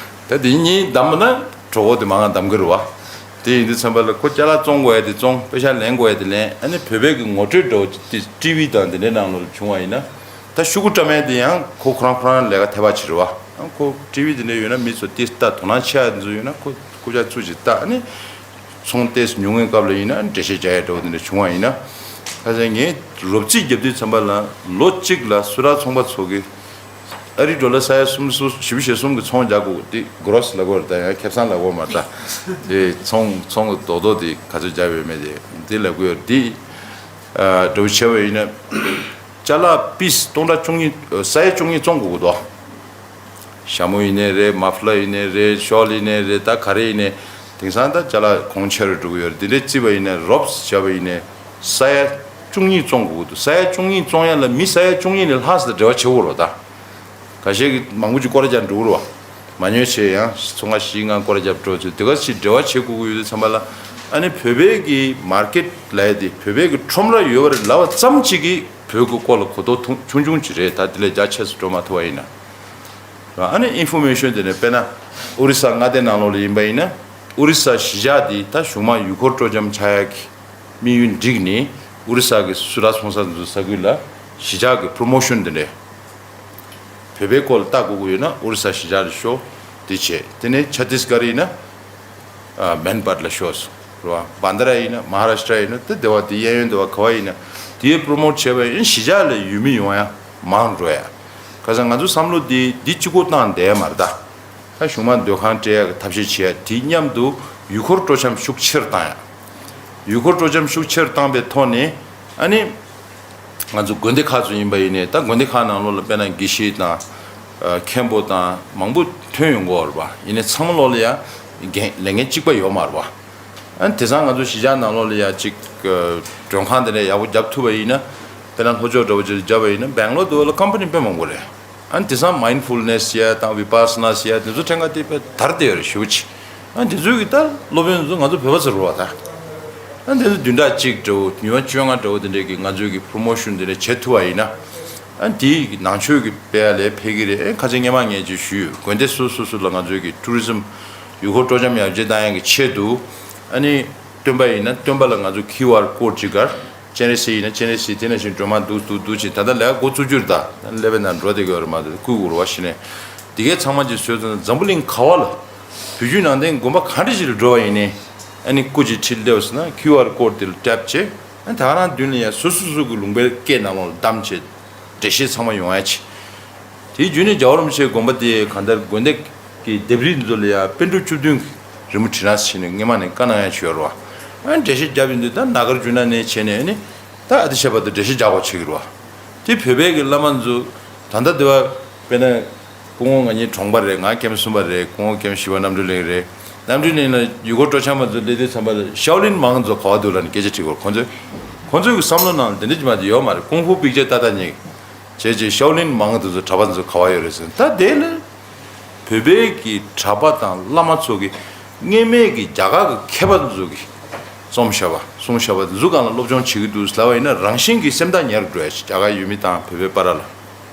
པ། ད་དེ་གཉིས་བསྡམས་པ་ན་གྲོད་ཁོག་དེ་མང་ང་བསྡམས་ཀྱི་རེད་པ། དེ་ཡིན་དུས་ཙམ་པ་ལ་ཁོ་ཅ་ལག་བཙོང་དགོས་ཡ་དེ་བཙོང་། པེ་ཤག་ལེན་དགོས་ཡ་དེ་ལེན། ཨ་ནི་བོད་པའི་གི་ངོ་སྤྲོད་འདྲ་པོ་དེ་ཊི་ཝི་དང་དེ་འདྲའི་ནང་ལོགས་ལ་བྱུང་བ་ཡིན་ན། ད་ཤོག་གུ་བཀྲམ་ཡ་དེ་ཡང་ཁོ་ཁོ་རང་ཁོ་རང་ལས་ཀ་ཐེ་བ་ཅིག་རེད་པ། ཁོ་ཊི་ཝི་དེ་འདྲ་ཡོད་ན་མི་ཚོ་ཏོག་ཙམ་ད་དོ་སྣང་ཆེ་ཡ་དེ་ཚོ་ཡོད་ན་ཁོ་རྐུབ་ཀྱག་ཚུགས་ཅིག་བཏགས། ཨ་ནི་ཚོང་ཏོག་ཙམ་ཉུང་བའི་སྐབས་ལ་ཡིན་ན་འགྲེལ་བཤད་རྒྱག་ཡ་འདྲ་པོ་དེ་འདྲ་བྱུང་བ་ཡིན་ན། ཁ་སང་ངས་རོབ་རྩིས་བརྒྱབ་དུས་ཙམ་པ་ལ་ལོ་གཅིག་ལ་སུ་ར་ཚོང་པ་ཚོ་གིས་ཨ་རི་ཌོ་ལར་ས་ཡ་གསུམ་སུ་བཞི་བཅུ་ཞེ་གསུམ་གྱི་ཚོང་རྒྱག་དགོས། དེ་གྷོ་རོ་སི་ལབ་དགོས་རེད་ད། ཡང་ཁེ་བཟང་ལབ་དགོས་མ་རེད་ད། དེ་ཚོང་ཚོང་གི་རྡོག་རྡོག་དེ་ག་ཚོད་རྒྱག་ཡོད་མེད་དེ་དེ་ལབ་དགོས་ཡོད་རེད། དེ་ཨ་འདྲ་པོ་བྱས་པ་ཡིན་ན་ཅ་ལག་པིས་སྟོང་ཕྲག་བཅུ་གཉིས། ས་ཡ་བཅུ་གཉིས་བཙོང་དགོས་ཀྱི་འདུག་ཞྭ་མོ་ཡིན་ནའི་རེད། མ་ཕ་ལར་ཡིན་ནའི་རེད། ཤོལ་ཡིན་ནའི་རེད། ད་ག་རེ་ཡིན་ནའི་དེང་སང་ད་ཅ་ལག་གོང་ཆེ་རུ་འགྲོ་གི་ཡོད་རེད། འདི་འདྲས་བརྩིས་པ་ཡིན་ནའི་རོབ་བྱས་པ་ཡིན་ནའི་ས་ཡ་བཅུ་གཉིས་བཙོང་དགོས་ཀྱི་འདུག་ས་ཡ་བཅུ་གཉིས་བཙོང་ཡ་ལ་མི་ས་ཡ་བཅུ་གཉིས་ནས་ལྷག་ཙམ་འབྲེལ་བ་བྱེད་དགོས་རེད་ད། ཁ་ཤས་ཀྱིས་མང་པོ་ཅིག་སྐོར་ར་རྒྱག་འགྲོ་གི་རེད་བ། མ་ཉོས་བྱས་ཡང་ཚོང་ཁང་བཞི་ལྔ་སྐོར་ར་རྒྱབ་འགྲོ་ཚུལ་དེ་ག་ཞིག་འབྲེལ་བ་བྱེད་དགོས་ཀྱི་ཡོད་དུས་ཙམ་པ་ལ། ཨ་ནི་བོད་པའི་གི་མར་ཀེཊ་ལབ་ཡ་དེ་བོད་པའི་གི་ཁྲོམ་ར་ཡོད་པ་རེད་ལབ་པ་ཙམ་ཅིག་གིས་བོད་ཀྱི་སྐོར་ལ་གོ་རྟོགས་ཐུང་ཆུང་ཆུང་ཅིག་རེད། ད་དེ་ལས་རྒྱ་ཆེ་སུ་འགྲོ་མ་ཐུབ་པ་ཡིན་ན། ཨ་ནི་ཨིན་ཕོར་མེ་ཤོན་དེ་ནས་དཔེར་ན་ཨོ་རི་ས་མངའ་སྡེ་ནང་ལོགས་ལ་ཡིན་པ་ཡིན་ན། ཨོ་རི་ས་གཞིས་ཆགས་དེ་ད་གཞུང་མང་ཡུལ་སྐོར་སྤྲོ་འཆམ་ཆགས་ཡག་གི་དམིགས་ཡུལ་བསྒྲིགས་ནས་ཨོ་རི་ས་གི་སུ་ར་ཚོང་ས་ཚོ་ས་ཁུལ་ལ་གཞིས་ཆགས་ཀྱི་པྲོ་མོ་ཤོན་དེ་འདྲས། བོད་པའི་སྐོར་ལ་ལྟ་དགོས་ཀྱི་ཡོད་ན་ཨོ་རི་ས་གཞིས་ཆགས་ལ་ཤོག་དེ་བྱས། དེ་ནས་ཆ་ཏིས་གྷར་ཡིན་ན་ཨ་མན་པར་ལ་ཤོག་རེད་བ། བན་དྷ་ར་ཡིན་ན། མ་ཧ་ར་ཤི་ཏྲ་ཡིན་ན། དེ་སྡེ་བ་དེ་གཡས་གཡོན་སྡེ་བ་ག་བ་ཡིན་ན་དེའི་པྲོ་མོ་ཊི་བྱས་པ་ཡིན། གཞིས་ཆགས་ལ་ཡུལ་མི་ཡོང་ཡ་མང་འགྲོ་ཡ། ཁ་སང་ང་ཚོ་བསམ་བློ་འདི་འདི་གཅིག་པོ་བཏང་བསྡད་ཡ་མ་རེད་ད། ད་གཞུང་མང་སྡོད་ཁང་སྤྲད་ཡག་གི་ཐབས་ཤེས་བྱེད་ཡ། དེ་མཉམ་དུ་ཡུལ་སྐོར་སྤྲོ་འཆམ་ཤུགས་ཆེར་བཏང་ཡ། ཡུལ་སྐོར་སྤྲོ་འཆམ་ཤུགས་ཆེར་བཏང་པའི་ཐོག་ནས་ཨ་ནི་ང་ཚོ་དགོན་སྡེ་ཁག་ཚོ་ཡིན་པ་ཡིན་ནའི། ད་དགོན་སྡེ་ཁག་ནང་ལོགས་ལ་དཔེར་ན་དགེ་བཤེས་དང་ཨ་མཁན་པོ་དང་མང་པོ་ཐོན་ཡོང་གི་ཡོད་རེད་པ། ཡིན་ནའི་ཚང་མ་ལོགས་ལ་ཡ་འགན་ལས་འགན་གཅིག་པ་ཡོད་མ་རེད་པ། ཨ་ནི་དེང་སང་ང་ཚོ་གཞིས་ཆགས་ནང་ལོགས་ལ་ཡ་གཅིག་ཨ་མགྲོན་ཁང་དེ་འདྲ་ཡག་པོ་རྒྱབ་ཐུབ་པ་ཡིན་ན། དཔེར་ན་ལྷོ་ཕྱོགས་འདྲ་པོ་ཅིག་ལ་རྒྱབ་པ་ཡིན་ན་སྦེང་ལོར་དུ་ལ་ཀམ་པ་ནི་དཔེ་མང་པོ་རེད། ཨ་ནི་དེང་སང་མའིན་ཌ་ཕུལ་ནེ་སི་ཡ་དང་བི་པ་སི་ནཱ་སི་ཡ་དེ་ཚོ་ཕྲན་ཁ་དེ་དཔེ་དར་བསྡད་ཡོད་རེད་ཞེ་པོ་ཅིག་ཨ་ནི་དེ་ཚོའི་གི་ད་སློབ་དཔོན་ཚོ་ང་ཚོ་བོད་པ་ཚོ་རེད་པ་ད། ཨ་ནི་དེ་ཚོ་བདུན་ཕྲག་གཅིག་འདྲ་པོ། ཉི་མ་བཅོ་ལྔ་འདྲ་པོ་དེ་འདྲའི་གི་ང་ཚོའི་གི་པྲོ་མོ་ཤོན་དེ་འདྲ་བྱེད་ཐུབ་པ་ཡིན་ན། ཨ་ནི་དེའི་གི་ནང་ཆོས་གི་དཔེ་ཡ་ལས་འཕེལ་གི་རེད། ཨེ་ཁ་ཆེ་སྔས་མ་ངས་ཅིག་ཞུས་ཡོད། དགོན་སྡེ་སོ་སོ་སོ་ལ་ང་ཚོའི་གི་ཊུ་རི་ཛིམ་ཡུལ་སྐོར་སྤྲོ་འཆམ་ཡར་རྒྱས་བཏང་ཡག་གི་ཆེད་དུ། ཨ་ནི་སྟོན་པ་ཡིན་ན་སྟོན་པ་ལ་ང་ཚོ་ཁིའུ་ཨར་ཀོཌ་ཅིག་སྒར། སྤྱན་རས་གཟིགས་ཡིན་ན་སྤྱན་རས་གཟིགས། དེ་ནང་བཞིན་སྒྲོལ་མ་འདུག་འདུག་འདུག་ཅིག་ད་ལྟ་ལས་ཀ་འགོ་བཙུགས་རྒྱུ་རེད་ད། ད་ཀླད་པའི་ནང་འགྲོ་བསྡད་ཀྱི་ཡོད་རེད་མ་གཏོགས་བསྐུལ་དགོས་རེད་པ། གཞི་ནས་འདི་གའི་ཚང་མ་ཅིག་བཟོས་ཚར་ན་འཛམ་བུ་གླིང་ག་བ་ལ་བོད་བརྒྱུད་ནང་བསྟན་དགོན་པ་ག་འདྲ་ཞིག་ལ་འགྲོ་བ་ཡིན་ནའི། ཨ་ནི་སྐུ་ཅིག་ཁྲིད་སླེབས་སོང་ན་ཁིའུ་ཨར་ཀོཌ་དེ་ལ་ཊེབ་བྱས། ཨ་ནི་ད་ག་རང་མདུན་ལ་ཡ་སོ་སོ་སོ་གི་ལུང་པའི་སྐད་ནང་ལོགས་ལ་བདམས་བྱས། འགྲེལ་བཤད་ཚང་མ་ཡོང་ཡ་ཆེད། དེའི་བརྒྱུད་ནས་རྒྱལ་བ་རིན་པོ་ཆེའི་དགོངས་པ་དེ་གང་ལྟར་དགོན་སྡེ་གི་ལྡེབས་རིས་འདི་ཚོ་ལ་ཡང་པཎ་གྲུབ་བཅུ་བདུན་གྱི་རི་མོ་བྲིས་ན་ཟེར་ནས་སྔོན་མ་ནས་བཀའ་གནང་ཡ་ཞུ་ཡ་རེད་བ། ཨ་འགྲེལ་བཤད་བརྒྱབ་ཡོང་དུས་ད་ན་གར་ཇུ་ན་ནས་བྱས་ནས་ཨ་ནི་ད་ཨ་ཏི་ཤ་བར་དུ་འགྲེལ་བཤད་རྒྱག་དགོས་ཆགས་ཀྱི་རེད་བ། དེ་བོད་པའི་གི་བླ་མ་ཚོ་ད་ལྟ་དེ་བ་དཔེར་ན་སྐུ་ངོ་ང་གཉིས་གྲོངས་པ་རེད། ང་ཀེམ་གསུམ་པ་རེད། སྐུ་ངོ་ཀེམ་བཞི་པ་རྣམ་གྲོལ་གླིང་རེད། རྣམ་གྲོལ་གླིང་ལ་ཡུལ་སྐོར་སྤྲོ་འཆམ་པ་ཚོ་སླེབས་དུས་ཙམ་པ་ལ་ཤའོ་ལིན་མང་ཚོ་ག་བ་འདུག་ལབ་ནས་སྐད་ཆ་དྲིས་ཀྱི་ཡོད་རེད་ཁོང་ཚོས། ཁོང་ཚོའི་གི་བསམ་བློ་ནང་ལ་དེ་འདྲ་ཅིག་མ་གཏོགས་ཡོད་མ་རེད། ཀུང་ཧྥུ་པིག་ཅེ་ཏ་ཏ་ཉིག་བྱས་རྗེས་ཤའོ་ལིན་མང་དེ་ཚོ་གྲྭ་པ་ཚོ་ག་བ་ཡོད་རེད་ཟེར། ད་དེ་ལ་བོད་པའི་གི་གྲྭ་པ་དང་བླ་མ་ཚོ་གི་སྔོན་མའི་གི་རྒྱ་གར་གི་མཁས་པ་ཚོ་གི་རྩོམ་བཞག་པ་གསུང་བཞག་པ་དེ་ཚོ་སྒང་ལ་སློབ་སྦྱོང་བྱེད་ཀྱི་འདུག་ལབ་པ་ཡིན་ན་རང་བཞིན་གྱིས་སེམས་ཐག་ཉེ་རུ་འགྲོ་ཡ་ཞིག་རྒྱ་གར་ཡུལ་མི་དང་བོད་པའི་བར་ལ་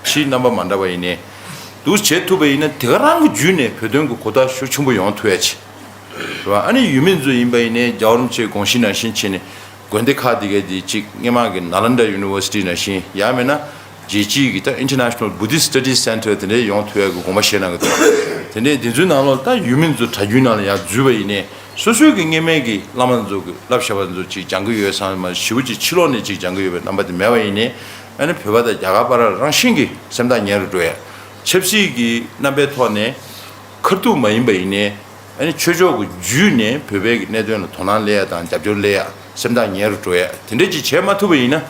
ཕྱིའི་རྣམ་པ་མ་འདྲ་བ་ཡིན་ནའི་འདུག་བྱེད་ཐུབ་པ་ཡིན་ན་དེ་ག་རང་གི་བརྒྱུད་ནས་བོད་དོན་གྱི་གོ་རྟོགས་ཤུགས་ཆེན་པོ་ཡོང་ཐུབ་ཡ་ཆེད། རེད་བ། ཨ་ནི་ཡུལ་མི་ཚོ་ཡིན་པ་ཡིན་ནའི་རྒྱལ་བ་རིན་པོ་ཆེའི་དགོངས་གཞི་ནང་བཞིན་བྱས་ནས་དགོན་སྡེ་ཁག་དེ་གའི་དེ་གཅིག་སྔོན་མ་གི་ནཱ་ལེནྡྲ་ཡུ་ནི་ཝར་སི་ཊི་ནང་བཞིན། ཡང་མིན་ན་རྒྱལ་སྤྱིའི་གི་ད་International Buddhist Studies Center དེ་འདྲའི་ཡོང་ཐུབ་ཡ་གི་དགོངས་པ་བཞེས་གནང་གི་འདུག་དེ་འདྲའི་དེ་ཚོའི་ནང་ལོགས་ད་ཡུལ་མི་ཚོ་གྲྭ་རྒྱུན་ནང་ལ་ཡར་འཛུལ་བ་ཡིན་ནའི་སོ་སོའི་གི་སྔོན་མའི་གི་བླ་མ་ཚོ་གི་བསླབ་བྱ་བ་ཚོ་གཅིག་སྦྱང་གི་ཡོད་བསམ་མ་ཞེ་པོ་ཅིག་ཕྱི་ལོགས་ནས་གཅིག་སྦྱང་གི་ཡོད་པའི་རྣམ་པ་དེ་མེད་པ་ཡིན་ནའི། ཨ་ནི་བོད་པ་དང་རྒྱ་གར་བར་རང་བཞིན་གྱིས་སེམས་ཐག་ཉེ་རུ་འགྲོ་ཡ། ཆབ་སྲིད་ཀྱི་རྣམ་པའི་ཐོག་ནས་ཁ་ཐུག་མ་ཡིན་པ་ཡིན་ནའི། ཨ་ནི་ཆོས་ཕྱོགས་ཀྱི་བརྒྱུད་ནས་བོད་པའི་གི་གནད་དོན་ལ་དོ་སྣང་སླེབས་ཡ་དང་རྒྱབ་སྐྱོར་སླེབས་ཡ། སེམས་ཐག་ཉེ་རུ་འགྲོ་ཡ་དེ་འདྲས་ཅིག་བྱས་མ་ཐུབ་པ་ཡིན་ན།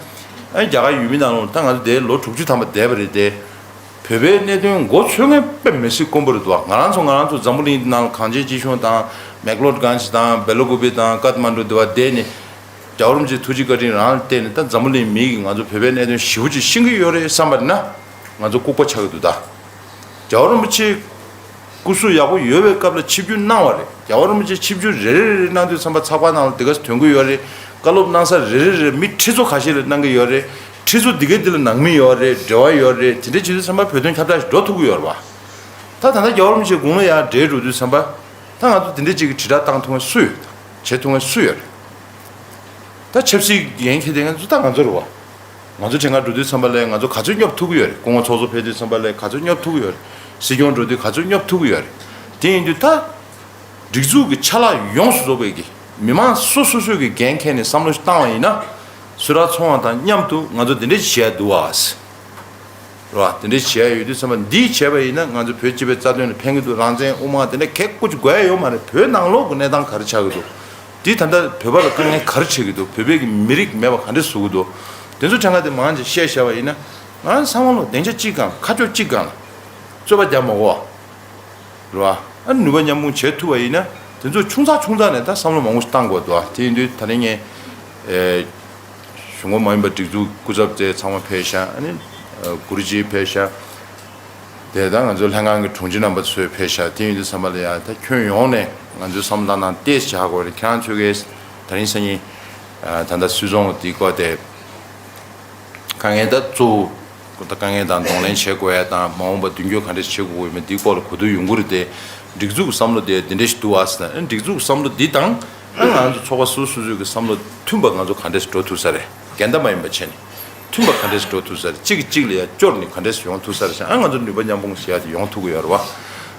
ཨ་ནི་རྒྱ་གར་ཡུལ་མི་ནང་ལོགས་ད་ང་ཚོ་དེ་ལོ་དྲུག་ཅུ་ཐམ་པ་བསྡད་པ་རེད་དེ། བོད་པའི་གནད་དོན་མགོ་ཚོས་མཁན་དཔེ་མི་སྲིད་དཀོན་པོ་རེད་འདུག་ང་རང་ཚོ་ང་རང་ཚོ་འཛམ་བུ་གླིང་འདི་ནང་ལ་གངས་ཅན་སྐྱིད་གཤོངས་དང་མེག་ལོར་གྷན་ཇི་དང་བེ་ལ་ཀུ་པི་དང་ཀཏ་མན་ཌུ་འདི་བ་བསྡད་ནས། རྒྱལ་བ་རིན་པོ་ཆེའི་ཐུགས་རྗེ་བཀའ་དྲིན་རང་ལ་བརྟེན་ནས་ད་འཛམ་བུ་གླིང་མི་གིས་ང་ཚོ་བོད་པའི་གནད་དོན་ཞེ་པོ་ཅིག་ཤེས་ཀྱི་ཡོད་རེད་བསམ་པ་ན་ང་ཚོ་ལྐུགས་པ་ཆགས་ཀྱི་འདུག་ད་རྒྱལ་བ་རིན་པོ་ཆེ་སྐུ་གཟུགས་ཡག་པོ་ཡོད་པའི་སྐབས་ལ་ཆིབས་བསྒྱུར་གནང་བ་རེད། རྒྱལ་བ་རིན་པོ་ཆེ་ཆིབས་བསྒྱུར་རེ་རེ་རེ་རེ་གནང་དུས་ཙམ་པ་ཚགས་པར་ནང་ལ་དེ་ག་ཚོད་ཐོན་གྱི་ཡོད་རེད། བཀའ་སློབ་གནང་ས་རེ་རེ་རེ་མི་ཁྲི་ཚོ་ཁ་ཤས་ལ་གནང་གི་ཡོད་རེད། ཁྲི་ཚོ་འདི་ག་འདི་ལ་ནང་མི་ཡོད་རེད། འབྲེལ་བ་ཡོད་རེད། དེ་འདྲ་བྱེད་དུས་ཙམ་པ་བོད་དོན་ཁྱབ་བསྒྲགས་ཤིག་འགྲོ་ཐུབ་ཀྱི་ཡོད་རེད་བ། ད་ད་ལྟ་རྒྱལ་བ་རིན་པོ་ཆེ་དགུང་ལོ་ཡར་བགྲེས་འགྲོ་དུས་ཙམ་པ། ད་ང་ཚོ་དེ་འདྲས་ཅིག་གི་དྲིལ་བསྒྲགས་བཏང་ཐུབ་མཁན་སུ་ཡོད། བྱེད་ཐུབ་མཁན་སུ་ཡོད་རེད། ད་ཆབ་སྲིད་འགན་འཁྱེར་བསྡད་མཁན་ཚོ་ད་ང་ཚོ་རེད་བ། ང་ཚོ་དྲན་ག་འགྲོ་དུས་ཙམ་པ་ལས་ང་ཚོ་ག་ཚོད་སྙོབ་ཐུབ་ཀྱི་ཡོད་རེད། སྐུ་ངོ་ཚོགས་གཙོ་ཕེབས་དུས་ཙམ་པ་ལས་ག་ཚོད་སྙོབ་ཐུབ་ཀྱི་ཡོད་རེད། སྲིད་སྐྱོང་འགྲོ་དུས་ག་ཚོད་སྙོབ་ཐུབ་ཀྱི་ཡོད་རེད། དེ་ཡིན་དུས་ད། སྒྲིག་འཛུགས་ཀྱི་ཆ་ལག་ཡོངས་སུ་རྫོགས་པའི་གི་མི་མང་སོ་སོ་སོའི་གི་འགན་འཁྱེར་ནས་བསམ་བློ་ཞིག་བཏང་བ་ཡིན་ན། སུ་ར་ཚོང་བ་དང་མཉམ་དུ་ང་ཚོ་འདི་འདྲས་བྱེད་ཡ་འདུག་བ། རེད་བ། དེ་འདྲས་བྱེད་ཡ་ཡོད་དུས་ཙམ་པ་འདིས་བྱས་པ་ཡིན་ན་ང་ཚོ་བོད་སྤྱི་པའི་རྩ་དོན་ལ་ཕན་གྱི་འདུག་རང་བཙན་དབུ་མ་དེ་འདྲ་གལ་ཀོ་ཅིག་དགོས་ཡ་ཡོད་མ་རེད། བོད་ནང་ལོགས་ཀྱི་གནས་སྟངས་ག་རེ་ཆགས་ཀྱི་འདུག་འདིས་ད་ལྟ་བོད་པ་ལ་དཀའ་ངལ་ག་རེ་འཕྲད་ཀྱི་འདུག་བོད་པའི་གི་མི་རིགས་མེད་པ་ག་འདྲས་བཟོ་གི་འདུག་དེ་ཚོ་ཕྲན་ག་དེ་མང་ཆེ་བཤད་བཞག་པ་ཡིན་ན། ང་རང་ཚང་མ་ལོ་སྡིངས་ཆ་གཅིག་སྒང་ཁ་ཕྱོགས་གཅིག་སྒང་ལ་རྩོད་པ་རྒྱག་མ་དགོས་བ། རེད་བ། ཨ་ནུས་པ་མཉམ་སྤུངས་བྱེད་ཐུབ་པ་ཡིན་ན་དེ་ཚོ་ཆུང་ཙག་ཆུང་ཙག་ནས་ད་བསམ་བློ་མང་པོ་ཞིག་བཏང་དགོས་འདུག་བ། དེ་ཡིན་དུས་ད་ནི་ངས་ཨེ་གཞུང་གོ་མ་ཡིན་པ་སྒྲིག་འཛུགས་སྐུ་ཚབ་དེ་ཚང་མ་ཕེབས་ཤག་ཨ་ནི་ཨ་གུ་རུ་ཇི་ཕེབས་ཤག་དེ་ད་ང་ཚོ་ལྷན་ཁང་གི་དྲུང་ཆེ་རྣམ་པ་ཚོས་ཕེབས་ཤག་དེ་ཡིན་དུས་ཚང་མ་ལ་ཡང་ད་ཁྱོན་ཡོངས་ནས་ང་ཚོའི་བསམ་བློ་བཏང་སྟངས་ཏོག་ཙམ་ཧ་གོ་རེད། ཁྱེད་རང་ཚོས་གས་ད་རིང་སང་ཉིན་ཨ་ད་ལྟ་སུད་ཚོང་འདི་སྐོར་དེ། དཀའ་ངལ་ད་གཙོ་བོ་ད་དཀའ་ངལ་དང་གདོང་ལེན་བྱེད་དགོས་ཡ་དང་མ་འོངས་པ་མདུན་སྐྱོད་ག་འདྲས་བྱེད་དགོས་ཡོད་མེད་འདིའི་སྐོར་ལ་གོ་བསྡུར་ཡོང་གི་རེད་དེ། སྒྲིག་འཛུགས་ཀྱི་བསམ་བློ་དེ་འདི་འདྲས་ཞིག་འདུག་ཨ་ཟེར་ན། ཨ་སྒྲིག་འཛུགས་ཀྱི་བསམ་བློ་འདི་དང་ཨ་ང་ཚོ་ཚོགས་པ་སོ་སོ་སོའི་གི་བསམ་བློ་མཐུན་པ་ང་ཚོ་ག་འདྲས་འགྲོ་ཐུབ་ས་རེད། འགལ་ཟླ་མ་ཡིན་པ་བྱས་ནས་མཐུན་པ་ག་འདྲས་འགྲོ་ཐུབ་ས་རེད། གཅིག་གིས་གཅིག་ལ་ཡ་སྐྱོར་ནས་ག་འདྲས་ཡོང་ཐུབ་ས་རེད་ཟེར། ཨ་ང་ཚོ་ནུས་པ་མཉམ་སྤུངས་བྱེད་ཡ་དེ་ཡོང་ཐུབ་ཀྱི་ཡོད་རེད་བ།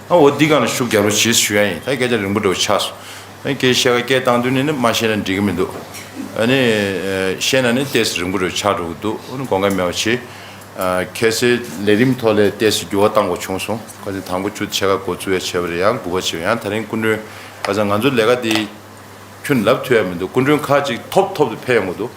ཨ་འོ་འདི་སྒང་ལ་ཤུགས་རྒྱག་རོགས་བྱེད་ཞུ་ཡ་ཡིན། ད་སྐད་ཆ་རིང་པོ་འདྲ་བོ་ཆགས་སོང་། ཨ་སྐད་བཤད་ག་སྐད་བཏང་དུས་ནི་ནི་མ་བཤད་ན་འགྲིག་གི་མི་འདུག་ཨ་ནི་ཨ་བཤད་ན་ནི་ཏོག་ཙམ་རིང་པོ་འདྲ་བོ་ཆགས་འགྲོ་གི་འདུག་ཨ་ནི་དགོངས་འགལ་མེད་པ་བྱེད། ཨ་གལ་སྲིད་ལས་རིམ་ཐོག་ལ་ཏོག་ཙམ་འགྱུར་བ་གཏང་དགོས་བྱུང་སོང་། ཁ་སང་དང་པོ་བཅུ་ཕྱེད་ཀ་འགོ་བཙུགས་ཡ་བྱས་པ་རེད། ཡང་དགུ་པ་བྱས་པ། ཡང་ད་རིང་སྐུ་མགྲོན་ཁ་སང་ང་ཚོ་ལས་ཀ་འདི་ཁྱོན་ལབ་ཐུབ་ཡ་མི་འདུག་སྐུ་མགྲོན་ཁག་ཅིག་ཐོབ་ཐོབ་ཏུ་ཕེབས་ཡོང་གི་འདུག་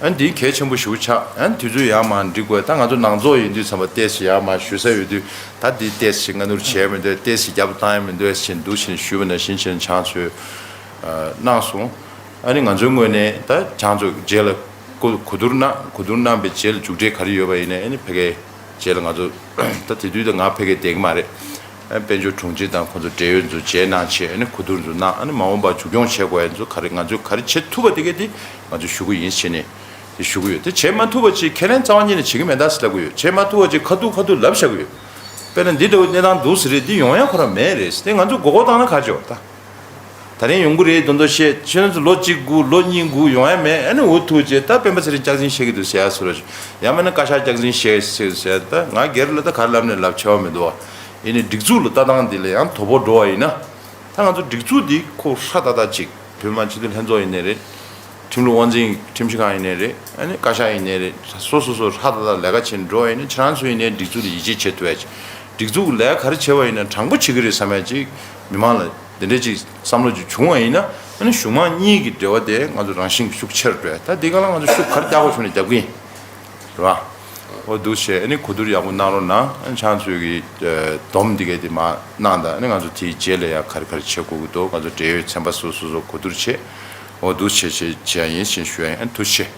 ཨ་ནི་འདི་གལ་ཆེན་པོ་ཞེ་པོ་ཆགས། ཨ་ནི་དུས་ཚོད་ཡར་མར་འགྲིག་དགོས། ད་ང་ཚོ་ནང་ཚོགས་ཡིན་དུས་ཙམ་པ་ཏོག་ཙམ་ཡར་མར་ཞུ་ས་ཡོད་དུས་ད་འདི་ཏོག་ཙམ་སྔ་སྣུར་བྱས་མི་འདུག་ཏོག་ཙམ་རྒྱབ་བཏང་ཡ་མི་འདུག་ཟེར་འདུག་ཟེར་ཞུས་པ་ནང་བཞིན་བྱས་ནས་ཕྱག་འཚལ་གནང་སོང་། ཨ་ནི་ང་ཚོའི་ངོས་ནས་ད་ཕྱག་འཚལ་རྗེས་ལ་གོ་གོ་བསྡུར་གནང་། གོ་བསྡུར་གནང་པའི་རྗེས་ལ་མཇུག་འབྲས་ག་རེ་ཡོད་པ་ཡིན་ནའི་ཨ་ནི་ཕ་གིའི་རྗེས་ལ་ང་ཚོ་ད་དེ་དུས་ད་ང་ཕ་གིར་བསྡད་ཀྱི་མ་རེད། ཨ་དཔལ་འབྱོར་དྲུང་ཆེ་དང་ཁོང་ཚོ་འབྲེལ་ཡོད་ཚོ་མཇལ་གནང་བྱས། ཨ་ནི་གོ་བསྡུར་ཚོ་གནང་། ཨ་ནི་མ་འོངས་པར་མཇུག་སྐྱོང་བྱེད་དགོས་ཡ་ཚོ་ག་རེ་ང་ཚོས་ག་རེ་བྱེད་ཐུབ་པ་དེ་གས་དེ་ང་ཚོས་ཞུ་གི་ཡིན་ཟེར་ནས་དེ་ཞུ་གི་ཡོད། དེ་བྱེད་མ་ཐུབ་པ་ཅིག་ཁས་ལེན་རྩ་བ་ཉིད་ནས་བྱེད་ཀྱི་མེད་ད་ཟེར་ལབ་གི་ཡོད། བྱེད་མ་ཐུབ་པ་ཅིག་ཁ་ཐུག་ཁ་ཐུག་ལབ་བཞག་གི་ཡོད། དཔེར་ན་འདི་འདྲ་བོ་གནས་སྟངས་འདུག་ཟེར་རེད། འདི་ཡོང་ཡ་ཁོ་རང་མེད་རེད། དེ་ང་ཚོས་མགོ་སྐོར་བཏང་ན་ག་རེ་བྱེད་པ་ད། ད་རིང་ཡོང་གི་རེད་མདོག་མདོག་བཤད། ཁྱེད་རང་ཚོ་ལོ་གཅིག་སྒུག་ལོ་གཉིས་སྒུག་ཡོང་ཡ་མེད། ཨ་ནི་འུ་ཐུག་བྱས་ད་སྤེན་པ་ཚེ་རིང་སྐྱག་རྫུན་བཤད་ཀྱི་འདུག་ཟེར་ཡ་བཟོ་འདྲ། ཡང་མིན་ན་བཀའ་ཤག་སྐྱག་རྫུན་བཤད་ཟེར་ཟེར། ད་ང་སྒེར་ལ་ད་ག་རེ་ལབ་ནས་ལབ་བྱ་བ་མི་འདུག་བ། ཡིན་ནའི་སྒྲིག་འཛུགས་ལ་ལྟ་སྟངས་འདི་ལ་ཡང་དོ་ཕོག་འགྲོ་བ་ཡིན་ན། ད་ང་ཚོ་སྒྲིག་འཛུགས་འདི་ཁོ་ཧྲ་ཏག་ཏག་ཅིག་བོད་མི་མང་སྤྱི་འཐུས་ལྷན་ཚོགས་ཡིན་ནའི་རེད། ཁྲིམས་ལུགས་དབང་འཛིན་ཁྲིམས་ཞིབ་ཁང་ཡིན་ནའི་རེད། ཨ་ནི་བཀའ་ཤག་ཡིན་ནའི་རེད། སོ་སོ་སོ་ཧྲ་ཏག་ཏག་ལས་ཀ་བྱེད་འགྲོ་བ་ཡིན་ན། ཁྱེད་རང་ཚོ་ཡིན་ནའི་སྒྲིག་འཛུགས་ལ་ཡིད་ཆེས་བྱེད་ཐུབ་ཡ་ཅིག་སྒྲིག་འཛུགས་ལས་ཀ་ག་རེ་བྱེད་པ་ཡིན་ན་དྲང་པོ་བྱེད་ཀྱི་རེད་བསམ་ཡ་ཅིག་མི་མང་ལ་དེ་འདྲས་ཅིག་བསམ་བློ་ཅིག་བྱུང་བ་ཡིན་ན། ཨ་ནི་གཞུང་མང་གཉིས་ཀྱི་འབྲེལ་བ་དེ་ང་ཚོ་རང་བཞིན་གྱི་ཤུགས་ཆེ་རུ་འགྲོ་ཡ། ད་འདི་ག་ལ་ང་ཚོ་ཤུགས་ག་རེ་རྒྱག་དགོས་བྱུང་ནས་རྒྱབ་ཀྱི་ཡིན། རེད་བ། འོ་འདུག་བྱས། ཨ་ནི་གོ་བསྡུར་ཡག་པོ་གནང་རོགས་གནང་། ཨ་ནི་ཁྱེད་རང་ཚོའི་གི་ཨ་སྡོམ་འདི་གས་དེ་མར་གནང་དང་། ཨ་ནི་ང་ཚོ་དེའི་རྗེས་ལ་ཡང་ག་རེ་ག་རེ་བྱེད་དགོས་ཀྱི་འདུག་ང་ཚོ་འབྲེལ་ཡོད་ཚན་པ་སོ་སོ་སོ་གོ་བསྡུར་བྱས། འོ་འདུག་བྱས་བྱས་བྱས་ཡིན་ཞེས་ཞུ་ཡ་ཡིན། ཨ་ནི་ཐུགས་རྗེ་ཆེ།